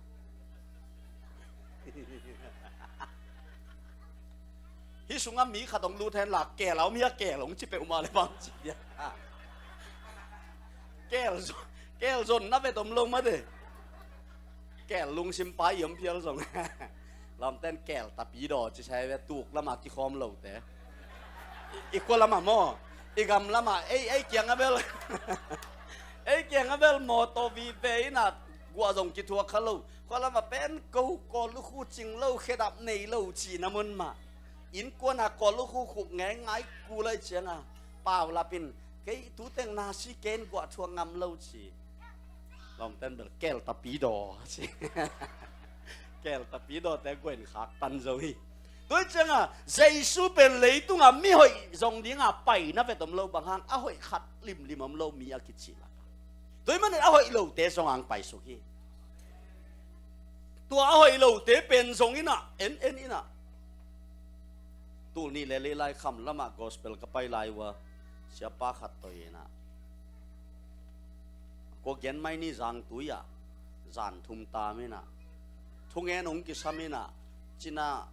Hih sungah mi khat hong lut hen la, keel a om hi a, keel hong ci peuhmah le bang ci dia. Keel zon, keel zon na vet om lo mate. Keel lungsim pai i om phial zong. Lawmten keel tapidaw ci sai ve, tuk lamah kikhawm lote. I khua lamah maw, i gam lamah, ei, ei kiangah bel, ei kiangah bel mawtaw vive inah, guah zong kithuak kha lo. Khua lamah pen ko, kawl lukhu cing lo, khedap nei lo cihna mun mah. Innkuanah kawl lukhu khuk ngeingai kul ahi cianga, paulap in, kei tuteng nasi ken guah thuak ngam lo ci. Lawmten bel keel tapidaw ci. Keel tapidawte guah in khaktan zo hi. Tua hi cianga Jesu pen leitungah mihoih zong dingah paina vet om lo, bang hang, a hoih khat limlim om lo mi a kici lakah. Tua ahih manin a hoih lote zong ang paisuk hi. Tua a hoih lote pen zong inah, en en inah. Tul nih le leilai kham lamah gospel ka pai lai uh a, siapa khat tawh inah, kua gen mai ni, zangtui ah zan thum tam inah, thungen hong kisam inah, cinah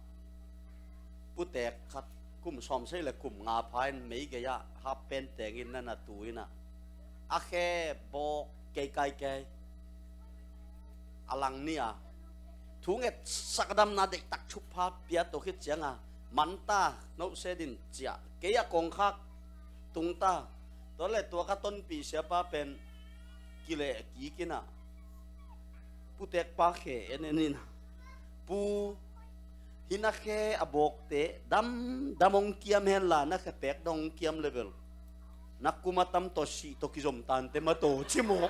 putek khat kum sawmsei le kum nga pha in meigei ah hap pen tengin na na tu inah, a khe bawk kei kai kei. A lang ni a, thunget sakdamna deihtak thupha pia tawh khit cianga, manta nohse din ciah, kei a kongkhak tungta. Tua le tua ka tonpih siapa pen kileh kik inah, putekpa khe en en inah, pu, hih na khe a bawkte damdam hong kiam henla, na khe pek dong hong kiam le bel na kum a tam tawh sih tawh kizom tante mataw ci maw.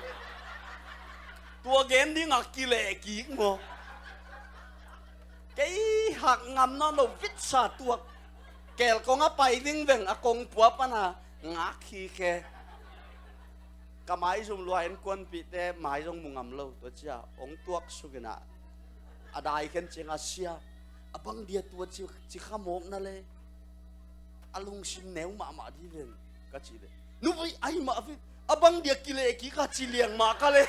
Tua gen dingah kileh kik maw. Kei hak ngam nawn lo, vitsa tuak. Keel kong a pai vingveng, a kong pua pana ngak hi khe. Ka maizum lua, innkuanpihte mai zong mu ngam lo, tua cia hong tuak sukinah, a dai khen cianga, sia, a bang dia tua ci, ci kha mawk na le, a lungsim neu mahmah di ven, ka cih le, nu vai ai mah ve, a bang dia kileh kik a ci liang mah ka le.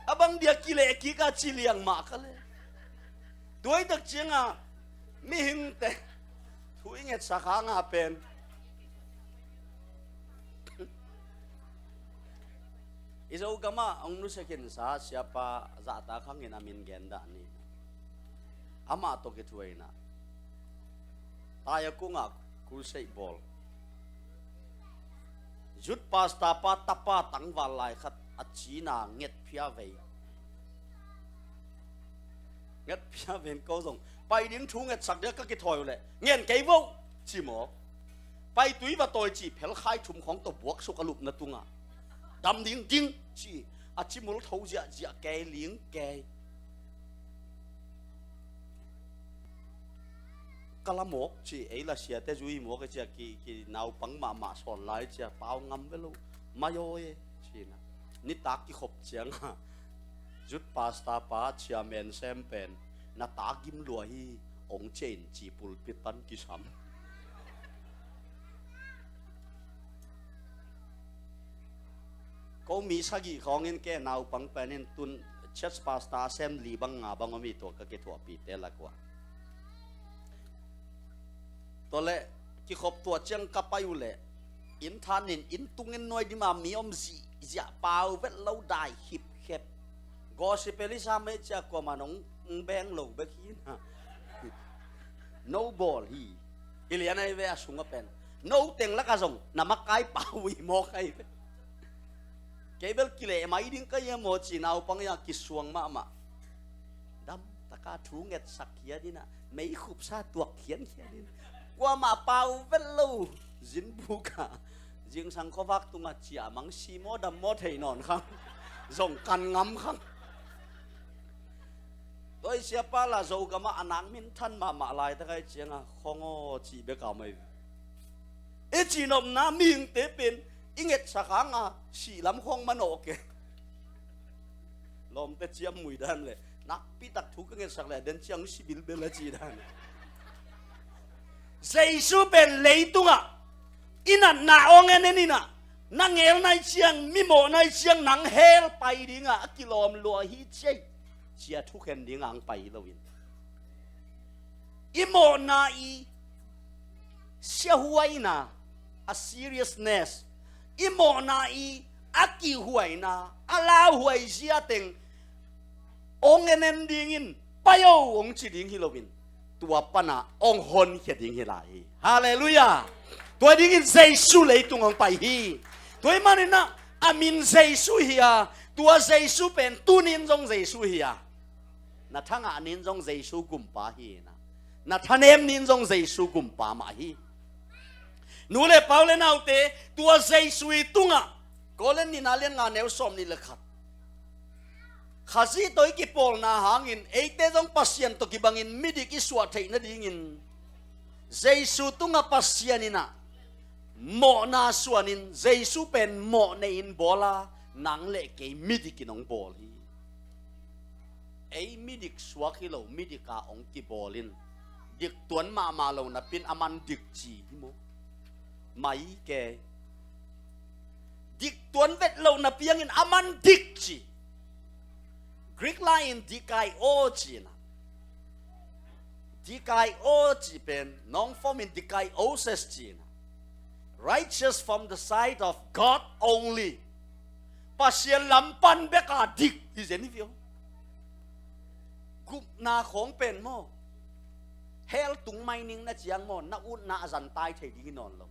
A bang dia kileh kik a ci liang mah ka le. Tua hi tak cianga mihingte thu i ngetsak hanga pen, i Zogamah hong nusia khinsa siapa zahtak hangin a min gen dah ni. Amah tawh kithuah inah, Tayakungah crusade bawl. Youth pastor pa tapa tangval lai khat a cina ngetphia vei. Ngetphia vei in ko zong pai ding, thu ngetsak dia ka kithawi uh leh ngen kei vo ci maw. Pai tui va tawi ci, phelkhai thum khawng tawh buaksuk a lupna tungah, dam ding ding ci, a cimul tho ziahziah kei ling kei. Ka la mawk ci, ei la siate zui mawk e cia, ki, ki naupang mahmah sawn lai cia, pau ngam ve lo, mai aw e, cina. Nitak kikhop cianga youth pastor pa, chairman sem pen, na ta gim lua hi, hong cia in ci, pulpit pan kisam. Ko mi sagih khawngin ke naupang penin tun church pastor sem li bang nga bang om hi, tua ka kithuahpihte lak uah. Tua leh kikhop tuah ciang ka pai uh leh Inn thanin inn tungin nuai dima mi om zihziah, pau vet lo, dai khipkhep. Gospel i sam ei cia kuamah nong beng lo bek hi na. No bawl hi. Hi lian ahi ve a sungah pen. No teng lakah zong na makai pau i mawk ahi ve. Kei bel kileh mai ding ka hia maw ci naupang ia kisuang mahmah. Dam taka thu ngetsak khia dina, mei khupsa tuak khiankhian dina. Kuamah pau vet lo, zinbuka zingsang khuavak tunga cia mang si maw dam maw thei nawn khang. Zong kan ngam khang. Tua i siapa la Zogamah a nak minthan mahmah laitakai cianga khong aw cih beka mai. I cihnopna mihingte pen i ngetsak hanga sihlam khong manawh ke. Lawmte ciam mui dan le nakpitak thu ka ngetsak le den ciang si bilbel a ci dan. Jesu pen leitungah i natna awng en en inah na ngel nai ciang, mimawh nai ciang nang hell pai dingah a kilawm lua hi ciai. Cia thukhen dingah ang pai hi loin i mawhna i siahuaina, a seriousness, i mawhna i a kihhuaina, a lauhuai zia teng ong en en dingin pai o ong ci ding hi loin tua pana ong honkhia ding hi lai hi. Halleluiah. Tua dingin Jesu leitung ong pai hi. Tua i maninah a min Jesu hi a, tua Jesu pen tunin zong Jesu hi a. Na thangah nin zong Jesu gumpa hi na, na thanem nin zong Jesu gumpa mah hi. Nu le pau le naute, tua Jesu i tungah Korin nihna lian nga neu sawm nih le khat. Khazih tawh i kipawlna hangin eite zong Pasian tawh kibangin midik i suah theih nadingin Jesu tungah Pasian inah mawhna suanin Jesu pen mawh neihin bawl a, nang le kei midik in hong bawl hi. Ei midik suak hi lo, midik a hong kibawl in dik tuan mahmah lo napi in a man dik ci hi maw? Mai ke. Dik tuan vet lo napi hangin a man dik ci. Greek lai in dikaio ci na. Dikaio ci pen nong form in dikaiosis ci na. Righteous from the sight of God only. Pasian lam pan beka dik hi zen hi viau. Gupna khawng pen maw, hell tung mai ning na ciang maw, na utna a zantai thei ding hi nawn lo.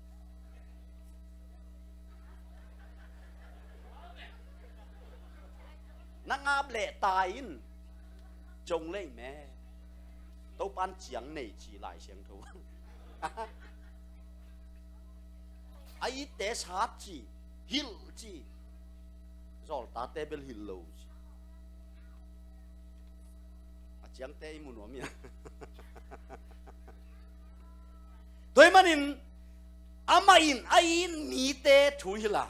Na ngap leh tai in cong lei me. Topan ciang nei ci Lai Siangtho. A itte sat ci, hilh ci. Zawltate bel hilh lo ci. A ciangte i mu nuam ia. Tua i manin amah in a it mite thu hilh a,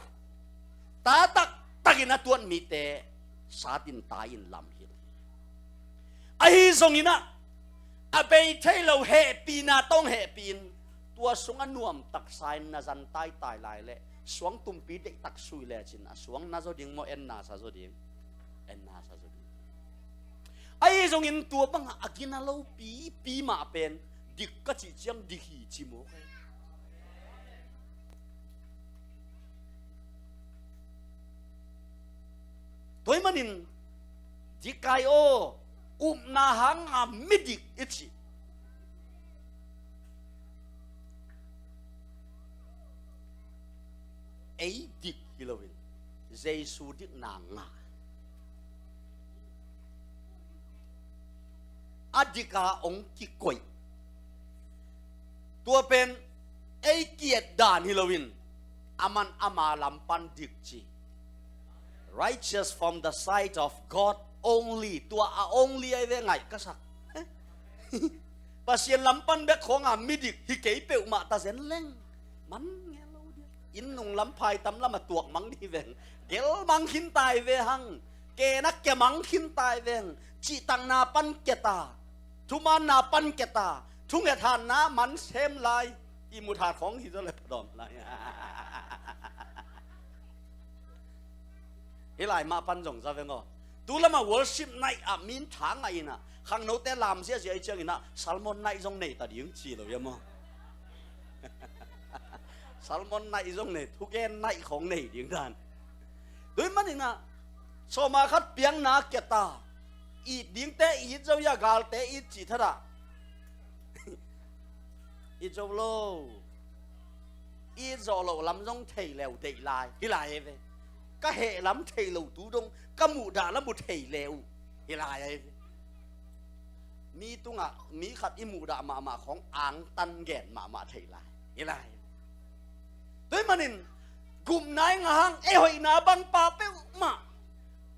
ta taktakin a tuat mite satin tai in lam hilh. Ahi zonginah a bei thei lo hehpihna tawng hehpih in tua sungah nuam taksa in na zan taitai lai leh suang tumpi deihtak sui lecin a suang na zaw ding maw, en nasa zaw ding? En nasa zaw ding. Ahi zongin tua bangah a gina lopipi mah pen dik ka cih ciang dik hi ci maw kai? Tua i manin dikaio, upna hanga midik i cih. Ei dik hi loin Jesu dikna ngah. A dika hong kikoih. Tua pen ei ki-et dan hi loin aman ama lam pan dik ci. Righteous from the sight of God only. Tua a only ahi ve ngaih ka sak. Pasian lam pan bek khawnga midik hi kei peuhmah ta zen leng man ngel lo dia. Inn nung lam phai tam lamah tuak mang dih veng. Gel mang khin tai ve hang. Kena kia mang khin tai veng. Cihtakna pan kia ta, thumaanna pan kia ta, thunget hatna man sem lai. I mut hat khawng hi zaw le pha dawm lai. Hih lai mah pan zong za veng aw. Tu lamah worship night ah min tha ngah inah khangnote lam ziahziah i cianginah sermon night zong nei ta ding ci lo ia maw? Salmon naih zong nei, thugen naih khong nei ding dan. Tui maninah sawma khat piangna kia ta. It dingte it zo ia, galte it cih thadah. It zo lo. It zawh loh lam zong thei leu deih lai hi lai e ve. Ka heh lam thei lo tu dong ka muhdah lam uh thei le uh hi lai e ve. Mi tungah mi khat i muhdah mahmah khong angtan gen mahmah thei lai hi lai e ve. Tui manin gupna i ngah hang, ei hoihna bangpa peuhmah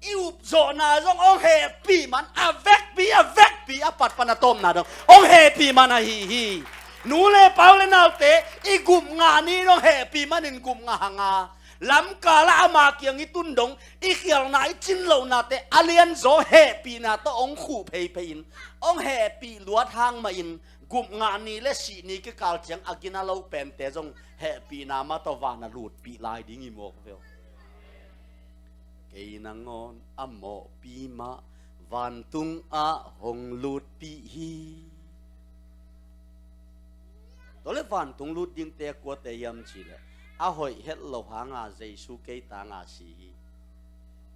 i upzawhna zong hong hehpih man, a vekpi a vekpi a pat pan a tawpna dong hong hehpih man ahi hi. Nu le pau le naute, i gup ngah ni dong hehpih manin gup ngah hanga, lamkala ama kiang i tun dong i khialhna i cin lohnate a lianzaw hehpihna tawh hong khuh pheiphei in, hong hehpih luat hang mahin gup ngah ni le sih ni kikal ciang a gina lo pente zong hehpihna mah tawh van a lutpih lai ding hi mawk veu. Kei nangawn a mawhpi mah vantung ah hong lutpih hi. Tua le vantung lut dingte kuate hiam cih leh a hoih het lo hanga Jesu kei tanga si hi.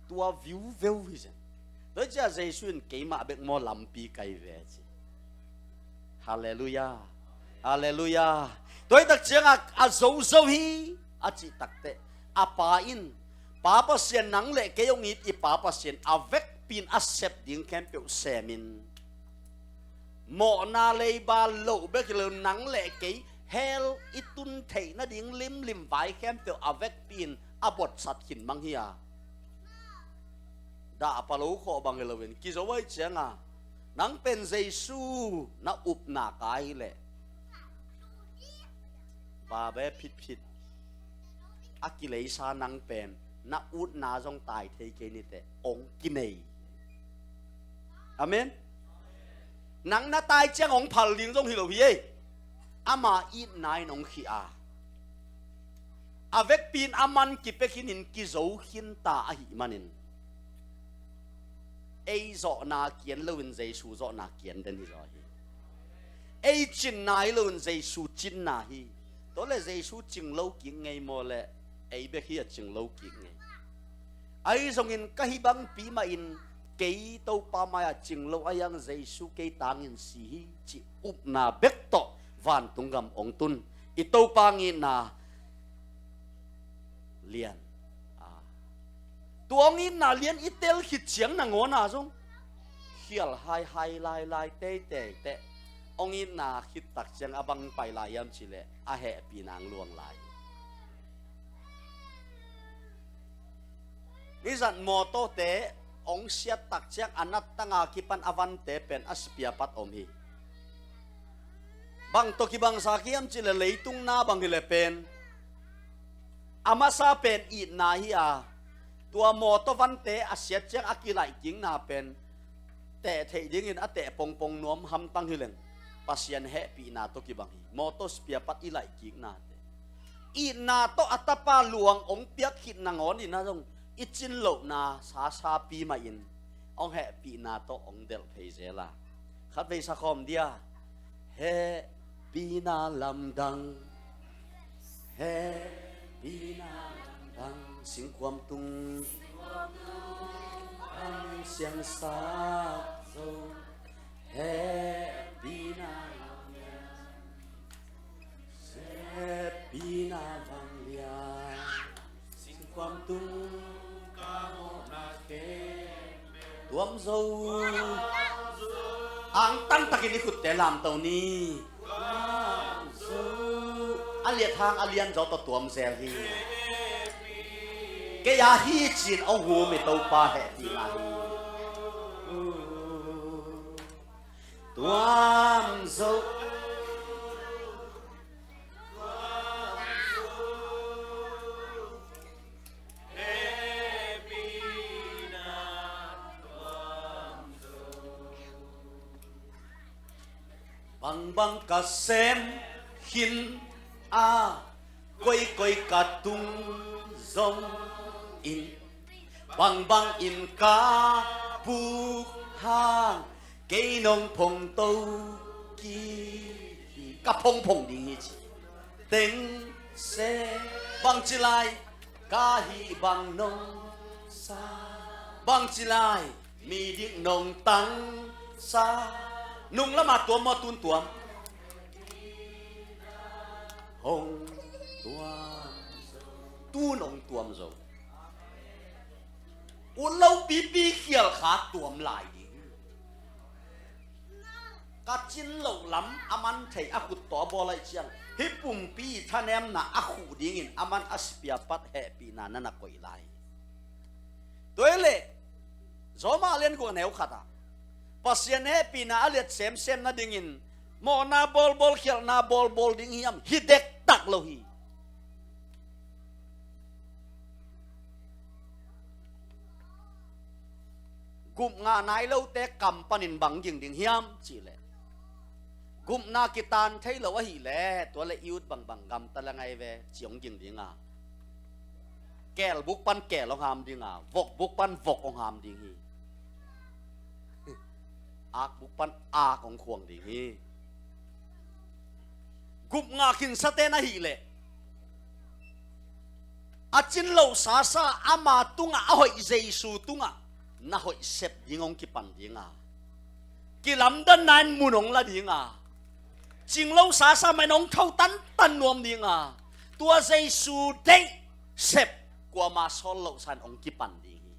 Tua viuveu hi zen. Tua hi ciah Jesu in keimah bek maw lampi kai ve ci. Halleluiah. Halleluiah. Tua hi tak ciangah a zozo hi a cih takteh a pa in, Pa Pasian, nang le kei hong it i Pa Pasian, a vekpi in a sep ding khempeuh semin, mawhna leiba loh bek hi lo, nang le kei hell i tun theih nading limlim vai khempeuh a vekpi in a botsat khin mang hi a. Dah a pa lo khawh bang hi loin kizo ahi cianga, nang pen Jesu na upna ka hi leh, babe phitphit a kileisa nang pen na utna zong tai thei kei niteh hong kinei. Amen. Nang na tai ciang hong phal ding zong hi lo hi ei. Ama itna in hong khih a, a vekpi in a man kipia khin in kizo khin ta ahih manin, ei zawhna kian loin Jesu zawhna kian den hi zaw hi. Ei cinna hi loin Jesu cinna hi. Tua le Jesu cing lo kik ngei maw le, ei bek hi a cing lo kik ngei. Ahi zongin ka hih bangpi mahin kei Topa mai-ah cing lo a hiang Jesu kei tangin si hi cih upna bek tawh vantung gam hong tun. I Topa ngitna lian. Ah. Tua hong itna lian i tel khit ciang nangawna zong khial haihai lailai teitei teh. Hong itna khit tak ciang a bang pai lai hiam cih leh a hehpihna hong luang lai. Nizat mawtawte hong siat tak ciang a nattanga kipan a vante pen a spare part om hi. Bang tawh kibangsa hiam cih leh leitung na bang hi leh pen a masa pen itna hi a, tua mawtaw vante a siat ciang a kilaih kikna pen teh theih dingin a teh pongpong nuam hamtang hi leng Pasian hehpihna tawh kibang hi. Mawtaw spare part i laih kiknate, itna tawh a tapa luang hong piak khit nangawn in a zong i cin lohna sasapi mahin hong hehpihna tawh hong delh phei zel a. Khatvei sa khawm dia. Hehpihna lamdang, hehpihna lamdang, singkhuam tung ang siangsak zo. Hehpihna lamdang, hehpihna vanglian, singkhuam tung ka mawhna khempeuh tuam zo. Angtang takin i khutte lamto ni. Tuam zo. A liat hang a lian zaw tawh tuam zel hi. Kei a hi cin hong hum i Topa hehpihna hi. Tuam zo. Bangbang ka sem khin a, koikoi ka tung zongin, bangbangin ka puk hang, kei nong phongto kik hi. Ka phongphong ding hi ci. Teng se, bangci lai ka hih bang nong sa, bangci lai mi dik nong tangsa, nung lama tuam maw, tun tuam? Hong tuam. Tun hong tuam zo. Ut lo pipi khial kha tuam lai ding. Ka cin loh lam a man thei a khut tawh a bawl ahih ciang, hih pumpi thanemna a khuh dingin a man a sipia pat hehpihna na na koih lai. Tua hi leh Roma lian guk a neu khat ah Pasian hehpihna a liat semsem nadingin mawhna bawlbawl, khialhna bawlbawl ding hiam? Hi dektak lo hi. Gupngah nai lote kam panin bang ging ding hiam cihleh, gupna kitan thei lo ahih leh tua leh i ut bangbang gamta le ngai ve ci hong ging ding a, keel buk pan keel hong ham ding a, vok buk pan vok hong ham ding hi. Ak buk pan ak hong khuang ding hi. Gupngah khinsate'n ahih leh a cin loh sasa ama tungah a hoih Jesu tungah na hoih sep ding hong kipan ding a, kilamdanna in mun hong la ding a, cing loh sasa mah in hong tho tantan nuam ding a, tua Jesu deih sep kuama sawl loh sa in hong kipan ding hi.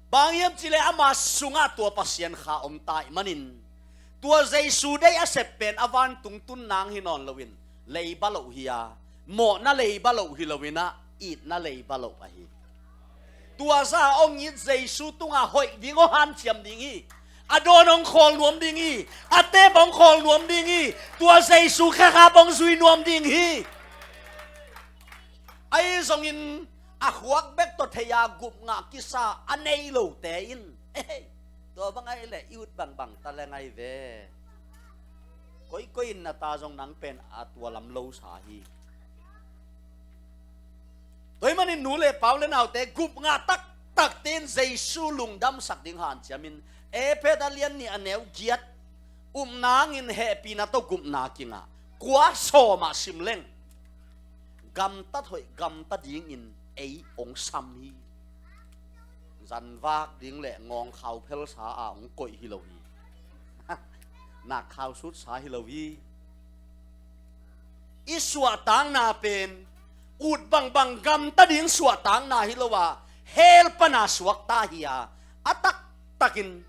Bang hiam cihleh ama sungah tua Pasian Kha om ta ahih manin, tua Jesu deih a sep pen a vantung tun nang hi nawn loin, leiba loh hi a, mawhna leiba loh hi loin ah, itna leiba loh ahi. Tua zah hong it Jesu tungah hoih ding hong hanciam ding hi. A dawn hong khawl nuam ding hi. A teep hong khawl nuam ding hi. Tua Jesu khekhap hong zui nuam ding hi. Ahi zongin a khuak bek tawh thei a gupngah kisa a nei lote in, "Ei, tua bang ahih leh i ut bangbang ta le ngai ve. Koikoi in na ta zong nang pen a tua lam lo sa hi." Tua ahih manin nu le pa u le naute, gupngah taktakte in Jesu lungdamsak ding hanciamin, Efesa lian nih a neu giat, upna hangin hehpihna tawh gupna kingah, kua sawm ah sim leng, gamtat hoih gamta dingin ei hong sam hi. Zanvak ding le ngawngkhau phelsa a hong koih hi lo hi. Nakkhau sutsa hi lo hi. I suahtakna pen ut bangbang gamta ding suahtakna hi lo a, hell pana suakta hi a, a taktakin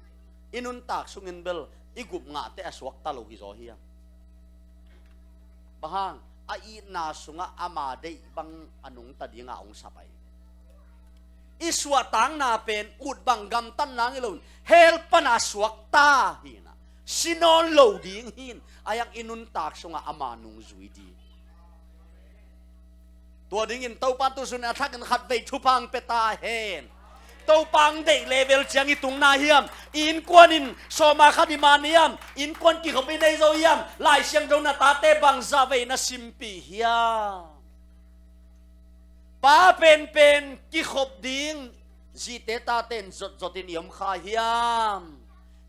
i nuntak sungin bel i gupngahte a suakta lo hi zaw hiam? Bang hang? A itna sungah ama deih bang a nungta dinga hong sap ahi. I suahtakna pen ut bang gamtatna hi loin hell pana suakta hi in ah, si nawn lo ding hi in, a hiang i nuntak sungah ama nungzui ding. Tua dingin Topa tu sun a thakin khatvei thupha hong pia ta hen. Topa hong deih level ciang i tung na hiam? I innkuan in sawma khat i man hiam? Innkuan kikhop i nei zo hiam? Lai Siangtho na tate bangzah vei na simpih hiam? Pa penpen kikhop ding zite tate in zotzot in i om kha hiam?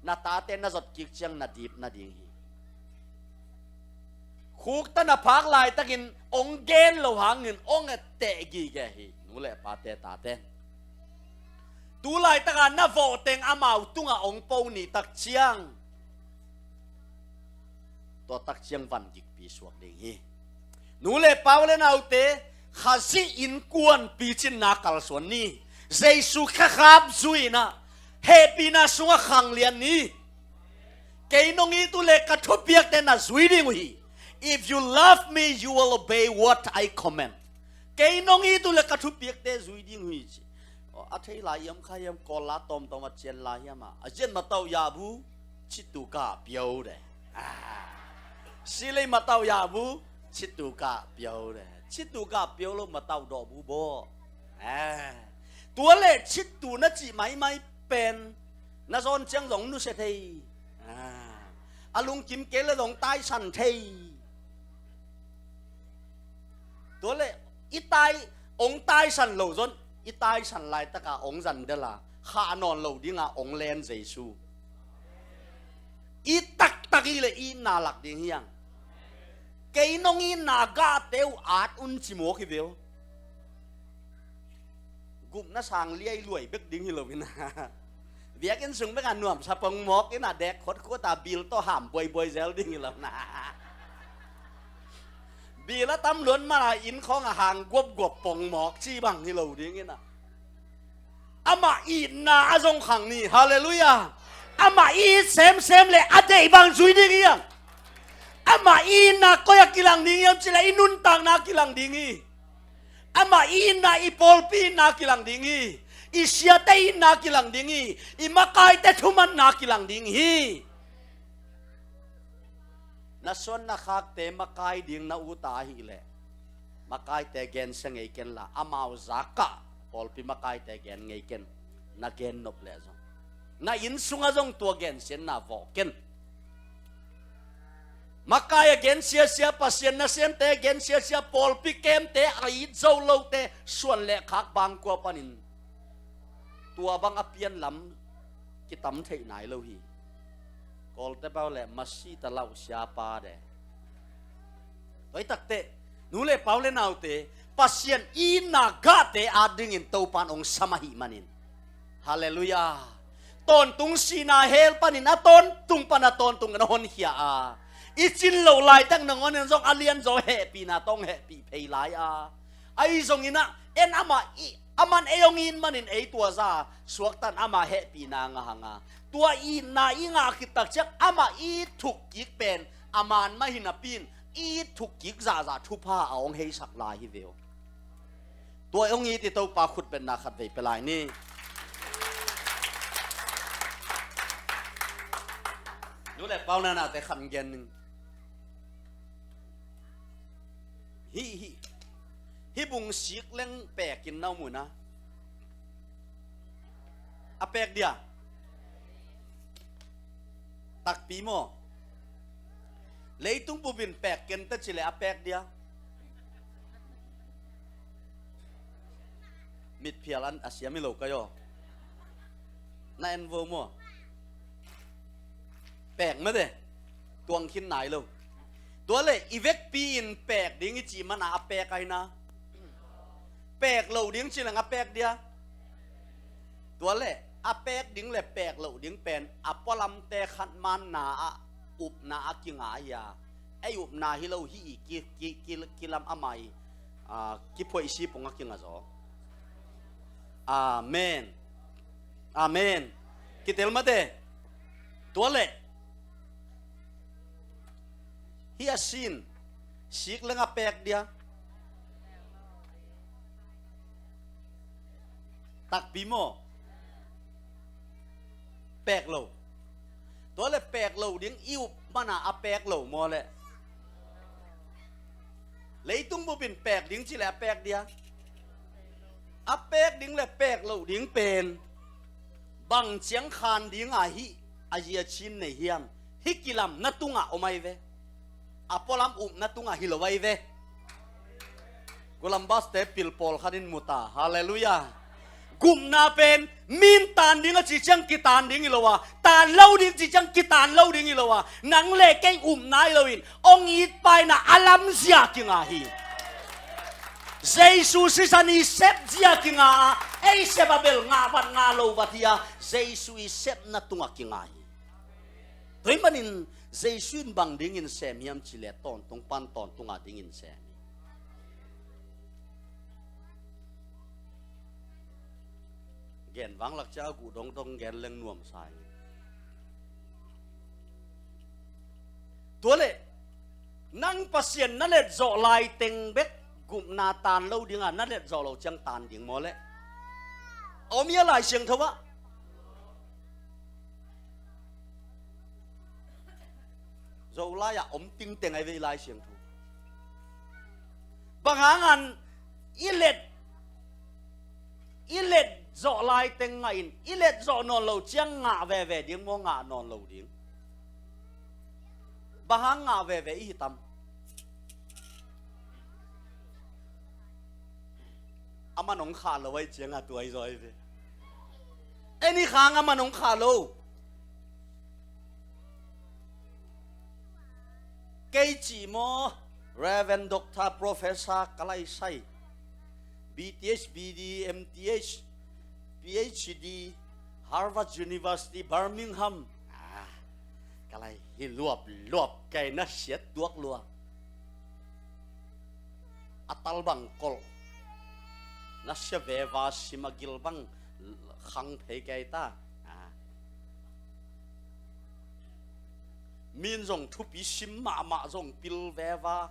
Na tate na zot kik ciang na dip nading hi. Khukta na phak laitakin hong gen lo hangin hong etteh gige hi. Nu le pate tate, tu laitaka na vawh teng amau tungah hong po ni tak ciang, tua tak ciang van gikpi suak ding hi. Nu le pa u le naute, Khazih innkuan picinna kalsuan ni. Jesu khekhap zui in ah, hehpihna sungah khanglian ni. Kei nong it uh leh ka thupiakte na zui ding uh hi. If you love me, you will obey what I command. Kei nong it uh leh ka thupiakte zui ding uh hi ci. Aw, a thei lai hiam kha hiam, Kawl la tawmtawm a cian lai hiam a? A zian matau ya bu, citu ka piau de. Ah. Silei matau ya bu, citu ka piau de. Citu ka piau lo matau dawh bu baw. Ah. Tua leh citu na cih maimai pen na zawn ciang zong nusia thei. Ah. A lungkim kei leh zong taisan thei. Tua leh i tai, hong taisan lo zong, i taisan laitaka hong zan dela, khah nawn lo dinga hong len Jesu. I taktak i leh i na lak ding hiang. Kei nong itna gahte uh at un ci mawk hi ve uh. Gupna sang liai luai bek ding hi lo in a, biakinn sung bek a nuamsa pong mawk in a, dek khotkhot a, bil tawh ham buaibuai zel ding hi lo na. Bil a tam luat man a, inn khawng a hang guapguap pong mawk ci bang hi lo ding in a, amah itna a zong khang ni. Halleluiah. Amah it semsem le a deih bang zui ding hi hang. Amah itna koi a kilang ding hiam cih leh i nuntakna a kilang ding hi. Amah itna i pawlpi itna a kilang ding hi. I siate itna a kilang ding hi. I makaite thumanna a kilang ding hi. Na suan na khakte makai ding na ut a ahih leh, makaite gensia ngei ken la, amau zak ah pawlpi makaite gen ngei ken. Na gen nop leh zong, na inn sungah zong tua gensiatna vawh ken. Makai a gensiasia, Pasian nasemte a gensiasia, pawlpi kemte a it zo lote suan le khak bangkua panin tua bang a pianlam kitam theih nai lo hi. Kawlte pau le masi ta lauh siapa de. Tua hi takteh, nu le pau le naute, Pasian itna gahte at dingin Topan hong sam ahih manin. Halleluiah. Tawntung sihna hell panin a tawntung pan a tawntung in a honkhia a, i cin loh laitak nangawn in zong a lianzaw hehpihna tawh hong hehpih phei lai a, ahi zongin ah, en amah i, aman ei hong it manin ei tua za suaktan amah hehpihna ngah hang a, tua itna i ngah khit tak ciang amah i thuk kik pen a man mah hi napi in, i thuk kik zahzah thupha a hong heisak lai hi ve uh. Tua hong it i Topa khutbetna khat vei pia lai ni. Nu le pau, na nate khat gen ning. Hih, hih, hih bung sik leng pekin na um uh na. A pek dia? Takpi maw? Leitung bupin pek ken ta ci leh a pek dia? Mitphial an a siam hi lo kai aw. Na en vo maw? Pek mate. Tuang khin nai lo. Tua le i vekpi in pek ding i cih mana a pek ahi na. Pek lo ding ci leng a pek dia? Tua le a pek ding le pek lo ding pen a pualamte khat manna ah upna a kinga hi a, ei upna hi lo hi i ki, ki, ki, kilam amah i, a, kiphoihsi pong a kinga zaw. Amen. Amen. Kitel mate. Tua le hi a sin sik leng a pek dia? Takpi maw? Pek lo. Tua le pek lo ding i up mana a pek lo maw le? Leitung bupin pek ding ci le a pek dia? A pek ding le pek lo ding pen bang ciang khan ding a hih a zia cin nei hiam? Hih kilam na tungah om ahi ve. A pualam upna tungah hi lo ahi ve. Columbus te pil pawlkhat in mu ta. Halleluiah. Gupna pen min tan ding a ci ciang kitan ding hi lo a, tan lo ding ci ciang kitan lo ding hi lo a, nang le kei upna hi lo in hong it paina a lamzia kinga hi. Jesu sisan i sepzia kinga a, ei sep a bel ngah vat ngah lo vat hi a, Jesu i sepna tungah kinga hi. Tua hi manin Jesu in bang dingin sem hiam ci le tawntung pan tawntung a dingin sem hi. Gen vanglak cia a guh dongdong gen leng nuamsa hi. Tua le nang Pasian na letzawh laiteng bek gupna tan lo dinga, na letzawh lo ciang tan ding maw le? A om hi a Lai Siangtho ah. Zolai ah om tingteng ahi ve i Lai Siangtho. Bang hangin i let, i let zawh laiteng ngah in, i let zawh nawn lo ciang ngah veve ding maw, ngah nawn lo ding? Bang hang ngah veve i hi tam? A man hong khah lo ahi cianga tua ahi zaw ahi ve. Eni khang a man hong khah lo. Kei cih maw? Reverend Doctor Professor ka lai sai, B T H, B D, M T H, P H D, Harvard University, Birmingham. Ah, ka lai hi luap luap kei, na siat tuak lua. A tal bang kolh, na sia veva, sim a gil bang khang phei kei ta. Ah. Min zong thupi sim mahmah zong pil veva.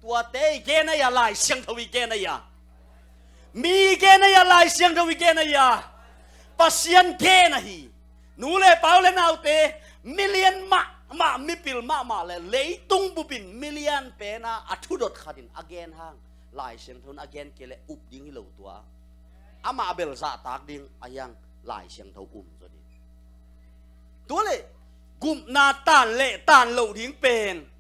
Tuate i gen a ia, Lai Siangtho i gen a ia? Mi i gen a ia, Lai Siangtho i gen a ia? Pasian gen ahi. Nu le pau le naute, milian mahmah, mipil mahmah le leitung bupin milian pena a thudot khatin a gen hang, Lai Siangtho in a gen kei le up ding hi lo tua. Amah bel zahtak ding a hiang, Lai Siangtho um zaw ding. Tua le gupna tan le tan loh ding pen,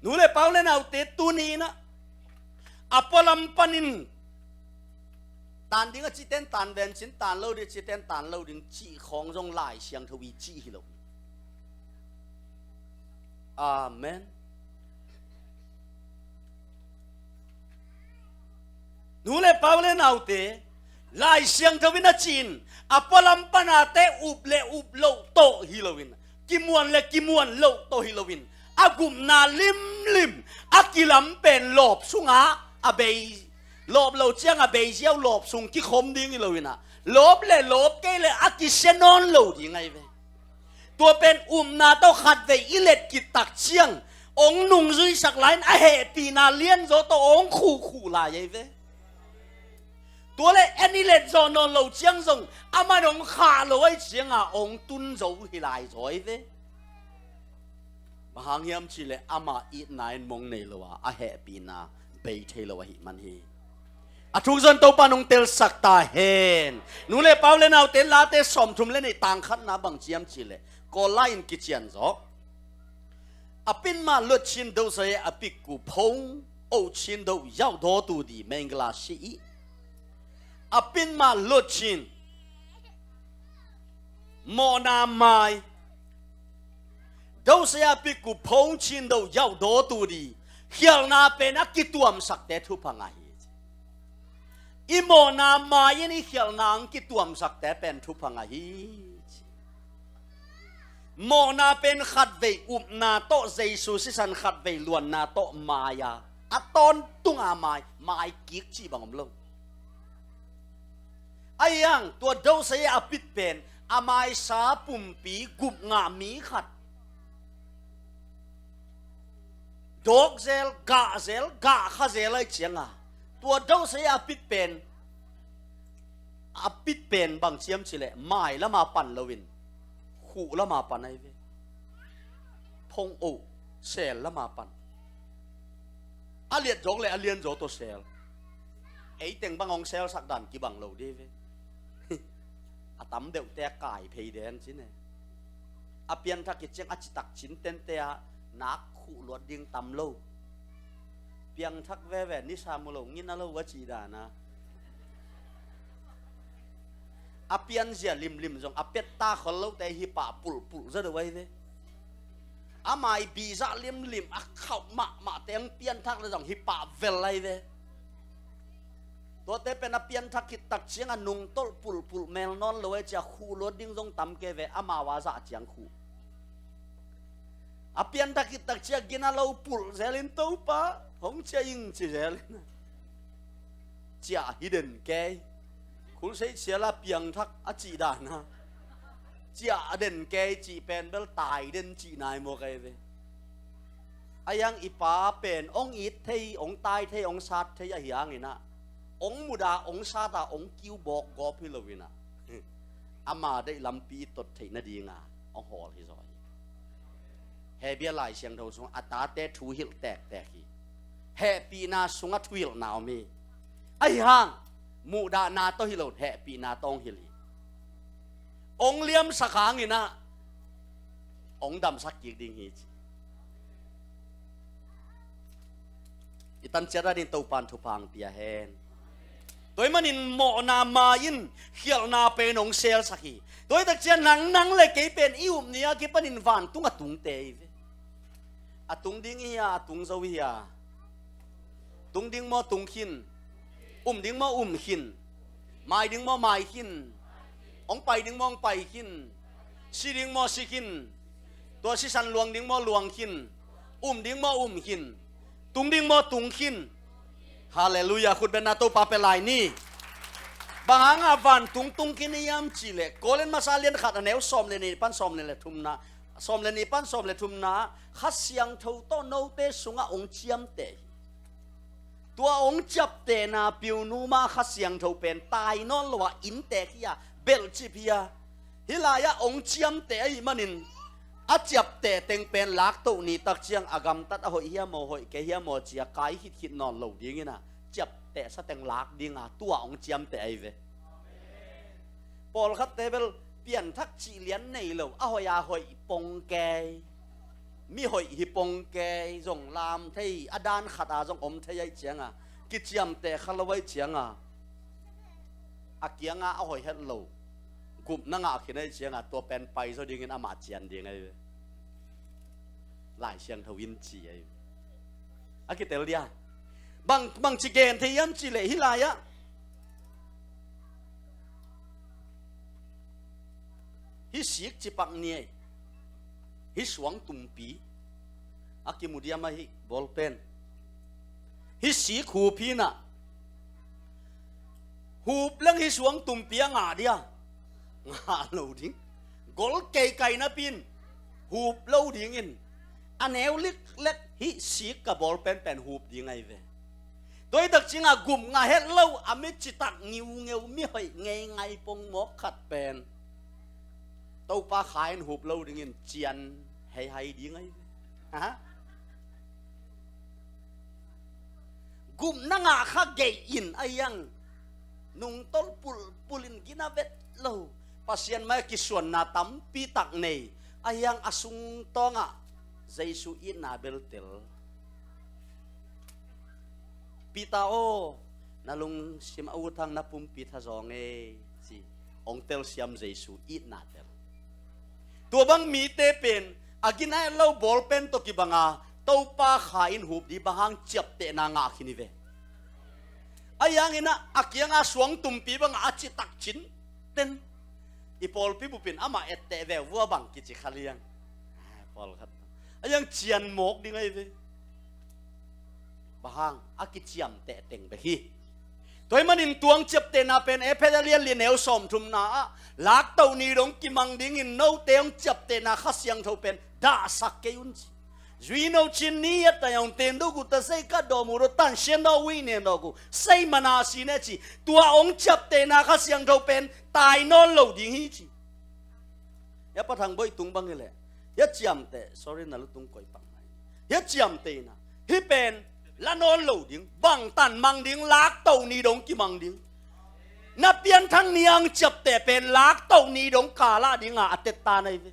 nu le pau le naute, tuni in ah a pualam panin tan ding a cihten tan vencin, tan lo ding a cihten tan lo ding cih khawng zong Lai Siangtho i cih hi lo. Amen. Nu le pau le naute, Lai Siangtho in a cih in, a pualam pana te up le up loh tawh hi loin, kimuan le kimuan loh tawh hi loin, a gupna limlim, a kilam pen lawp sungah a bei, lawp lo ciang a bei ziau lawp sung kikhom ding hi loin ah, lawp le lawp kei le a kisia nawn lo ding ahi ve. Tua pen upna tawh khatvei i let kit tak ciang, hong nungzuisak lai-in a hehpihna lianzaw tawh hong khuhkhuh lai ahi ve. Tua le en i let zawh nawn lo ciang zong, aman hong khah lo ahih cianga hong tun zo hi lai zaw ahi ve. Bang hang hiam cih leh ama itna in mong nei lo a, a hehpihna bei thei lo ahih man hi. A thuk zong Topa in hong telsak ta hen. Nu le pau le naute, Late sawmthum le nih, tang khatna bang ci hiam cih leh, Kawl lai-in kician zaw. အပြစ်မှလွတ်ခြင်း၊ ဒုစရိုက်အပြစ်ကို ဖုံးအုပ်ခြင်းသို့ ရောက်တော်သူသည် မင်္ဂလာရှိ၏။ အပြစ်မှလွတ်ခြင်း၊ mawhna mai, ဒုစရိုက်အပြစ်ကို ဖုံးခြင်းသို့ ရောက်တော်သူသည် khialhna pen a kituamsakte thupha ngah hi. I mawhna mai in i khialhna hong kituamsakte pen thupha ngah hi. Mawhna pen khatvei upna tawh, Jesu sisan khatvei luanna tawh mai a, a tawntunga mai, mai kik cih bang om lo. Ahi hang tua dose a pit pen a maisa pumpi gup ngah mi khat dawk zel, gah zel, gah kha zel ahih cianga, tua dose a pit pen, a pit pen bang ci hiam cih leh, mai lama pan loin khuh lama pan ahi ve. Phong oh, sel lama pan. A liat zawk le a lian zaw tawh sel. Ei teng bang hong selsak dan kibang lo dih ve. A tam deuhte a kai phei den ci ne. A pianthak khit ciang a citak cin tente ah nak khuh luat ding tam lo. Piangthak veve, nisa mu lo, ngina lo a cih dana. A pianzia limlim zong a petta khol lote hi pah pulhpulh zaw deuh ahi ve. A mai bihzah limlim a khauh mahmahte hong pianthak le zong hi pah vel ahi ve. Tuate pen a pianthak khit tak ciang a nungtolh pulhpulh mel nawn lo ahi cia khuh luat ding zong tam kei ve, amau a zah ciang khuh. A pianthak khit tak cia gina lo pulh zelin, Topa, hong cia ing ci zelin. Ciah hi den kei. Khulsei cia la piangthak a cih dana. Ciah a den kei cih pen bel tai den cih nai maw kei ve. A hiang i pa pen hong it thei, hong tai thei, hong sat thei ahi hangin ah, hong muda, hong sata, hong kiu bawk gawp hi loin ah, ama deih lampi i tot theih nadinga hong hawl hi zaw hi. Hebia Lai Siangtho sung a tate thu hilh tektek hi. Hehpihna sungah thuhilhna om hi. Ahi hang muhdahna tawh hi lo, hehpihna tawh hong hilh hi. Hong liamsak hangin ah hong damsak kik ding hi ci. I tanciat a ding Topan thupha hong pia hen. Tua ahih manin mawhna mai in khialhna pen hong selsak hi. Tua hi tak ciang nang, nang le kei pen i up ni a kipanin vantung a tungte hi ve. A tung ding hi a, a tung zo hi a. Tung ding maw tung khin? Um ding maw um khin? Mai ding maw mai khin? Hong pai ding maw hong pai khin? Si ding maw si khin? Tua sisan luang ding maw luang khin? Um ding maw um khin? Tung ding maw tung khin? Halleluiah. Khut bengna Topa pia lai ni. Bang hanga vantung tung khin i hiam cih leh, Korin masa lian khat a neu sawm le nih pan sawm le thumna, sawm le nih pan sawm le thumna, Kha Siangtho tawh note sungah hong ciamteh hi. Tua hong ciaptehna piunu mah Kha Siangtho pen tai nawn lo-a inntek hi-a, belhcip hi-a, hih lai-ah hong ciamteh ahih manin a ciapteh teng pen laktoh ni tak ciang a gamtat a hoih hiam aw, hoih kei hiam aw ci-a kai khitkhit nawn lo dingin a, ciaptehsa teng lak dinga tua hong ciamteh ahi ve. Pawlkhatte bel pianthak cih lian nei lo, a hoih a hoih pong kei, mi hoih hi pong kei, zong lam thei, a dan khata zong om thei ahih cianga kiciamteh kha lo ahih cianga, a kianga a hoih het lo gupna ngah khin ahih cianga tua pen paizaw dingin amah cian ding ahi ve. Lai Siangtho in ci ahi ve. A kitel dia. Bang, bangci gen thei hiam cih leh hih lai-ah hih sik cipak ni ei, hih suang tumpi a kimu diam ahi bawlpen, hih sik hup hi-in ah, hup leng hih suang tumpi a ngah dia? Ngah lo ding. Gol kei kai napi-in hup lo dingin, a neu liklek hih sik ka bawlpen pen hup ding ahi ve. Tua hi tak cianga gupna het lo, a mi citak ngiungeu, mi hoih ngeingai pongmawk khat pen Topa Kha in hup lo dingin cian heihai ding ahi ve. Ha? Gupna ngah kha gei in a hiang, nungtol pulpul in gina vet lo, Pasian mai-ah kisuanna tampi tak nei a hiang, a sungtawngah Jesu itna bel tel. Peter aw, na lungsim a uthang, na pumpi thazawng ei, ci hong telsiam Jesu itna tel. Tua bang mite pen a gina het lo bawlpen tawh kibanga Topa Kha in hup ding, bang hang ciaptehna ngah khin hi ve. A hiangin ah a kianga suang tumpi bangah a citak cinten, i pawlpi bupin amah etteh veu vua bang kici kha liang. Pawlkhat a hiang cian mawk ding ahi ve. Bang hang, a kiciamteh teng bek hi. Tua ahih manin tua hong ciaptehna pen Efesa lian li neu sawmthumna ah, laktoh ni dong kimang dingin note hong ciaptehna Kha Siangtho pen dahsak kei un ci. Zui no cin ni a tai hong ten do gu ta sei ka do mu do tan sian do wi ne do gu sei mana si ne ci. Tua hong ciaptehna Kha Siangtho pen tai nawn lo ding hi ci. Hia Pa Thang Boih tung bang hileh, hia ciamteh, sorry, na lutung koih pak mai. Hia ciamteh ina, hih pen la nawn lo ding, bangtan mang ding, laktoh ni dong kimang ding. Na pianthak ni ang ciapteh pen laktoh ni dong kala dinga a tettan ahi ve.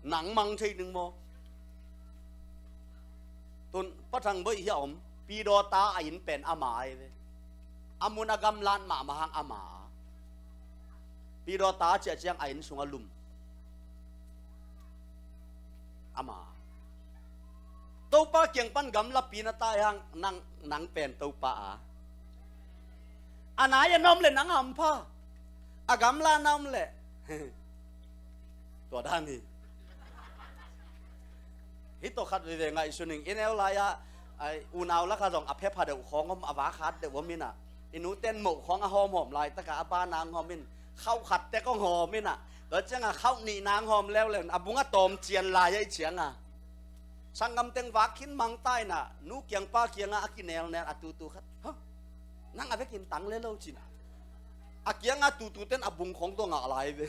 Nang mang thei ding maw? Tun Pa Thang Boih hia om, Pi Dawta a inn pen ama ahi ve. A mun a gamlat mahmah hang ama. Pi Dawta a ciah ciang a inn sung a lum. Ama. Topa kiang pan gamlapi na tai hang nang, nang pen Topa a. A nai a na om le nang a om pha. A gamla na om le. Tua dan hi. Hih tawh khat veve ngaihsun ing. I neu lai-ah, ai, unau lakah zong a phepha deuh khawng om, a vak hat deuh om inah, i nuten moh khawng a hawmhawm laitakah a bana hong hawm in, khauh khat tek hong hawm inah, tua ciangah khauh nihna hong hawm leuleu in a bung a tawm cian lai ahih ciangah, sanggam teng vak khin mang ta inah, nu kiang pa kiangah a kinelnel a tutu khat, "Ha? Nang a vekin tang le lo," ci-in a kiangah tututen a bung khawng tua ngah lai ve.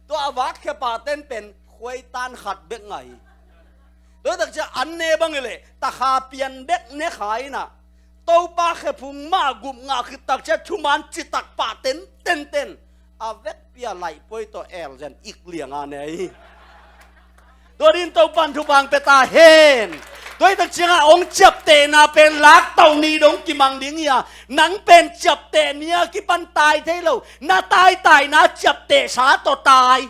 Tua a vak khia paten pen khuaitan khat bek ngah hi. Tua tak ciah an ne bang hileh takha pian bek ne kha inah, Topa khephung mah gup ngah khit tak ciah thuman citak pah tenten ten a vekpi a laihpuai tawh elzen ik lianga ne hi. Tua din Topan thupha pia ta hen. Tua hi tak ciangah hong ciaptehna pen laktoh ni dong kimang ding hi a, nang pen ciapteh ni a kipan tai thei lo, na taitaina ciaptehsa tawh tai.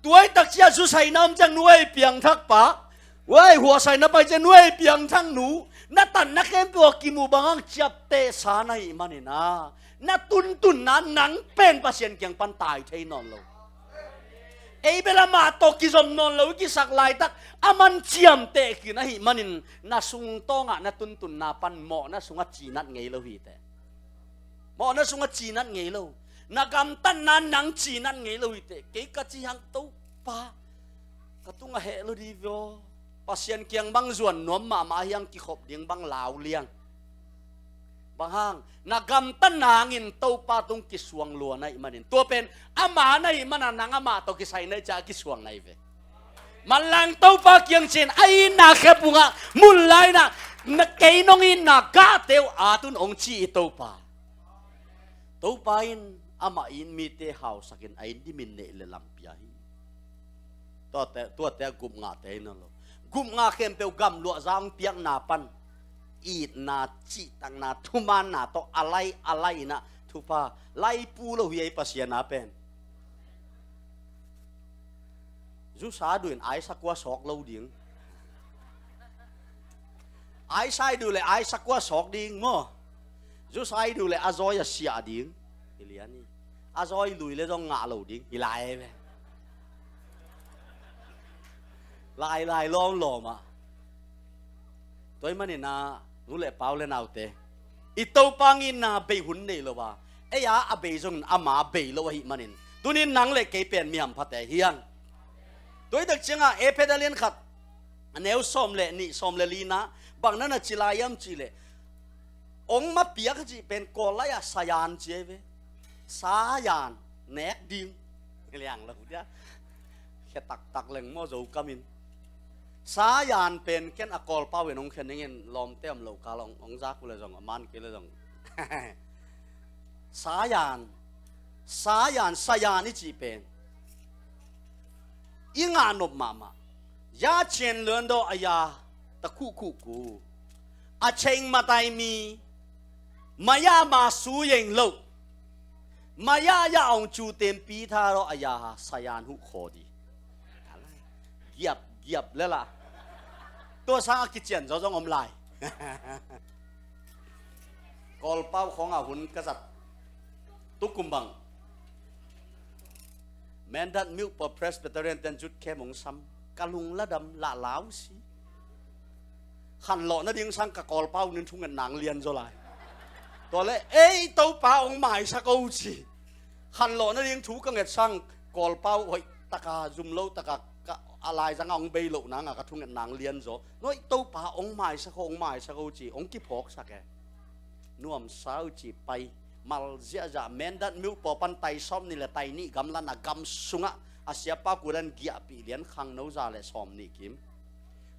Tuaitak ciah zusaina om ciang nuai piangthak pa, uai huasaina pai ciang nuai piangthak nu, na tanna khempeuh a kimu bang hang ciaptehsa na hih manin a, na tuntunna nang pen Pasian kiang pan tai thei nawn lo. Ei bel amah tawh kizom nawn lo i kisak laitak a man ciamteh khin ahih manin na sungtawngah na tuntunna pan mawhna sungah cinat ngei lo hi teh. Mawhna sungah cinat ngei lo. Na gamtatna nang cinat ngei lo hi teh. Kei ka ci hang Topa, ka tungah heh lo di vio. Pasian kiang bang zuan nuam mahmah hiang kikhop ding bang lau liang. Bang hang, na gamtatna hangin Topa tung kisuang lua na hih manin. Tua pen, ama na hih mana nang amah tawh kisai na hih ciah a kisuang na hi ve. Manlang Topa kiang cin, a itna khepungah, mun lainah, na kei nong itna gahte uh at un hong ci i Topa. Topa in amah in mite hausakin a in dimin neih le lam pia hi. Tuate, tuate a gupngahte hi nawn lo. Gupngah khempeuh gamluahza hong piakna pan itna, cihtakna, thumaanna tawh a lai a lai inah thupha lai pu lo hi ei Pasian a pen. Zusa duh in aisa kua sawk lo ding. Aisa i duh le aisa kua sawk ding maw? Zusa i duh le a zawi a siah ding. Hi lian hi. A zawi lui le zong ngah lo ding. Hi lai ve. Lai lai lawm lawm ah. Tua ahih manin a nu le pau le naute, i Topa ngin na bei hun nei lo a, ei a a bei zongin ama bei lo ahih manin, tunin nang le kei pen mi hamphate hi hang. Tua hi tak ciangah Efesa lian khat, a neu sawm le nih, sawm le lina, bang na na ci lai hiam cih leh, hong ma piak a cih pen Kawl lai-ah sayan ci ahi ve. Sayan, nek ding. Liang lo dia. Khia taktak leng maw Zokam in. Sayan pen ken a Kawlpau in hong khia ning in, lawmte om lo kal hong, hong zak uh le zong, a man kei le zong. Sayan, sayan, sayan i cih pen i ngah nop mahmah. Ya cen luan daw a ya ta khuh khuh ku. A cheng matai mi. Maya ma su yeng lo. Maya ya ong cu tempi tha daw a ya ha sayan huh khaw di. Giap, giap le la. Tua sang a kician zaw zong om lai. Kawlpau khawngah hun ka zat. Tukum bang. Mindat Myopo Presbyterian ten zut khem hong sam. Ka lung la dam lah lau si. Khanlawh nading sang ka Kawlpau nin thunget nang lian zaw lai. Tua le, ei Topa hong maisak o ci. Khanlawh nading thu ka nget sang Kawlpau hoih taka zum lo taka ka, a laizanga hong bei loh nanga ka thunget nang lian zaw. Noi Topa hong maisak o, hong maisak o ci, hong kiphawksak e. Nuamsa uh ci pai. Mal ziahziah Mindat Myopo pan tai sawm nih le tai nih gamlan a gam sungah a siapa kudan giahpih lian khangno za le sawm nih kim.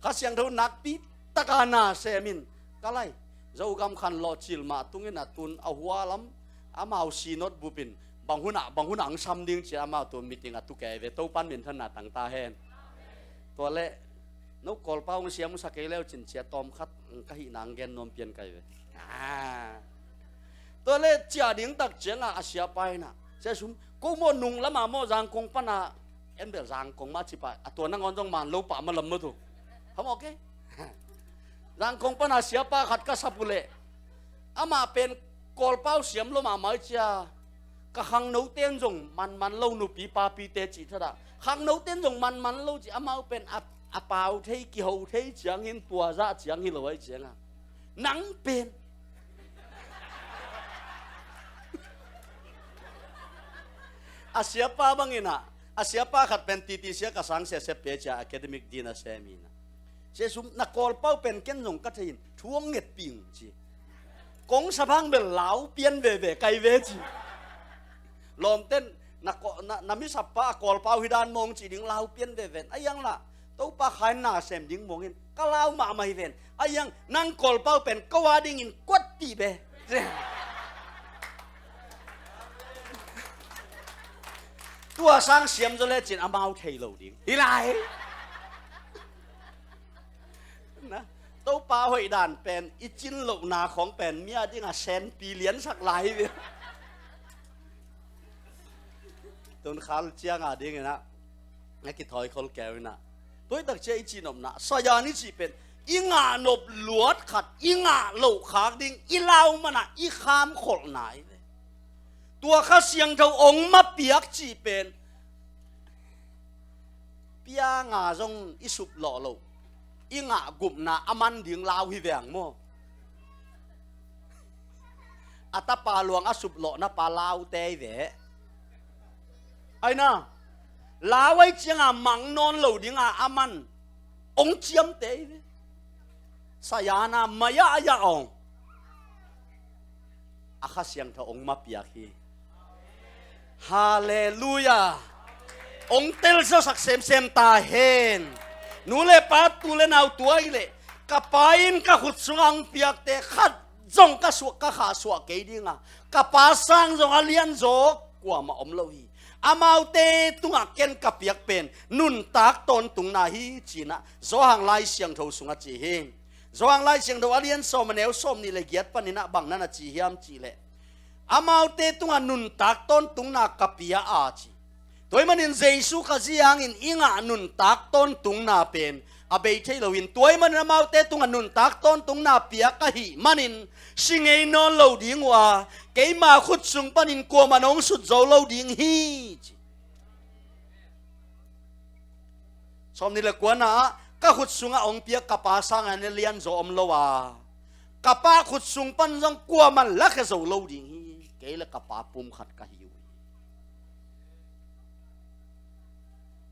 Kha Siangtho nakpi taka na semin ka lai. Zogam khanlawh cil mah tungin a tun a hualam amau sinot bupin bang hunah, bang hunah ang sam ding ci amau tu meeting a tuke ve Topan minthanna tangta hen. Tua le no Kawlpau ang siam usa kei leu cin cia tawm khat ang ka hihna ang gen nuam pian kai ve. Ah. Tua le cia ding tak ciangah a siapa inah sia sum ko maw nung lama maw Zangkong pana en bel Zangkong mah cipa a tua nangawn zong man lo pah ma lam maw tu. Ham ok. Zangkong pana siapa khat ka sap uh leh amah pen Kawlpau siam lo mahmah cia ka khangno ten zong manman lo nupi papite cih thadah khangno ten zong manman lo cih amau pen a, a pau thei kiho thei ciangin tua zah ciang hi lo ai cianga nang pen a siapa bangin ah a siapa khat pen titi sia ka sang sia sia pe cia academic din a sem inah sia sum na Kawlpau pen ken zong ka thei in thu hong ngetping ci. Kong sabang bel lau pian veve kai ve ci. Lawmten na, na, na misapa a Kawlpau hi dan mawng ci ding lau pian veve a iang lah Topa khain na sem ding mawngin ka lau mahmah hi ven. A iang nang Kawlpau pen ko a dingin kuat tih be. Tua sang siam zaw le cin amau thei lo ding hi lai. Na Topa hoih dan pen i cin lohna khawng pen mi a dingah senpi liansak lai hi ve. Tun khal cianga dingin ah Na kithawi khol keu inah. Tuaitak cia i cihnopna sayan i cih pen i ngah nop luat khat i ngah loh khak ding i lau manah i kham kholh nai ve. Tua Kha Siangtho ong mapiak cih pen pia nga zong i suplawh loh i ngah gupna a man ding lau hi veng maw? A tapa luang a suplawhna pa laute i ve. Aina lau ai cianga mang nawn lo dinga a man ong ciamte i ve. Sayana maya aya ong a Kha Siangtho ong mapiak hi. Halleluia. Ong telsiasak semsem ta hen. Nu le pa, tu le nau, tua i le ka pa in ka khut sunga ong piakte khat zong ka suak ka khah suak kei dinga ka pa sang zong a lianzaw kuama om lo hi. Amaute tungah ken ka piak pen nuntak tawntungna hi cinah Zawhang Lai Siangtho sungah ci hi. Zawhang Lai Siangtho a lian sawm a neu sawm nih le giat paninah bang nan a ci hiam cihleh amaute tungah nuntak tawntungna ka pia a ci. Tua ahih manin Jesu Khazih hangin i ngah nuntak tawntungna pen a bei thei loin tua ahih manin amaute tungah nuntak tawntungna piak ahih manin si ngei nawn lo ding uh a keima khut sung panin kuamah nong sut zo lo ding hi ci. Sawm nih le kuana ah ka khut sungah ong piak ka pa sangah na lianzaw om lo a ka pa khut sung pan zong kuamah lakhia zo lo ding hi. Kei le ka pa pum khat ka hi uh hi.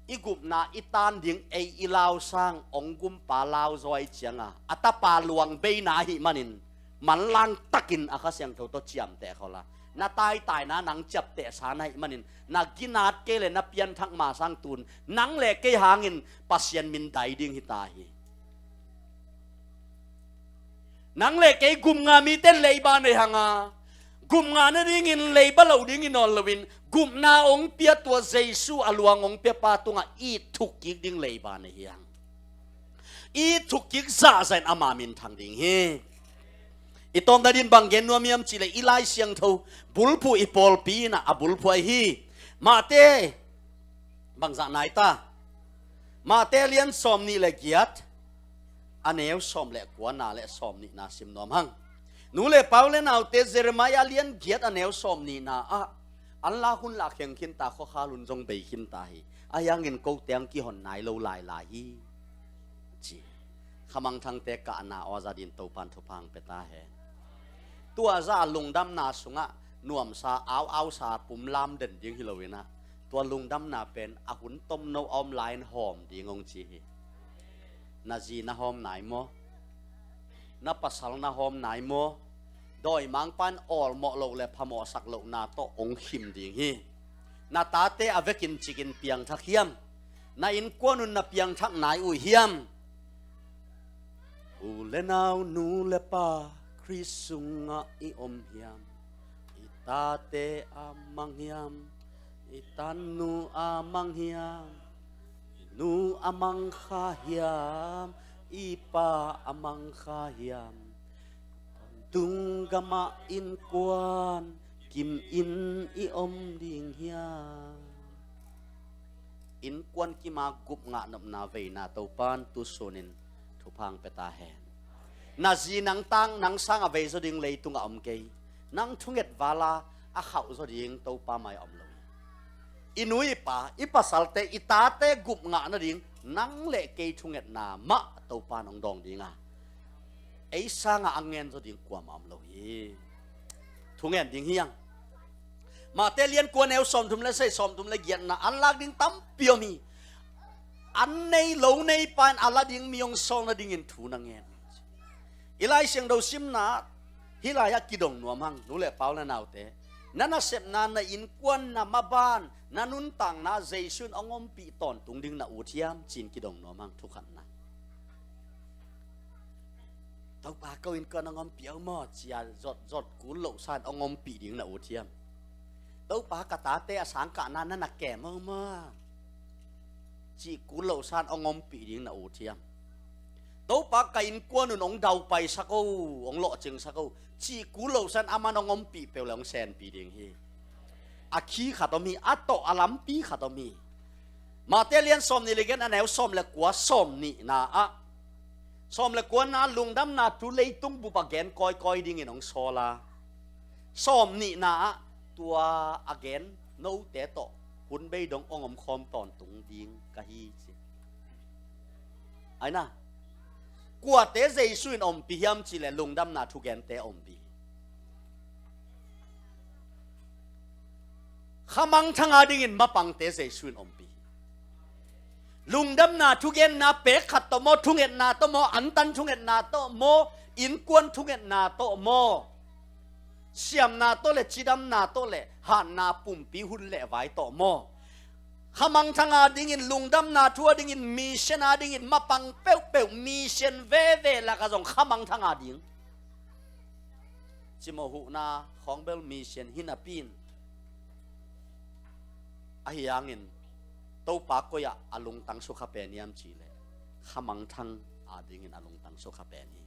I gupna i tan ding ei i lau sang ong gumpa lau zawi cianga a tapa luang beina ahih manin manlang takin a Kha Siangtho tawh ciamteh khola na taitaina nang ciaptehsa na hih manin na ginat kei le na pianthak ma sang tun nang le kei hangin Pasian min dai ding hita hi. Nang le kei gupngah mite leiba nei hanga gupngah nadingin leiba lo dingin nawn loin gupna ong pia tua Jesu a luang ong pia pa tungah i thukkik ding leiba nei hiang. I thukkik zahzahin ama minthang ding hi. I tawmna din bang gen nuam hiam cihleh i Lai Siangtho bulphuh i pawlpi inah a bulphuh ahi hi. Mahte bangzah nai ta? Mahte lian sawm nih le giat a neu sawm le kuana le sawm nihna sim nuam hang. Nu le pau le naute Jeremiah lian giat a neu sawm nihna ah an lak hun lah kheng khinta khuakhal hun zong bei khinta hi. A hiangin kote ang kihon nai lo lailai hi ci. Khamangthangte kahna aw a za din Topan thupha ang pia ta hen. Tua za a lungdamna sungah nuamsa au ausa pum lam den ding hi loinah tua lungdamna pen a hun tomno a om lai-in hawm ding ong ci hi. Na zi na hawm nai maw? Na pasal na hawm nai maw? Dawimangpa in awlmawh loh le phamawhsak lohna tawh ong khim ding hi. Na tate a vekin cikin piangthak hiam? Na innkuan un na piangthak nai uh hiam? U le nau, nu le pa, Khrist sungah i om hiam? I tate a mang hiam? I tanu a mang hiam? I nu a mang kha hiam? I pa a mang kha hiam? Tawntung gamah innkuan kimin i om ding hiam? Innkuan kima gupngah nopna veina Topan tusunin thupha ang pia ta hen. Na zi nang tang nang sang a vei zaw ding leitungah om kei. Nang thunget vala a khauh zaw ding Topa mai a om lo hi. I nu i pa i pasalte i tate gupngah nading nang le kei thungetna mah Topa nong dawng dinga ei sanga a ngen zaw ding kuamah om lo hi. Thungen ding hiang. Mahte lian kua neu sawmthum le sei sawmthum le giatna an lak ding tampi om hi. An nei lo nei pa in a la ding mi hong sawl nadingin thu na ngen. I Lai Siangtho simna hih lai-ah kidong nuam hang nu le pau le naute. Na nasepna, na innkuan, na maban, na nuntakna Jesu in hong ompih tawntung ding na ut hiam ci-in kidong nuam hang thukhatna. Topa ko innkuan hong ompih aw maw cia zotzot kul lohsa in hong ompih ding na ut hiam? Topa ka tate a sangkahna na na kem aw maw cih kul lohsa in hong ompih ding na ut hiam? Topa ka innkuan un hong daupaisak o, hong lawhcingsak o cih kul lohsa in aman hong ompih peuh le hong senpih ding hi. A khi khat om hi, a tawh a lampi khat om hi. Mate lian sawm nih le giat, a neu sawm le kua, sawm nihna ah, sawm le kuana lungdamna thu leitung bup a gen kawikawi dingin hong sawl a, sawm nihna ah tua a gen note tawh hun bei dong hong omkhawm tawntung ding ka hi ci. Aina, kuate Jesu in ompih hiam cih leh lungdamna thugente ompih. Khamangthang a dingin mapangte Jesu in ompih. Lungdamna thugenna pek khat tawh maw, thungetna tawh maw, antan thungetna tawh maw, innkuan thungetna tawh maw, siamna tawh le cidamna tawh le hatna pumpi hun le vai tawh maw, khamangthang a dingin, lungdamna thu a dingin, mission a dingin mapang peuhpeuh, mission veve lakah zong khamangthang a ding cimawh huhna khawng bel mission hi napi in, ahi hangin Topa koi-ah a lungtang sukha pen hiam cih leh khamangthang a dingin a lungtang sukha pen hi.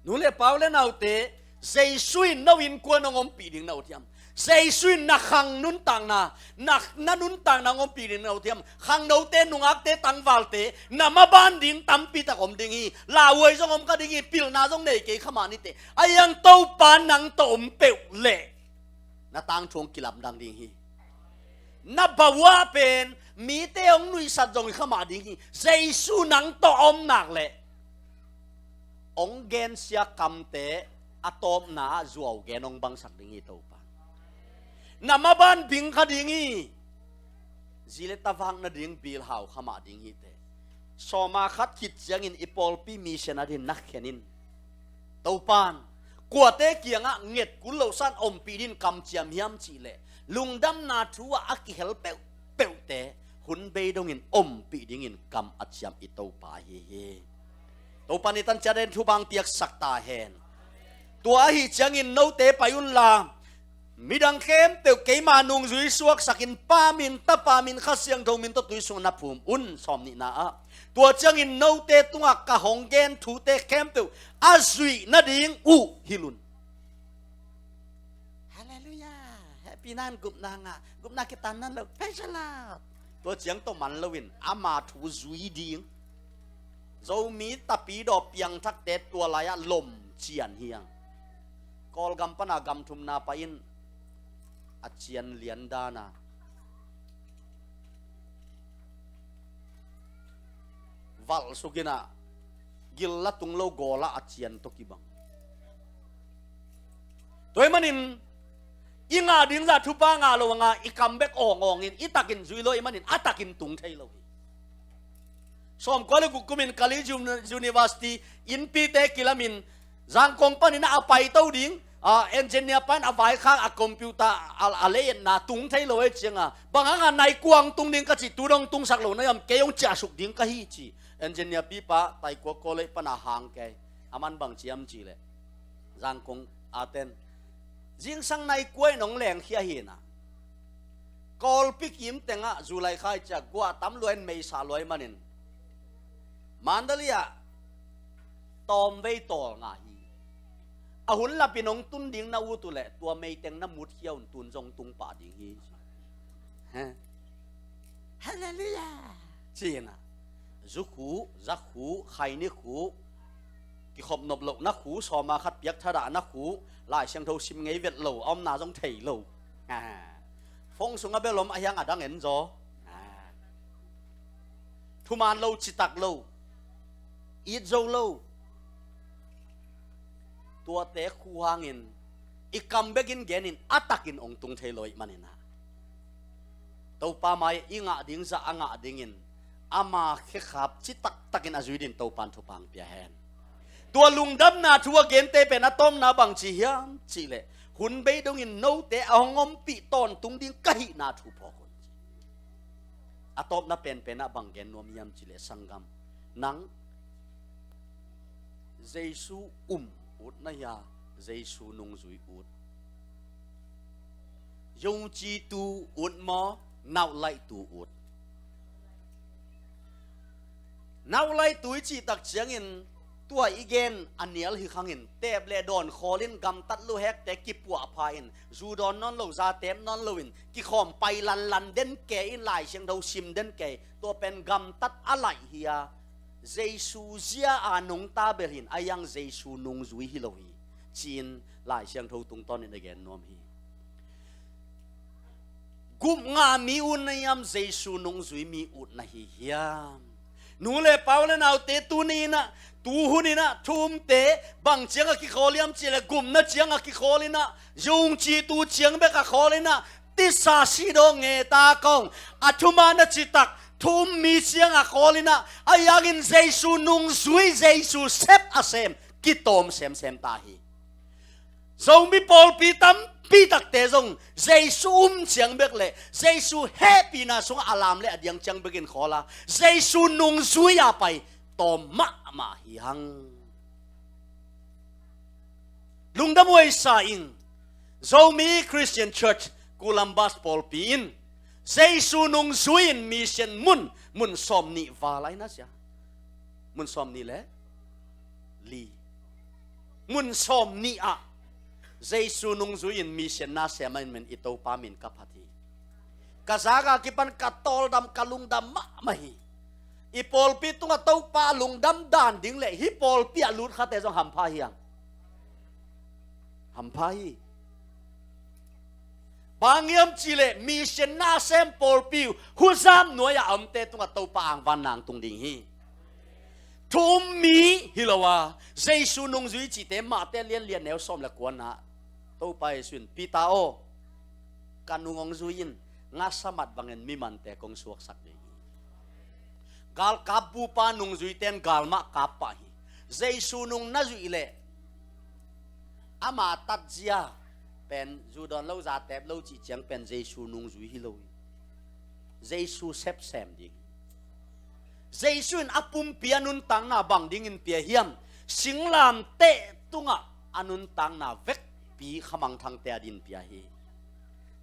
Nu le pa u le naute, Jesu in no innkuan hong ompih ding na ut hiam? Jesu in na khang nuntakna, na, na nuntakna hong ompih ding na ut hiam? Khangnote, nungakte, tangvalte, na maban ding tampi tak om ding hi. Lauhuai zong om kha ding hi, pilna zong nei kei kha mah nite. Ahi hang Topa nang tawh om peuh leh na tangthu hong kilamdang ding hi. Na bawah pen mite hong nuihsat zong hi kha mah ding hi. Jesu nang tawh a om nak leh hong gensia kamte a tawpna ah zuau gen hong bangsak ding hi Topa. Na maban bing kha ding hi. Zi le ta vak nading bil hau kha mah ding hi teh. Sawma khat khit ciangin i pawlpi mission a din na khen in. Topan kuate kiangah nget kul lo san ompih din kamciam hiam cih leh lungdamna thu ah a kihel peuhpeuhte hun bei dongin ompih dingin kam a ciam i Topa ahi hi. Topan i tan ciat in thupha hong piaksak ta hen. Tua ahi ciangin note pai unla, midang khempeuh keima nungzui suaksakin Pa min, Tapa min, Kha Siangtho min tawh tui sungah na phum un, sawm nihna ah. Tua ciangin note tungah ka hong gen thute khempeuh a zuih nading uh hilh un. Halleluiah. Hehpihna in gupna ngah, gupna kitan nan lo. Praise the Lord. Tua ciang tawh man loin ama thu zui ding. Zomi tapidaw piangthakte tua lai-ah lom cian hi hang. Kawlgam pana gam thumna pah in a cian lian dana valh sukinah gil la tung lo gawlah a cian tawh kibang. Tua ahih manin i ngah ding zah thupha ngah lo a ngah, i kam bek awngawngin i takin zui lo ahih manin a takin tung thei lo hi. Sawmkua le guk kumin Kalay Uni-, University innpite kilamin Zangkong panin a paito ding, a, engineer pan a vaikhak a computer a, a lei-etna tung thei lo ahih cianga, bang hanga nai kua hong tung ding ka cih, tu dong tungsak lo na hiam, kei hong ciahsuk ding ka hi ci. Engineer pipa Taikua College pana hang kei. A man bang ciam cih leh Zangkong a ten zingsang nai kua in hong lengkhia hi na. Kawlpi kim tengah July kha i ciah guah tam lua in meisa lua ahih manin Mandalay ah tawmvei tawl ngah hi. A hun lapin hong tun ding na ut uh leh tua meiteng na mutkhia un, tun zong tung pah ding hi. He? Halleluiah. Ci-in ah zukhu, zakhu, khaini khu, kikhop nop lohna khu, sawma khat piak thadah na khu, Lai Siangtho sim ngei vet lo, a omna zong thei lo. Ha. Phone sungah bel om, a hiang a dang en zaw. Ha. Thuman lo, citak lo, it zo lo. Tuate khu hangin i kam bekin genin a takin hong tung thei lo ahih manin ah, Topa mai i ngah ding zah a ngah dingin ama khekhap citak takin a zui din Topan thupha hong pia hen. Tua lungdamna thu a gente pen a tawpna bang ci hiam cih leh, hun bei dongin note a hong ompih tawntung ding ka hihna thu phawk un ci. A tawpna penpen ah bang gen nuam hiam cih leh, sanggam, nang Jesu um ut na hia, Jesu nungzui ut? Yungcitu ut maw, nauhlaihtu ut? Nauhlaihtu i cih tak ciangin Tua i gen a nial hi khangin, teep le dawn khawlin gamtat luhekte kipuahpha in, zu dawn nawn lo, za teep nawn loin kikhawm pai lanlan den ke in, Lai Siangtho sim den ke, tua pen gamtat a laih hi a, Jesu zia a nungta bel hin, a iang Jesu nungzui hi lo hi, ci-in Lai Siangtho tungtawnin a gen nuam hi. Gupngah mi utna hiam, Jesu nungzui mi utna hi hiam? Nu le pa, u le naute, tuni inah, tuhun inah thu umte bang ciang a kikhawl hiam cih leh, gupna ciang a kikhawl inah, zungcitu ciang bek a khawl inah, tisa sidaw ngeta kong, a thuman a citak thu um mi ciang a khawl inah, a iangin Jesu nungzui, Jesu sep a sem kitawm semsem ta hi. Zomi pawlpi tampi takte zong Jesu um ciang bek le Jesu hehpihna sungah a lam le a diang ciang bekin khawl a, Jesu nungzui a pai tawm mahmah hi hang. Lungdam huaisa ing, Zomi Christian Church Columbus pawlpi in Jesu nungzui in mission mun, mun sawm nih val a ina sia. Mun sawm nih le li. Mun sawm nih ah Jesu nungzui in mission na sem a, in men i Topa min ka phat hi. Ka zak a kipan ka tawldam, ka lungdam mahmah hi. I pawlpi tungah Topa lungdam dan ding le hih pawlpi ah lut khate zong hampha hi hang. Hampha hi. Bang hiam cih leh mission na sem pawlpi uh huzam nuai-ah a omte tungah Topa angvan nang tung ding hi. Thu um mi hi lo a, Jesu nungzui cihte Mate lianlian neu sawm le kuana, Topa Jesu in, Peter aw, ka nung hong zui in, ngasa mat bangin mi mante kong suaksak ding hi. Galkap bupa nungzuite in gal mah kap pah hi. Jesu nung na zuih leh ama tatzia pen, zu dawn lo, za teep lo cih ciang pen Jesu nungzui hi lo hi. Jesu sepsem ding. Jesu in a pumpi a nuntakna bang dingin pia hiam? Singlamteh tungah a nuntakna vekpi khamangthangte a din pia hi.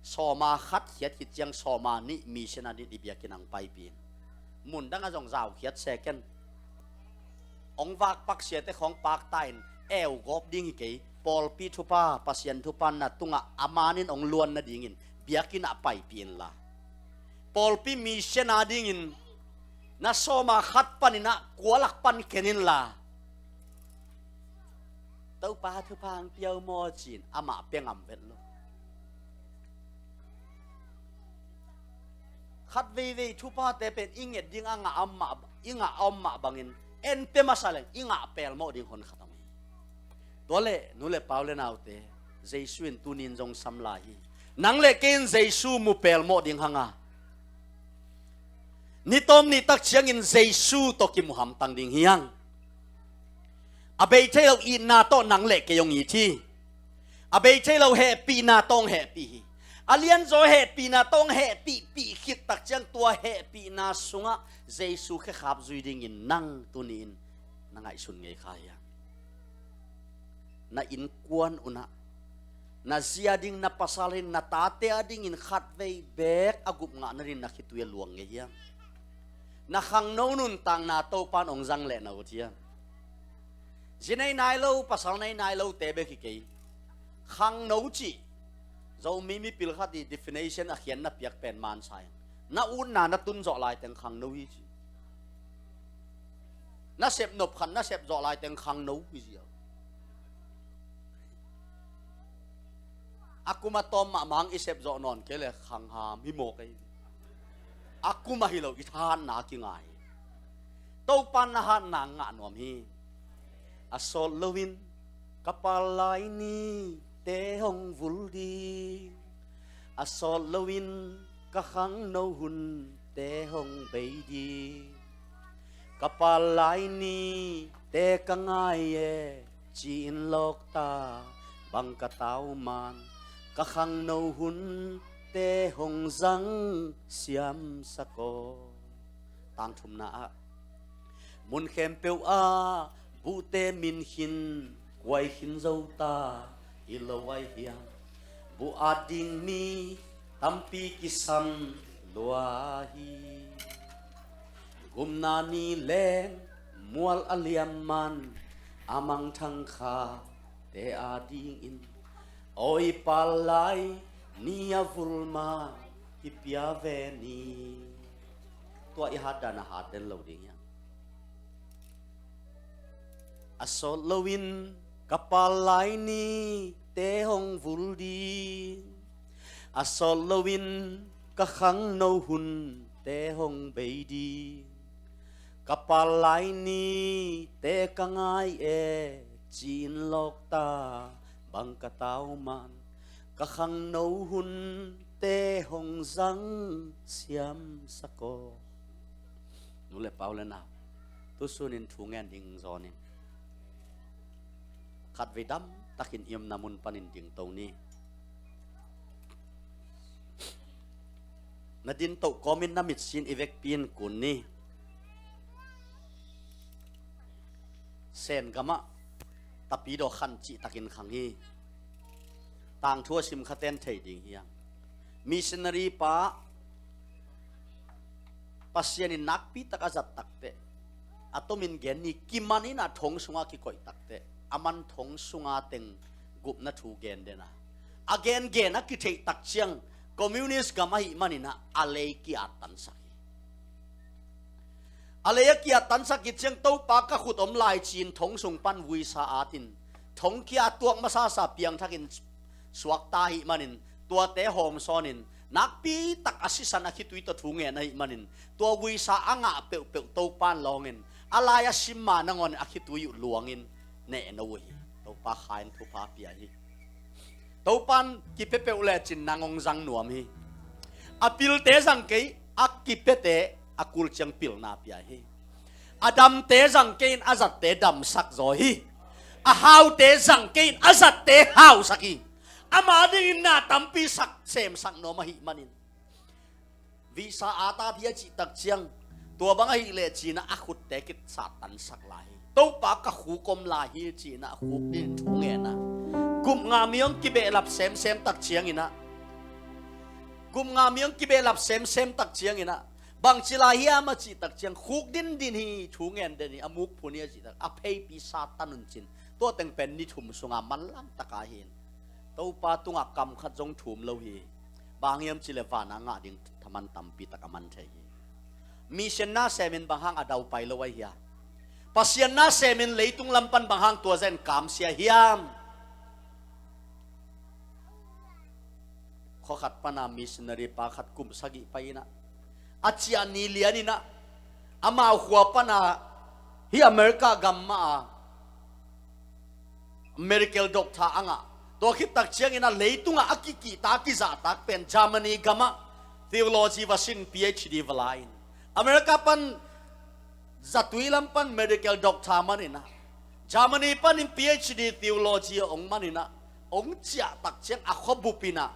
Sawma khat khiat khit ciang sawma nih mission a din i biakinn ah hong paipih in. Mundang ah zong zaukhiat se ken. Hong vakpak siate khawng pakta in, eu gawp ding hi kei. Pawlpi thupha, Pasian thupha na tungah a manin hong luan nadingin biakinn ah paipih inla, pawlpi mission a dingin na sawma khat panin ah kua lak pan khen inla, Topa thupha hong pia uh maw ci-in amah pia ngam vet lo. Khat veivei thuphate pen i nget ding a ngah a om mah, i ngah a om mah bangin en pia masa leng i ngah pelmawh ding hon khat om hi. Tua leh nu le pa, u le naute, Jesu in tuni-in zong sam lai hi. Nang le kei in Jesu mu pelmawh ding hang a, ni tawm ni tak ciangin Jesu tawh kimu hamtang ding hi hang. A bei thei lo itna tawh nang le kei hong it hi. A bei thei lo hehpihna tawh hong hehpih hi. A lianzaw hehpihna tawh hong hehpihpih khit tak ciang tua hehpihna sungah Jesu khekhap zui dingin nang tuni-in na ngaihsun ngei kha hiam? Na innkuan un ah, na zi a ding, na pasal in, na tate a dingin khatvei beek a gup ngah nadingin na khitui a luang ngei hiam? Na khangno nuntakna Topa in hong zang leh na ut hiam? Zi nei nai lo, pasal nei nai lote bek hi kei. Khangno cih Zomi mipil khat i definition a khian na piak pen mansa in, na utna na tun zawh laiteng khangno hi ci. Na sep nop khat na sep zawh laiteng khangno hi zia. A kum a tawm mahmah hang i sep zawh nawn kei le khangham hi maw kei. A kum ahi lo, i thahatna kingai hi. Topa in na hatna ngah nuam hi. A sawt loin ka pal lai nite hong vul ding, a sawt loin ka khangno hunte hong bei ding. Ka pal lai nite ka ngai e, ci-in lawkta bang ka tau man, ka khangno hunte hong zang siamsak aw. Tang thumna ah, mun khempeuh ah buhte min khin, kuai khin zo ta hi lo ai hiam? Buh at ding mi tampi kisam lua hi. Gupna ni leng mual a liam man, a mangthang khate adingin awi pal lai ni a vul ma kipia ve ni. Tua i hatdan a hat den lo ding hiam? A sawt loin ka pal lai nite hong vul ding, a sawt loin ka khangno hunte hong bei ding. Ka pal lai nite ka ngai e, ci-in lawkta bang ka tau man, ka khangno hunte hong zang siamsak aw. Nu le pa u le nau, tu sunin thu ngen ding zawnin khatvei dam takin i omna mun panin dingto ni. Na dintoh kawmin na mitsin i vekpi in kun ni. Sen gamah tapidaw khan cih takin khang hi. Tangthu a sim khaten thei ding hiang. Missionary pa Pasian in nakpi tak a zat takteh, a tomin gen ni, kiman in a thong sungah kikoih takteh, a man thong sunga teng gupna thu gen dena, a gen gen a kitheih tak ciang communist gam ahih maninah a lei ki-at tansak hi. A lei a ki-at tansak hi ciang Topa ka khut om lai ci-in thong sung pan vuisa atin thong kia tuak masasa piangthakin suakta ahih manin tuate hawmsawnin nakpi tak a sisan a khitui tawh thu ngen ahih manin tua vuisa a ngah peuhpeuh Topan lawngin a lai a simma nangawnin a khitui uh luangin nehno uh hi. Topa khain thupha pia hi. Topan kipia peuh lecin nang hong zang nuam hi. A pilte zang kei, a kipiate a kul ciang pilna pia hi. A damte zang kei in a zatte damsak zaw hi. A haute zang kei in a zatte hausak hi. Ama dingin na tampi sak semsak nuam ahih manin visa a ta phia cih tak ciang tua bang ahih leh cinah a khutte kitsat tansak lai hi. Topa ka khuk om lai hi cinah a khuk din thu ngenah gupnga mi hong kibehlap semsem tak cianginah gupnga mi hong kibehlap semsem tak cianginah bangci lai hiam a cih tak ciang khuk din din hi thu ngen den hi a muk phun hi a cih tak a pheipi Satan un cin tua teng pen ni thum sunga manlang taka hin Topa tungah kam khat zong thum lo hi. Bang hiam cileh vana ngah ding thaman tampi tak a man thei hi. Mission na semin bang hang a daupai lo ahi hia? Pasian na semin leitung lam pan bang hang tua zen kamsia hiam? Khuakhat pana missionary pa khat kum sagih pai inah a ciah ni lian inah amau khua pana hi America gam mah a medical doctor a ngah. Tua khit tak ciangin a leitungah a kikihta kizahtak pen Germany gamah theology va sin PhD va la in America pan zatui lam pan medical doctor man inah Germany panin PhD theology a ong man inah ong ciah tak ciang a khuabup inah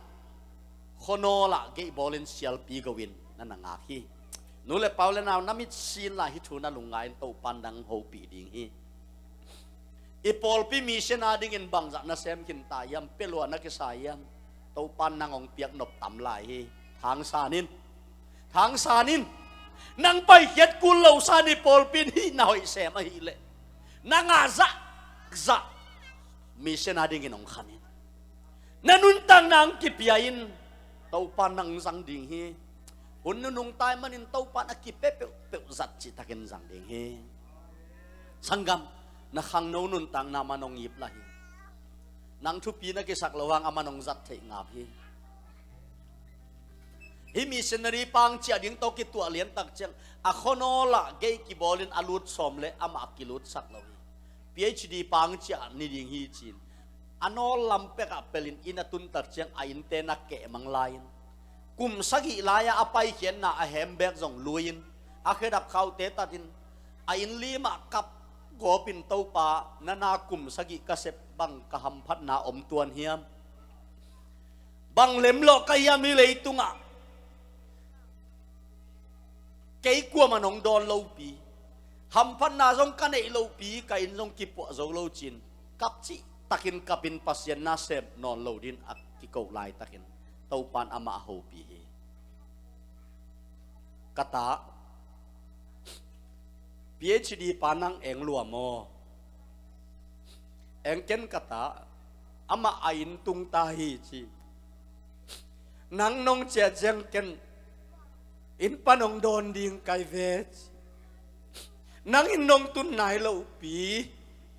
khuanawl ah geih bawlin sialpi go in na na ngak hi. Nu le pa u le nau na mitsin lai hi thu na lungngai in Topan nang hopih ding hi. I pawlpi mission a dingin bangzah na sem khin ta hiam, pia lua na kisa hiam? Topan nang hong piak nop tam lai hi. Thangsan in, thangsan in, nang paikhiat kul lo san i pawlpi in hih na hoih sem ahih leh na ngah zahzah mission a dingin hong khan in. Na nuntakna hong kipia in Topan nang zang ding hi. Hun nunung tai manin Topan a kipia peuhpeuh zat cihtakin zang ding hi. Sanggam, na khangno nuntakna man hong ip lah hi. Nang thupi na kisak lo hang a man hong zat theih ngap hi. Hih missionary pang ciah ding tawh kituah liantak ciang a khuanawl ah gei kibawlin a lut sawm le amah a kilutsak lo hi. PhD pang ciah ni ding hi cin a nawl lam pekah pelin inn a tuntak ciang a innte na kehmang lai-in kum sagih lai-ah a paikhiatna a hembek zong lui-in a khedap khaute tatin a inn limah kap gawpin Topa, na na kum sagih ka sep bang ka hamphatna om tuan hiam? Bang lemlawh ka hiam hih leitungah? Kei kuamah nong dawn lopi, hamphatna zong ka neih lopi, ka inn zong kipuah zo lo cin kap cihtakin kapin Pasian na sem nawn lo din a kiko laitakin Topan amah a hopi hi. Ka ta, PhD pa nang eng lua maw? Eng ken ka ta, amah a inn tung ta hi ci. Nang nong ciah ciang ken inn pan hong dawn ding kai ve ci. Nang inn nong tun nai lo pi,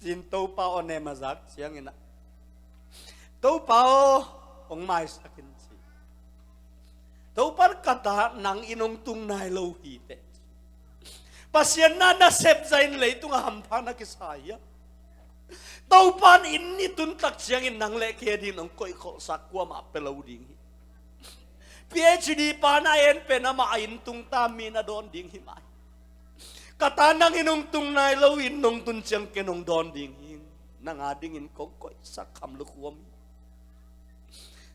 ci-in Topa aw nem a zak ciangin ah, Topa aw, hong maisak in ci. Topa in ka ta, nang inn hong tung nai lo hi teh. Pasian na nasep zahin leitungah hampha na kisa hiam? Topa in inn i tun tak ciangin nang le kei adingin hong koihkholhsak, kuamah pia lo ding hi. PhD pa na en pen amah a inn tung ta mi na dawn ding hi mah hi. Ka ta, nang inn hong tung nai lo, inn nong tun ciang ken hong dawn ding hi. Nang adingin kong koihsak kham lukhuam hi.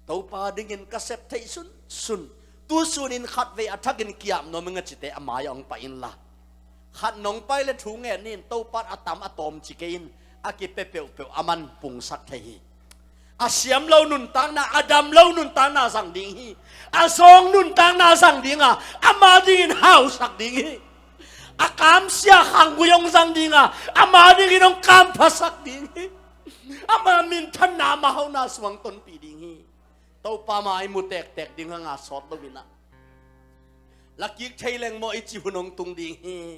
Topa dingin ka sep theih sunsun. Tu sunin khatvei a thakin ki-ap nuam ing a cite a mai-ah hong pai inla, khat nong pai le thu ngen ni in, Topa in a tam a tawm ci kei in, a kipia peuhpeuh aman pungsak thei hi. A siam lo nuntakna, a dam lo nuntakna zang ding hi. A zawng nuntakna zang ding a, ama dingin hausak ding hi. A kamsia khanggui hong zang ding a, ama dingin hong kamphasak ding hi. Ama minthanna, ama hauhna sungah hong tonpih ding hi. Topa mai mu tektek ding hang a, sawt lo in ah, la kik thei leng maw i cih hun hong tung ding hi.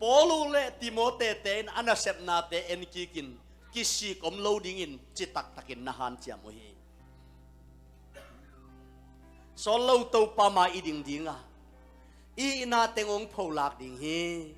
Paul uh le Timote te in a nasepnate en kikin, kisik om lo dingin ci taktakin na hanciam uh hi. Sawt lo, Topa mai i ding ding a, i itna teng hong pholak ding hi.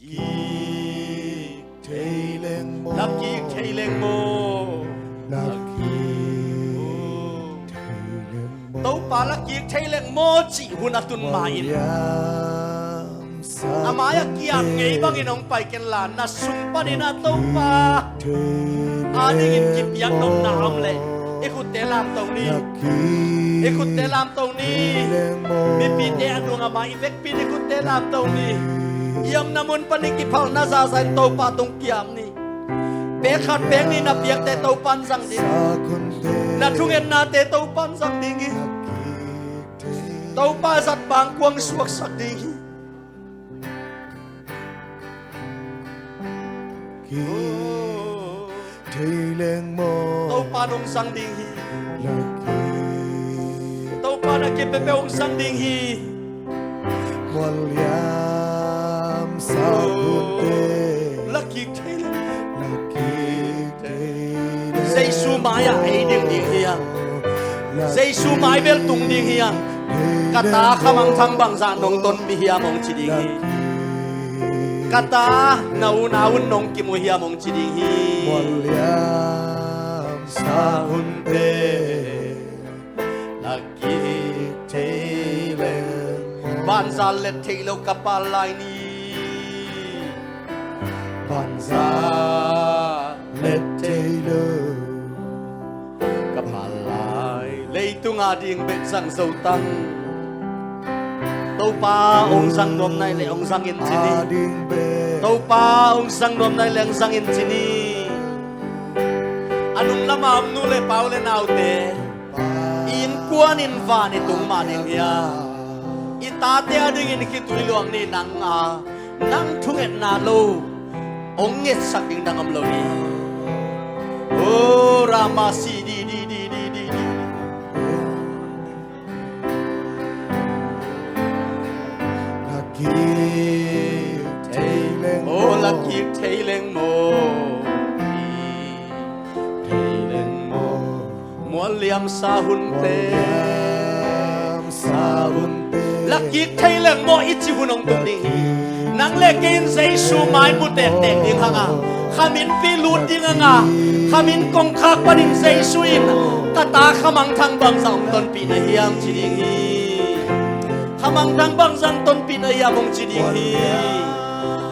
Kik thei leng maw? Na kik thei leng maw? Na kik thei leng maw? Topa, la kik thei leng maw cih hun a tun ma-in, a mai-ah ki-ap ngei bangin hong pai kenla, na sung panin ah Topa adingin kipiak nopna om leh i khutte lamto ni. I khutte lamto ni. Mipite a dungah mai i vekpi-in i khutte lamto ni. I omna mun panin kiphalna zaza in Topa tung ki-ap ni. Pek khat pek nih na piakte Topa in zang ding. Na thungetnate Topa in zang ding hi. Topa zat bang kuang suaksak ding hi. Kik thei leng maw? Topa in hong zang ding hi. La kik. Topa in a kipepeuh hong zang ding hi. Mual liam sa hunte. La kik thei leng. La kik thei leng. Jesu mai-ah ei ding ding hi hang. Jesu mai bel tung ding hi hang. Ka ta, khamangthang bangzah nong tonpih hiam hong ci ding hi. Ka ta, na unau un nong kimu hiam hong ci ding hi. Mual liam sa hunte. La kik thei leng. Banza let thei lo ka pal lai ni. Banza let thei lo ka pal lai. Leitung ading bek zang zo tang. Topa hong zang nuam nai leh hong zang in ci ni. Topa hong zang nuam nai leh hong zang in ci ni. A nung lamah om nu le pa, u le naute, i innkuan in van i tung mah ding hi a, i tate adingin khitui luang ni. Nang a, nang thungetna lo hong ngetsak ding dang om lo ni. O Rama si di di di di di di. La kik thei leng maw? O, la kik thei leng maw? Thei leng maw? Mual liam sa hunte. Mual liam sa hunte. La kik thei leng maw i cih hun hong tung ding hi. Nang le kei in Jesu mai mu tektek ding hang a, khaminpi lut ding hang a, khamin kongkhak panin Jesu in, ka ta, khamangthang bangzah hong tonpih na hiam ci ding hi. Khamangthang bangzah hong tonpih na hiam hong ci ding hi.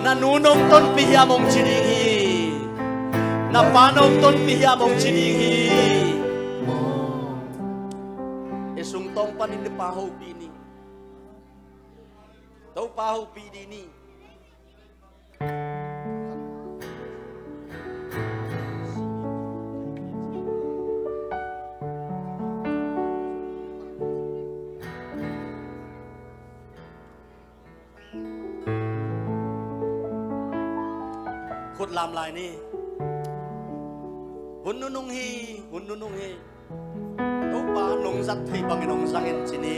Na nu nong tonpih hiam hong ci ding hi. Na pa nong tonpih hiam hong ci ding hi. I sungtawng panin i Pa hopih ni. Topa hopih dih ni. lamlai ni. Hun nunung hi, hun nunung hi. Topa nong zat thei bangin hong zangin ci ni.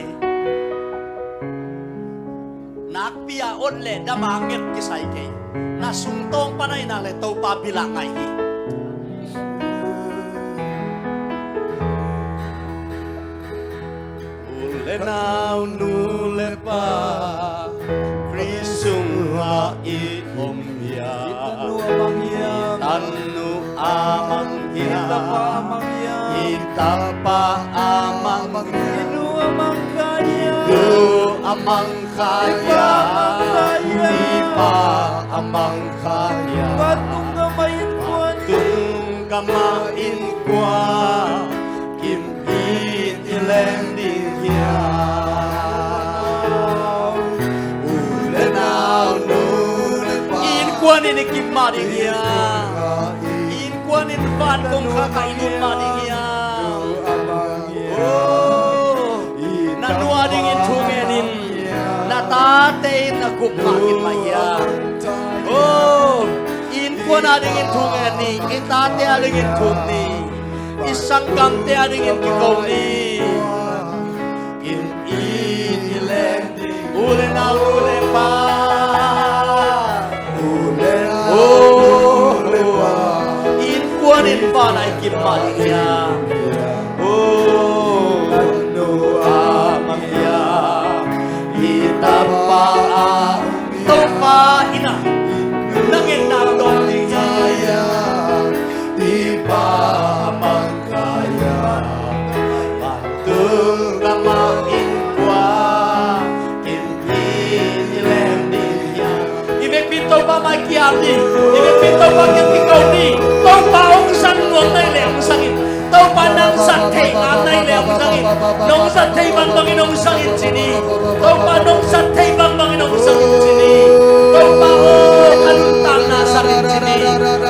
Nakpi a ot le dam a nget kisai kei. Na sungtawng pan ahi nak le Topa bil ah ngai hi. U le nau, nu le pa, Khrih sungah i om hiam? I tanu a mang hiam? I tapa a mang hiam? I nu a mang kha hiam? I nu a mang kha hiam? I pa a mang kha hiam? Vantung gam ah innkuan, vantung gam ah innkuan, kim in i leng ding hiam? U le nau, nu le pa. Innkuan in i kim mah ding hiam? Innkuan in van kong khak a i lut mah ding hiam? Oh, na nu a dingin thu ngen in, na tate in na kup mah kim mah hiam? Oh, innkuan a dingin thu ngen ni, i tate a dingin thu ngen ni. I sanggamte a dingin kiko ni. Kim in i leng ding. U le nau, nu le pa. U le nau, nu le pa. Innkuan in van a i kim mah ding hiam? Oh, nu a mang hiam? I tapa a Topa in a, na ngen nang dong ding hiam? I pa a mang kha hiam? Vantung gam ah innkuan, kim in i leng ding hiam? I vekpi in Topa mai kiam ni. I vekpi in Topa kiang kiko ni. Topa hong zang nuam na hih leh hong zang in. Topa nang zat thei ngam na hih leh hong zang in. Nong zat thei bangbangin hong zang in ci ni. Topa nong zat thei bangbangin hong zang in ci ni. Topa aw, ka nuntakna zang in ci ni.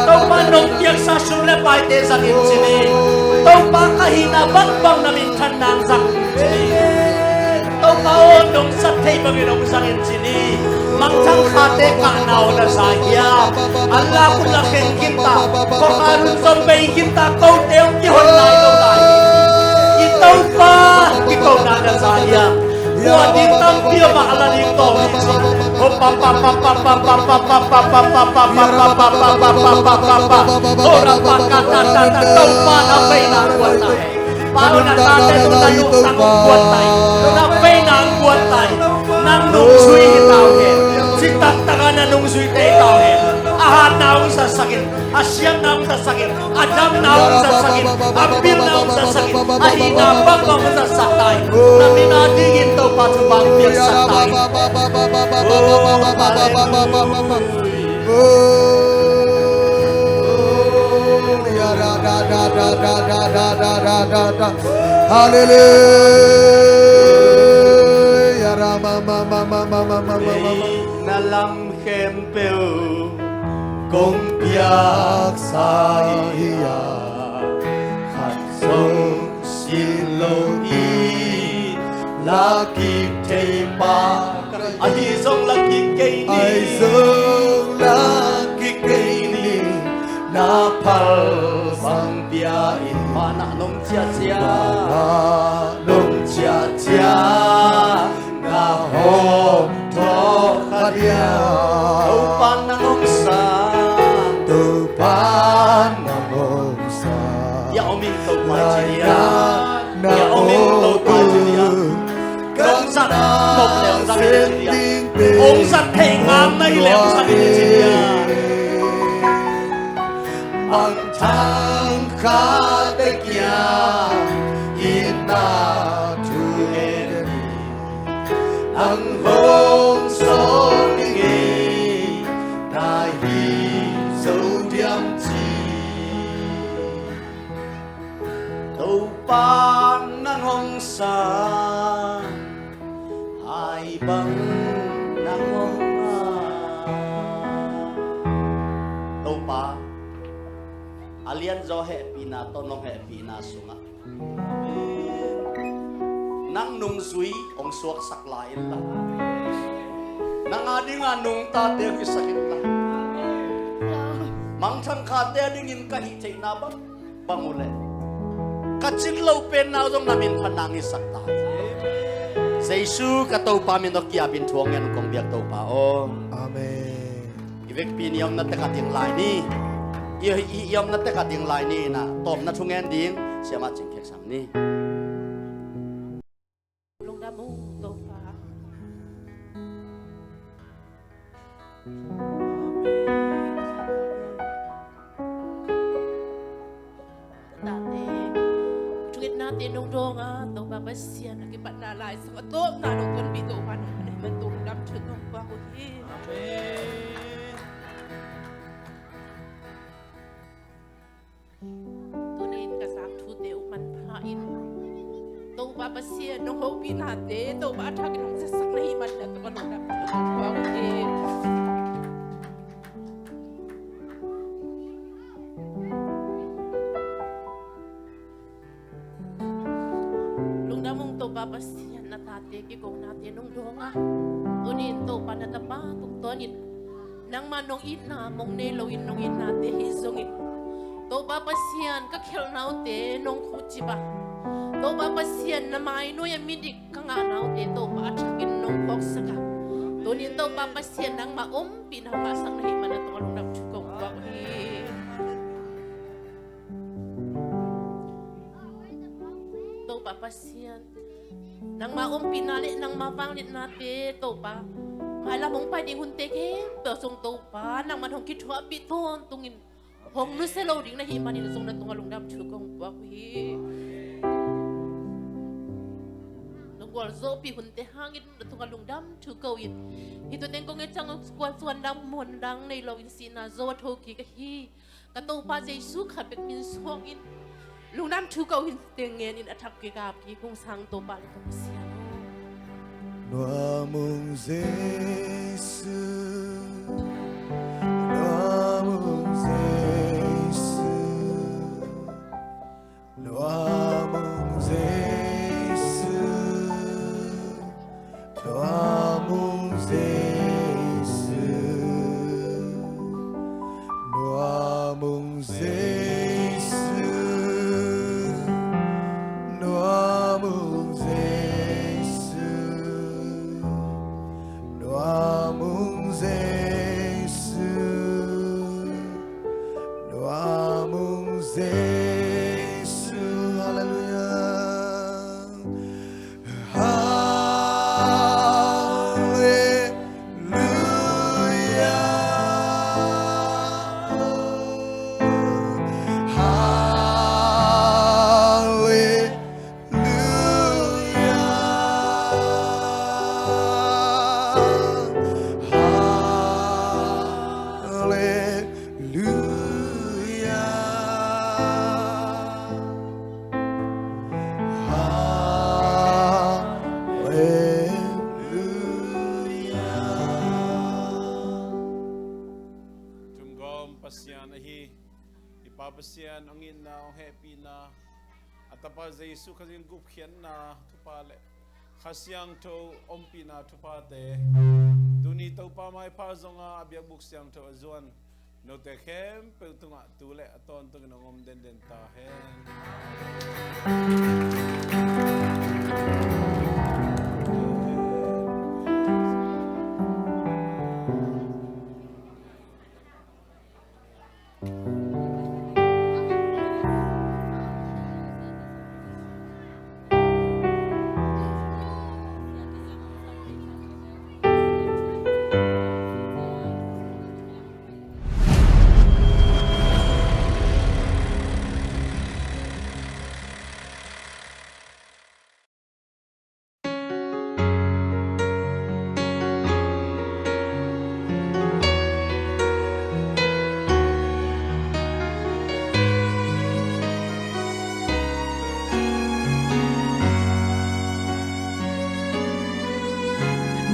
Topa nong piaksa sum le paite zang in ci ni. Topa ka hihna bangbang na minthan nang zang in ci ni. Topa aw, nong zat thei bangin hong zang in ci ni. Mangthang khate kahna aw na za hiam? An lak hun la khen khinta, khuakhan hun zom bei khinta, kote hong kihon nai lo lai. I Topa kikona na za hiam? Khuading tampi om a la ding tawm hi ci. Topa na veina kuan ta. Pa aw, na tate tawh na nuhtak hong kuan ta hi. Na veina hong kuan ta hi. Nang nungzui hi ta uh hen. Citak taka na nungzuite hi ta uh hen. A hatna hong zatsak in. A siatna hong zatsak in. A damna hong zatsak in. A pilna hong zatsak in. A hihna bangbang hong zatsak ta hi. Na min a dingin Topa thupha hong piaksak ta hi. Oh, hallelujah. Hallelujah. Ei na lam khempeuh kong piaksa hi a, khat zong sin lo in la kik thei pa. Ahi zong la kik kei ni. Ahi zong la kik kei ni. Na phal zang pia in. Mana nong ciacia. Mana nong ciacia. Na hong thawh kha dia. Topa nang hong sa. Topa nang hong sa. Ya om in Topa ci dia. Ya om in Topa ci dia. Nong zat nop le hong zang in ci dia. Hong zat thei ngam na hi le hong zang in ci dia. Mangthang khate kiang itna thu ngen in. Nang hong sawl ning ei, na hi zo diam ci. Topa nang hong sa, ai bang nang hong sa. Topa a lianzaw hehpihna tawh nong hehpihna sungah nang nungzui hong suaksak lai inla, nang a dinga nungtate hong hisak inla. Mangthang khate a dingin ka hih theihna bang bang uh leh ka cin loh penna uh zong na minthanna hong hisak ta hi. Jesu ka Topa min tawh kiapin thu hong ngen kong biak Topa aw. Amen. I vekpi-in i omna tek ah ding lai ni. I, i, i omna tek ah ding lai ni. Na tawpna thu ngen ding siamah Cing Khiak Sang ni. Lungdam ung Topa. Tate, thungetnate nong dawng a, Topa Pasian, a kipatna lai sang a tawpna nong tonpih Topa nong man man Topa lungdam thu nong puak uh hi. Amen. Tuni-in ka zak thute uh manpha in, Topa Pasian nong hopihnate Topa a thakin hong zetsak na hih manin a tawh ka lungdam thu kong puak uh hi. Lungdam ung Topa Pasian, na tate kikonate nong dawng a, tuni-in Topa na tapa tungtawnin nangmah nong itna mong nei loin nong itnate hi zongin, Topa Pasian ka khelhnaute nong khuhcip a, Topa Pasian na mainuai a midik ka ngahnaute Topa a thakin nong phawksak a, tuni-in Topa Pasian nangmah ompihna hong ngahsak na hih manin a tawh ka lungdam thu kong puak uh hi. Topa Pasian, nangma ompihna le nangma vangliatnate Topa, mailam hong pai ding hunte khempeuh ah zong Topa nangman hong kithuahpih tawntungin hong nusia lo ding na hih manin zong na tungah lungdam thu kong puak uh hi. Nong gualzawhpih hunte hangin na tungah lungdam thu ko-in, hih tu teng kong et ciang gualsuan dang muan dang nei loin sihna zo a thokik ahi ka Topa Jesu khat bek min suangin lungdam thu ko-in teng ngenin a thak kikap kik ung sang Topa le ka Pasian aw. Nuam ung Jesu, nuam ung Jesu, nuam ung Jesu. Nuam ung Jesu, nuam ung Jesu, nuam ung Jesu, nuam ung Jesu, nuam ung Jesu. Hallelujah. Hallelujah. Hallelujah. Hallelujah. Tumgawm Pasian ahi i Pa Pasian hong itna, hong hehpihna, a Tapa Jesu Khazih gupkhiatna thupha le Kha Siangtho ompihna thuphate tuni Topa maipha zonga a biakbuk siangtho a zuan note khempeuh tungah tu le a tawntungin hong om denden ta hen.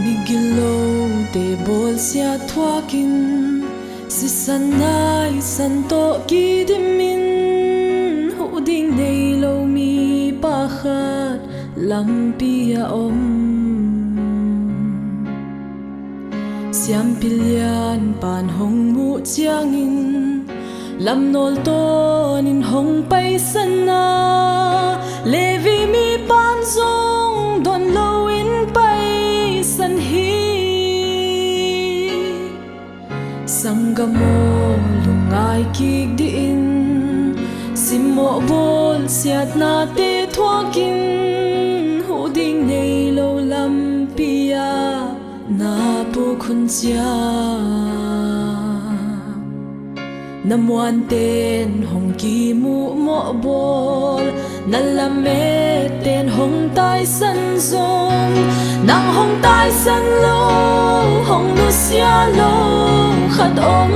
Migilote bawlsia thuakin, sisan naisan tawh kidimin, huh ding nei lo mipa khat lampi a om. Siampi lianpan hong muh ciangin, Lamnawl tawnin hong paisan a, Levi mipa'n zong dawn loin paisan hi. Sanggam aw, lungngai kik dih in, simmawh bawlsiatnate thuakin, huh ding nei lo lampi-ah na puk hun ciang, na muante'n hong kimuh mawh bawl, na lamette'n hong taisan zong, nang hong taisan lo, hong nusia lo khat om.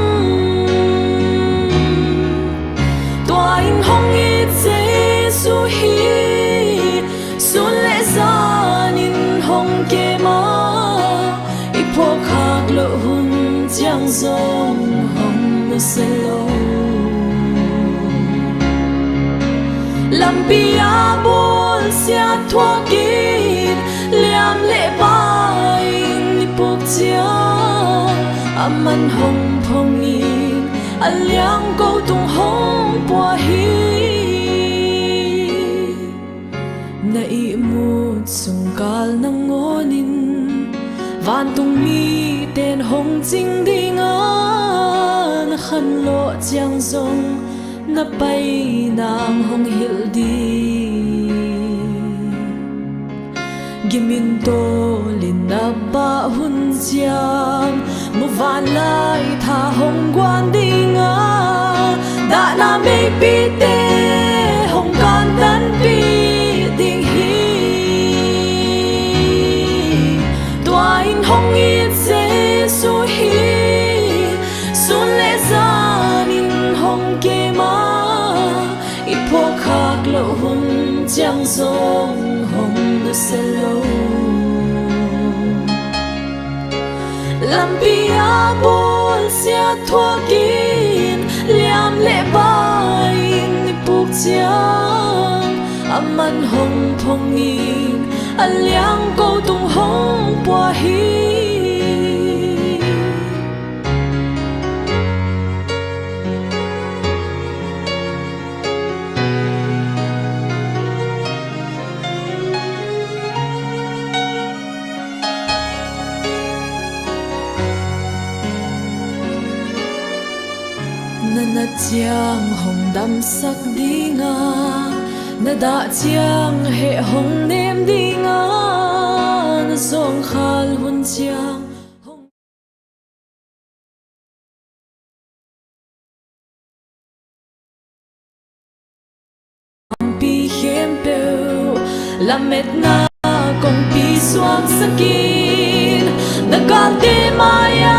Tua in hong it Jesu hi, sun le zanin hong kem a, i phuakkhak loh hun ciang zong hong nusia lo. Lampi-ah bawlsiat thuakin, liam le bai-in i puk ciang, aman hong phong in, a liangko tung hong pua hi. Na ihmut sungkal nangawnin, vantung mite'n hong cing ding a, na khanlawh ciang zong, na pai nang hong hilh ding. Gimin tawlin na bah hun ciang, muvanlai tha hong guan ding a, dahna meipite hong kantanpih ding hi. Tua in hong it Jesu hi, sun le zanin hong kem a, i phuakkhak loh hun ciang zong hong nusia lo. Lampi-ah bawlsiat thuakin, liam le bai-in i puk ciang, aman hong phong in, a liangko tung hong pua hi. Na nat ciang hong damsak ding a, na dah ciang heh hong nem ding a, na zawngkhal hun ciang hong pi khempeuh lametna kongpi suaksak in, na galte mai-ah